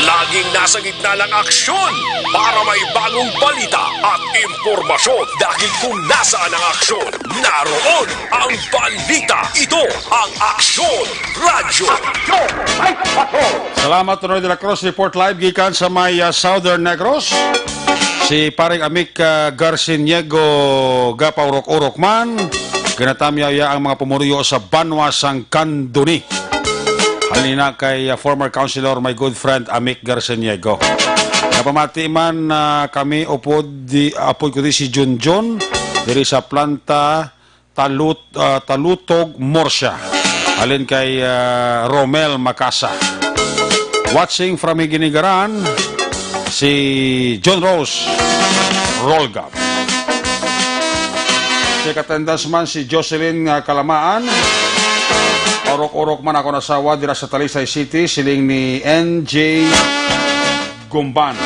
Laging nasa gitna ng aksyon para may bagong balita at impormasyon. Dahil kung nasaan ang aksyon, naroon ang balita. Ito ang Aksyon Radyo. Salamat, Roy de la Cruz. Report live gikan sa may, ah, Southern Negros. Si Paring Amik, ah, Garciniego gapaurok-urok man. Ginatamyaw iya ang mga pumuluyo sa banwa sang Candoni. Halina kay, ah, former councilor, my good friend, Amik Garciniego. Napamati man, ah, kami, upod di, upod ko di si Junjun, diri sa planta Talut-, ah, Talutog, Murcia. Halin kay, ah, Romel Macasa. Watching from Higinigaran, si John Rose Rolgab. Check attendance man si Jocelyn, ah, Kalamaan. Urok-urok man akon asawa dira sa Talisay City, siling ni N J Gumban.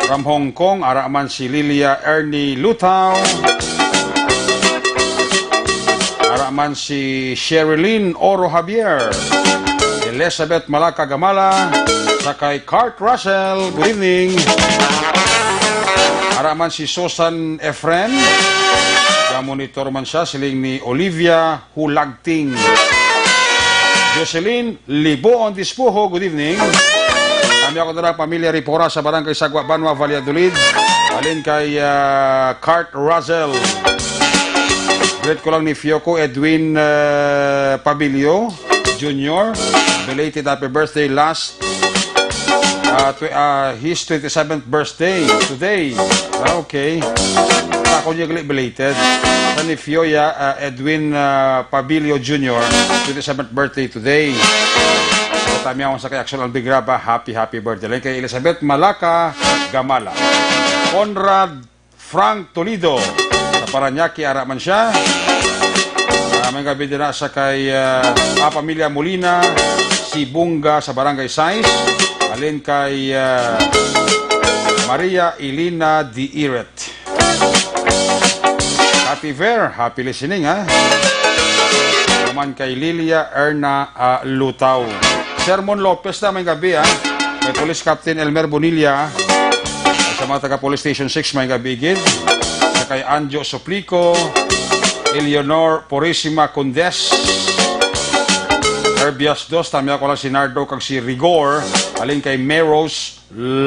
From Hong Kong, ara man si Lilia Ernie Lutao. Ara man si Sherilyn Oro Javier. Elizabeth Malaka Gamala, sa kay Kurt Russell, good evening. Ara man si Susan Efren, gamonitor man siya, siling ni Olivia Hulagting. Jocelyn Liboon Dispuho, good evening. Kami ako na lang, pamilya Ripora sa Barangay Sagwa, Banwa, Valladolid. Alin kay, ah, Kurt Russell. Greet ko lang ni Fioko Edwin, ah, Pabilio Junior. Belated happy birthday last, ah, tw-, ah, his twenty-seventh birthday today. Ah, okay. Ako niya gali belated. Sa ni Fioya, ah, Edwin, ah, Pabilio Junior, twenty-seventh birthday today. Sa tami ako sa kay Axel Albigraba, happy, happy birthday. Lang kay Elizabeth Malaka Gamala. Conrad Frank Toledo, sa Parañaque, ara man siya. Ah, may gabi dira sa kay, ah, ah, pamilya Molina, si Bunga sa Barangay Sais, alin kay, ah, Maria Elena Diiret. Happy Ver, happy listening, ha? Naman kay Lilia Erna, ah, Lutao. Sermon Lopez na may gabi, ha? Kay Police Captain Elmer Bonilla, sa mga taga Police Station six, may gabi gid. Sa kay Anjo Suplico, Eleanor Purisima Condes, Herbias Dos, tami ako lang si Nardo kag si Rigor, alin kay Meros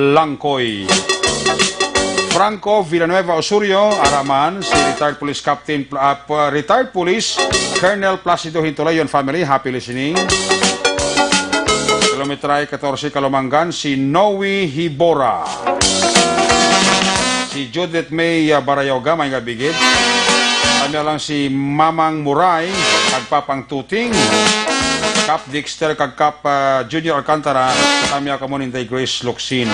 Langkoy. Franco Villanueva Osorio, ara man, si retired police captain, ah, pa-, retired police Colonel Placido Hintulayon family, happy listening. Kilometra katorse, Kalumangan, si Noe Hibora. Si Judith May, ah, Barayoga, may gabi gid. Kami lang si Mamang Muray, kag Papang Tuting, Kap Dexter, kag Kap, ah, Junior Alcantara, kami ako mo ni Inday Grace Locsin.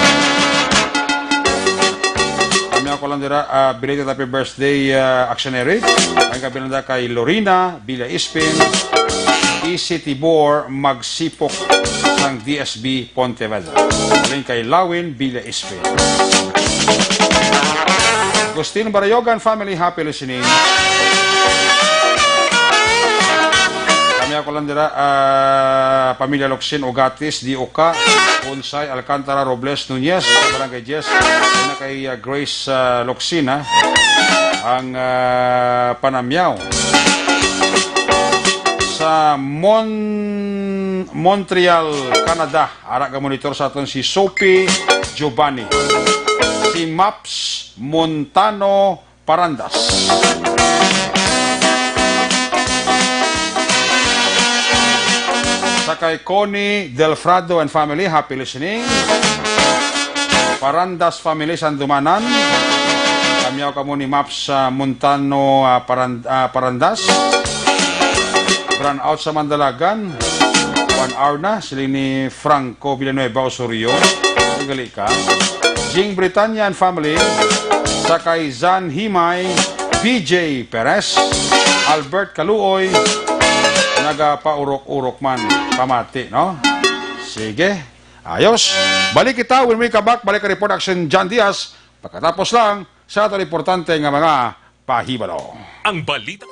Kami ako lang dira, ah, belated happy birthday, ah, Action Eric. Ang kabilanda kay Lorena Villa Ispin, Isi Tibor Magsipok sang D S B Pontevedra. Alin kay Lawin Villa Ispin. Agustin Barayogan family, happy listening. Kami ako lang dira, ah, pamilya Locsin, Ugatis, Di Uka, Bonsai, Alcantara, Robles, Nunez, sa Barangay Jess. Una kay, ah, Grace, ah, Locsin, ha? Ang, ah, panamyaw. Sa Mon-, Montreal, Canada, ara ga monitor sa aton si Sophie Giovanni. Si Maps Montano Parandas. Sa kay Connie Delfrado and family, happy listening. Parandas family, Sandumanan. Miyaw kamo ni Maps, ah, Montano, ah, Paran-, ah, Parandas. Brownout sa Mandalagan. One hour na. Sila ni Franco Villanueva Osorio. Gali ka. Jing Britanya and family. Sa kay Zan Himay, B J Perez, Albert Kaluoy, nagapaurok-urok man. Pamati, no? Sige. Ayos. Balik kita when we come back. Balik ka report action John Diaz. Pagkatapos lang sa aton importante nga mga pahibalo. Ang balita.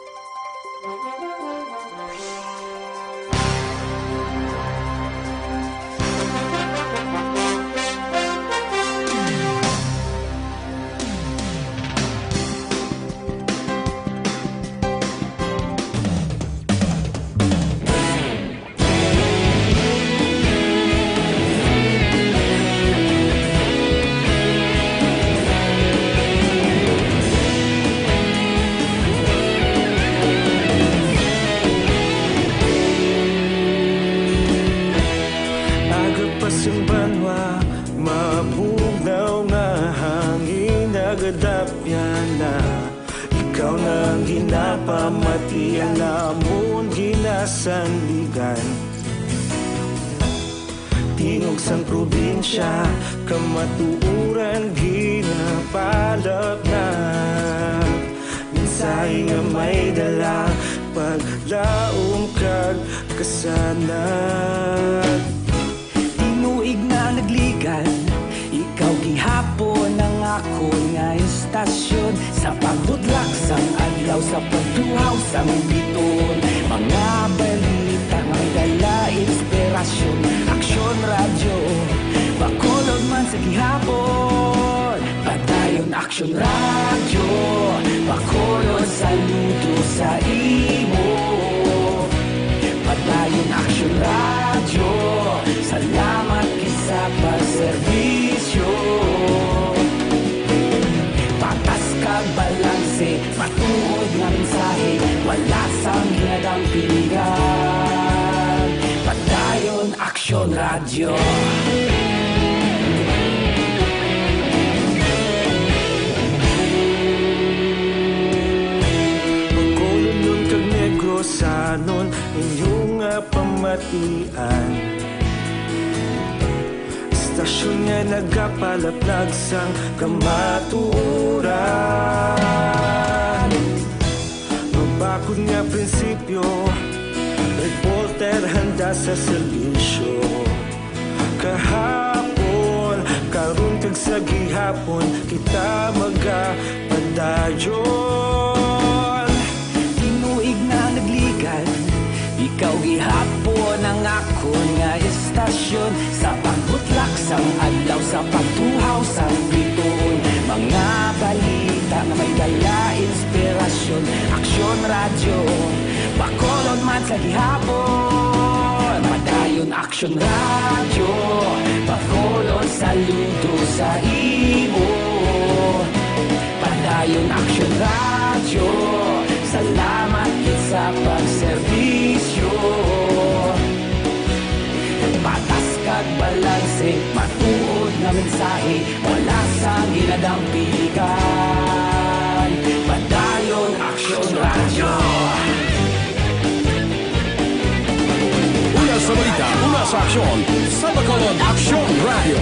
Aga pa sing banwa, mabugnaw nga hangin nagadapyan na. Ikaw na ang ginapamati, ang amon ginasandigan. Tingog sang probinsya, kamatuoran ginapalapnap. Mensahe nga may dala, paglaom kag kasanag. Tinuig na nagligad, ikaw gihapon ang akon nga istasyon. Sa pagbutlak sang adlaw, sa pagtuhaw sang bituon, mga balita nga may dala inspirasyon. Aksyon Radyo, Bacolod man sa gihapon. Padayon Aksyon Radyo, Bacolod, saludo sa imo. Padayon Aksyon Radyo, salamat gid sa pagserbisyo. Patas kag balanse, matuod nga mensahe, wala sang ginadampingan. Padayon Aksyon Radyo. Bacolodnon kag Negrosanon, inyo nga pamatian. Istasyon nga nagapalaplag sang kamatuoran. Mabakod nga prinsipyo, reporter handa sa serbisyo. Kahapon, karon kag sa gihapon, kita magapadayon. Tinuig na nagligad, ikaw gihapon ang akon nga istasyon. Sa pagbutlak sang adlaw, sa pagtuhaw sang bituon, mga balita nga may dala inspirasyon. Aksyon Radyo, Bacolod man sa gihapon. Padayon Aksyon Radyo, Bacolod, saludo sa imo. Padayon Aksyon Radyo, salamat gid sa pagserbisyo. Patas kag balanse, matuod nga mensahe, wala sang ginadampigan. Padayon Aksyon Radyo. Una sa balita, una sa aksyon, sa Bacolod Aksyon Radyo.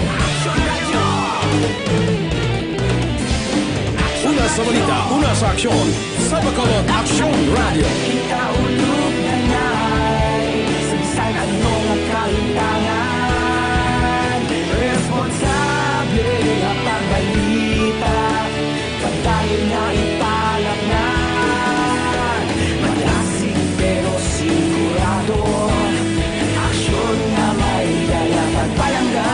Una sa balita, una sa aksyon, sa Bacolod Aksyon Radyo. Kita ulog na nay, sa bisan ano nga kahitangan, responsable nga pagbalita. Padayon nga ipalapngan, madasig pero sigurado. Aksyon nga may dala pagpalangga.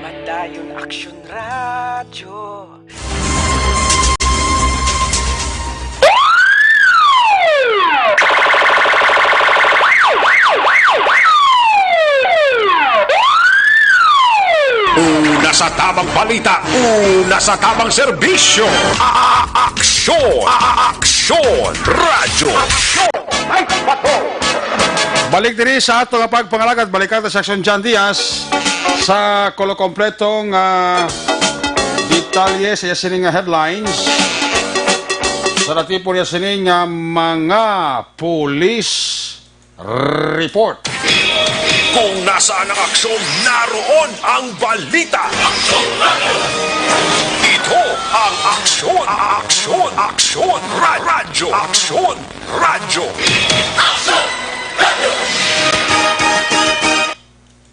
Padayon Aksyon Radyo. Una sa tabang. Balita, una sa tabang serbisyo. A-, a-, aksyon. A-, a-, aksyon. Radyo. Aksyon. May patrol. Balik diri sa ato nga pagpangalagad, balik ta sa Aksyon John Diaz sa kolokompletong, ah, detalye sa iya sining nga headlines. Sa natipon niya sining nga mga police report. Kung nasaan ang aksyon, naroon ang balita. Ito ang aksyon, aksyon, aksyon, ra-, radyo, aksyon, radyo.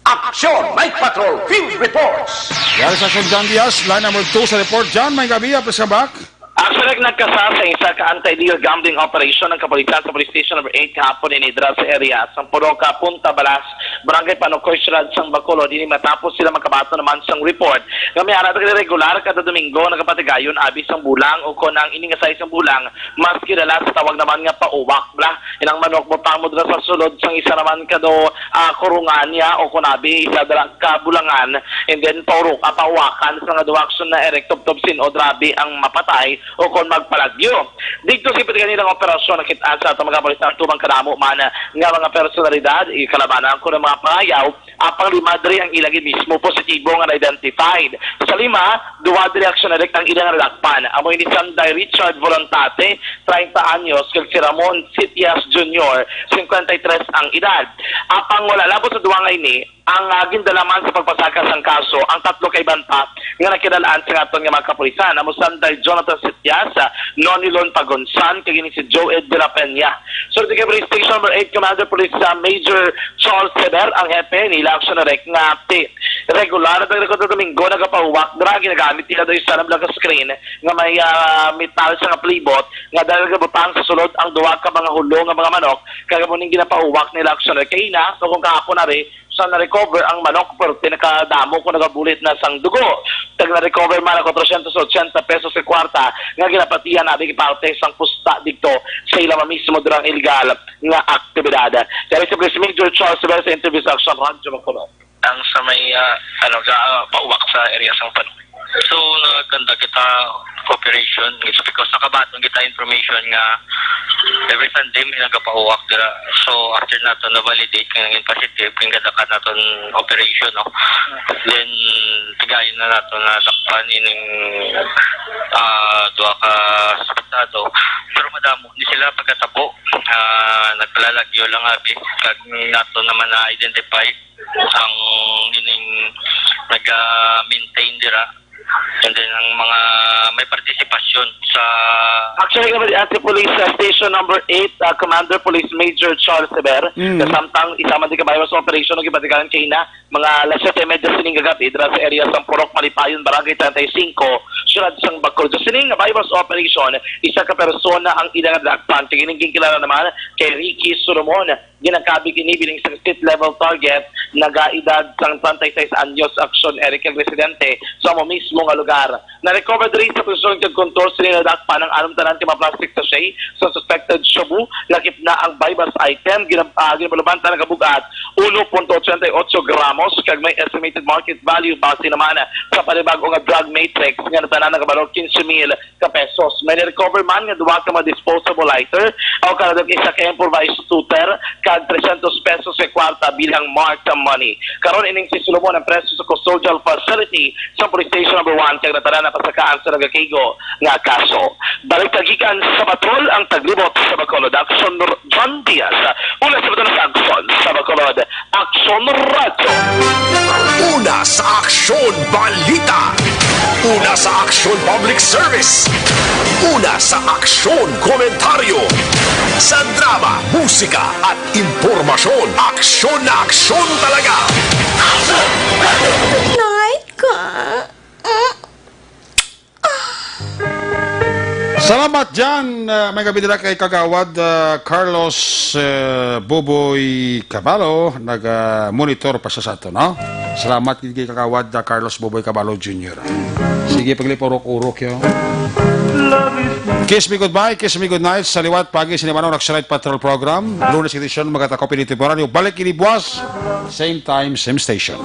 Aksyon, Mike Patrol, Field Reports. Yari sa Aksyon, John Diaz, line number two sa report. John, may gabi, please come back. Actually, nagkasa sa isa ka anti-illegal gambling operation ang kapulisan sa Police Station Number eight kahapon ini dira sa area sang Purok, Punta Balas, Barangay Panukoy, Siyudad sang Bacolod. Ini matapos sila makabaton naman sang report nga may ara regular kada Domingo nagapatigayon abi sang bulang, o kon ang ini nga size sang bulang mas kilala sa tawag naman nga pauwak bala. Inang manok butang mo dira sa sulod sang isa naman kado, ah, kurungan niya o kon abi isa dira ka bulangan, and then paurok, ah, pauwakan sa nga duha aksyon na erek tubtob sin-o drabi ang mapatay o kon magpalagyo. Dito sa ipatigayon nilang operasyon, nakit-an sa ato mga kapulisan ang tubang kadamo man nga mga personalidad, ikalabanan ko ng mga pangayaw, apang lima diri ang ila gid mismo positibo nga na-identified. Sa lima, duha diri aksyon na ang ila nga nadakpan. Amo ini Sanday Richard Volontate, treinta anyos, kag si Ramon Sitias Junior, cincuenta y tres ang edad. Apang wala labot sa duha nga ini ang, ah, gindala man sa pagpasaka sang kaso ang tatlo ka iban pa nga nakilal-an sa aton nga mga kapulisan, amo Sanday Jonathan Sitias, ah, Nonilon Pagunsan, kag ini si Joed de la Peña. Sulod kay Police Station Number eight Commander Police, ah, Major Charles Sever, ang hepe nila aksyon na rek nga ti regular na dagdag kada Domingo nagapahuwak dira, ginagamit nila daw isa lang ka screen nga may, ah, metal sa nga palibot nga dagdag butang sa sulod ang duha ka mga hulo nga mga manok, kag amo ning ginapahuwak nila aksyon na kaina o kung kahapon na rin sa na-recover ang manok, pero pinakadamo ko nagabulit na sang dugo. Tag na-recover man ang kwatro syentos ochenta pesos sa kwarta nga ginapatihan abi parte sang pusta dito sa ila mismo dirang illegal nga aktibidad. Kaya si Police Major Charles Rivera sa interview sa Aksyon Radyo Bacolod. Ang sa may, ah, ano, ga, ah, pauwak sa area sang Pano. So, nagkanta kita operation, it's because nakabaton kita information nga every Sunday may nagapauwak dira. So, after nato na-validate nga naging positive, gingadaka naton operation, no? Then, tigayon na nato na dakpan ining, ah, duha ka suspetado. Pero madamo ni sila pagkatabo. Ah, nagpalalagyo lang abi. Kag nato naman na-identify ang ining naga-maintain dira. And then ang mga may partisipasyon sa Actually, kami, ah, si Police, ah, Station Number eight, ah, Commander Police Major Charles Sever, Mm. kasamtang isa man di ka virus operation o gibatigalan kaina, mga alas siyete y media sining kagabi, dira sa area sang Purok Malipayon, Barangay treinta y cinco, Siyudad sang Bacolod. Sa sining virus operation, isa ka persona ang ilang nadakpan. Kay ining ginkilala naman kay Ricky Solomon. Ginakabig ini bilang isang street level target, nagaedad sang treinta y seis anyos, aksyon, Eric, ang residente sa amo mismo nga lugar. Na-recover diri sa posisyon kag kontrol sini nadakpan ang anum tanan ka mga plastic sachet sa suspected shabu, lakip na ang buy-bust item, gina-, ah, ginabaluban ta nagabug-at uno punto ochenta y ocho gramos, kag may estimated market value base naman sa panibag-o nga drug matrix nga natanan nagabalor quince mil ka pesos. May na-recover man nga duha ka mga disposable lighter, o kaladog isa ka improvised tutor, kag trescientos pesos ka kwarta bilang marked money. Karon ining si Solomon ang preso sa custodial facility sa Police Station Number One, kag natanan na pasakaan sa nagakaigo nga kaso. Balik ta gikan sa patrol ang taglibot sa Bacolod, Aksyon John Diaz. Una sa patrol sa Aksyon sa Bacolod, Aksyon Radyo. Una sa Aksyon Balita. Una sa Aksyon Public Service. Una sa Aksyon Komentaryo. Sa drama, musika at impormasyon, aksyon na aksyon talaga. Night ka. Salamat, Jan. Uh, may gabi nila kay Kagawad, uh, Carlos, uh, Boboy Caballo. Nag-monitor pa siya sa ato, no? Salamat gid kay Kagawad, uh, Carlos Boboy Caballo Junior. Sige, paglipurok-urok, yo. Love is Kiss Me Goodbye, Kiss Me Goodnight, sa liwat pagi sini Manong Action Night Patrol Program. Lunes edition, magatakob ini temporaryo. Balik ini buwas, same time, same station.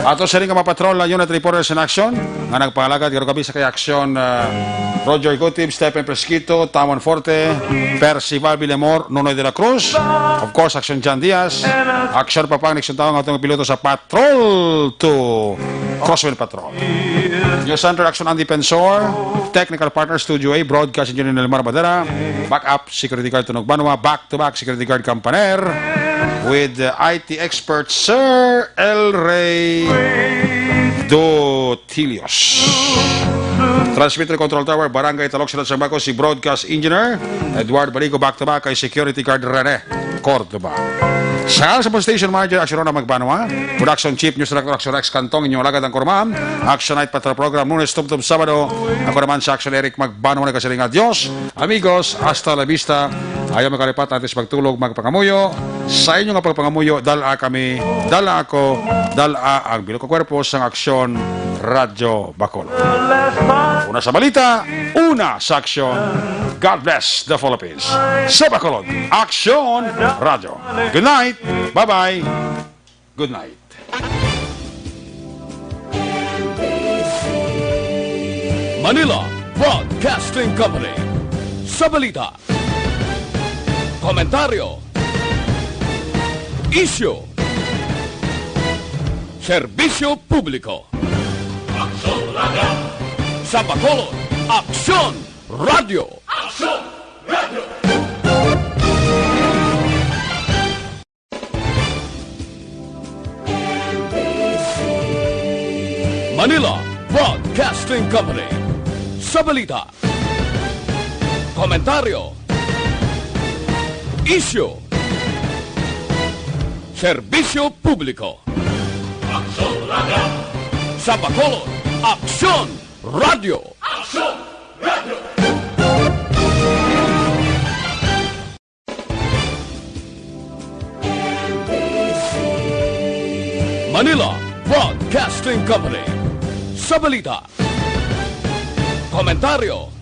Ato sa ring mga patrol na unit reporters in action, nga nagpangalagad karong gabi sa kay Action, ah, Roger Gutib, Stephen Fresquito, Tamon Forte, Percival Villamor, Nonoy de la Cruz. Of course, Action John Diaz. Action Papang, Nixon Tawang, atong piloto sa Patrol to Crosswind Patrol. News Center Action Andy Pensor, Technical Partner Studio A, Broadcast Engineer Nelmar Badera, Backup Security Guard Tunog Banwa, Back to Back Security Guard Campaner, with uh, I T Expert Sir El Rey Dotilios. Transmitter Control Tower, Barangay Talok, Siyudad San Marcos, si Broadcast Engineer Edward Baligo, Back to Back kay Security Guard Rene Cordoba. Sa ngalan sa Station Manager, Action Ronald Magbanwa, Production Chief, News Director, Action Rex Cantong, inyong alagad ang kurman, Action Night Patrol Program, Lunes, Tubtob, Sabado. Ako naman sa Action Eric Magbanwa, nagasiring nga, "Adios, amigos, hasta la vista." Ayaw makalipat, antes magtulog, magpangamuyo. Sa inyo nga pagpangamuyo, dala kami, dala ako, dala ang bilog nga kwerpo sang Aksyon Radyo Bacolod. Una sa balita, una sa aksyon. God bless the Philippines. Sa Bacolod, Aksyon Radyo. Good night. Bye-bye. Good night. Manila Broadcasting Company. Sa balita, komentaryo, isyu, serbisyo publiko. Aksyon Radyo. Sa Bacolod, Aksyon Radyo. Aksyon Radyo. Manila Broadcasting Company. Sa balita, komentaryo, isyu, serbisyo publiko. Aksyon Radyo. Sa Bacolod, Aksyon Radyo. Aksyon Radyo. Manila Broadcasting Company. Sa balita, komentaryo,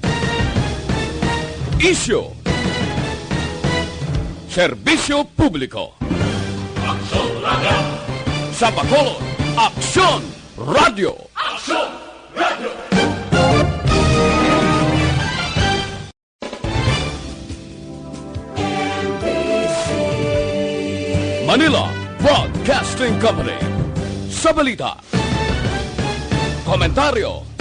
isyu, serbisyo publiko. Aksyon Radyo. Sa Bacolod, Aksyon Radyo. Aksyon Radyo. Manila Broadcasting Company. Sa balita, komentaryo,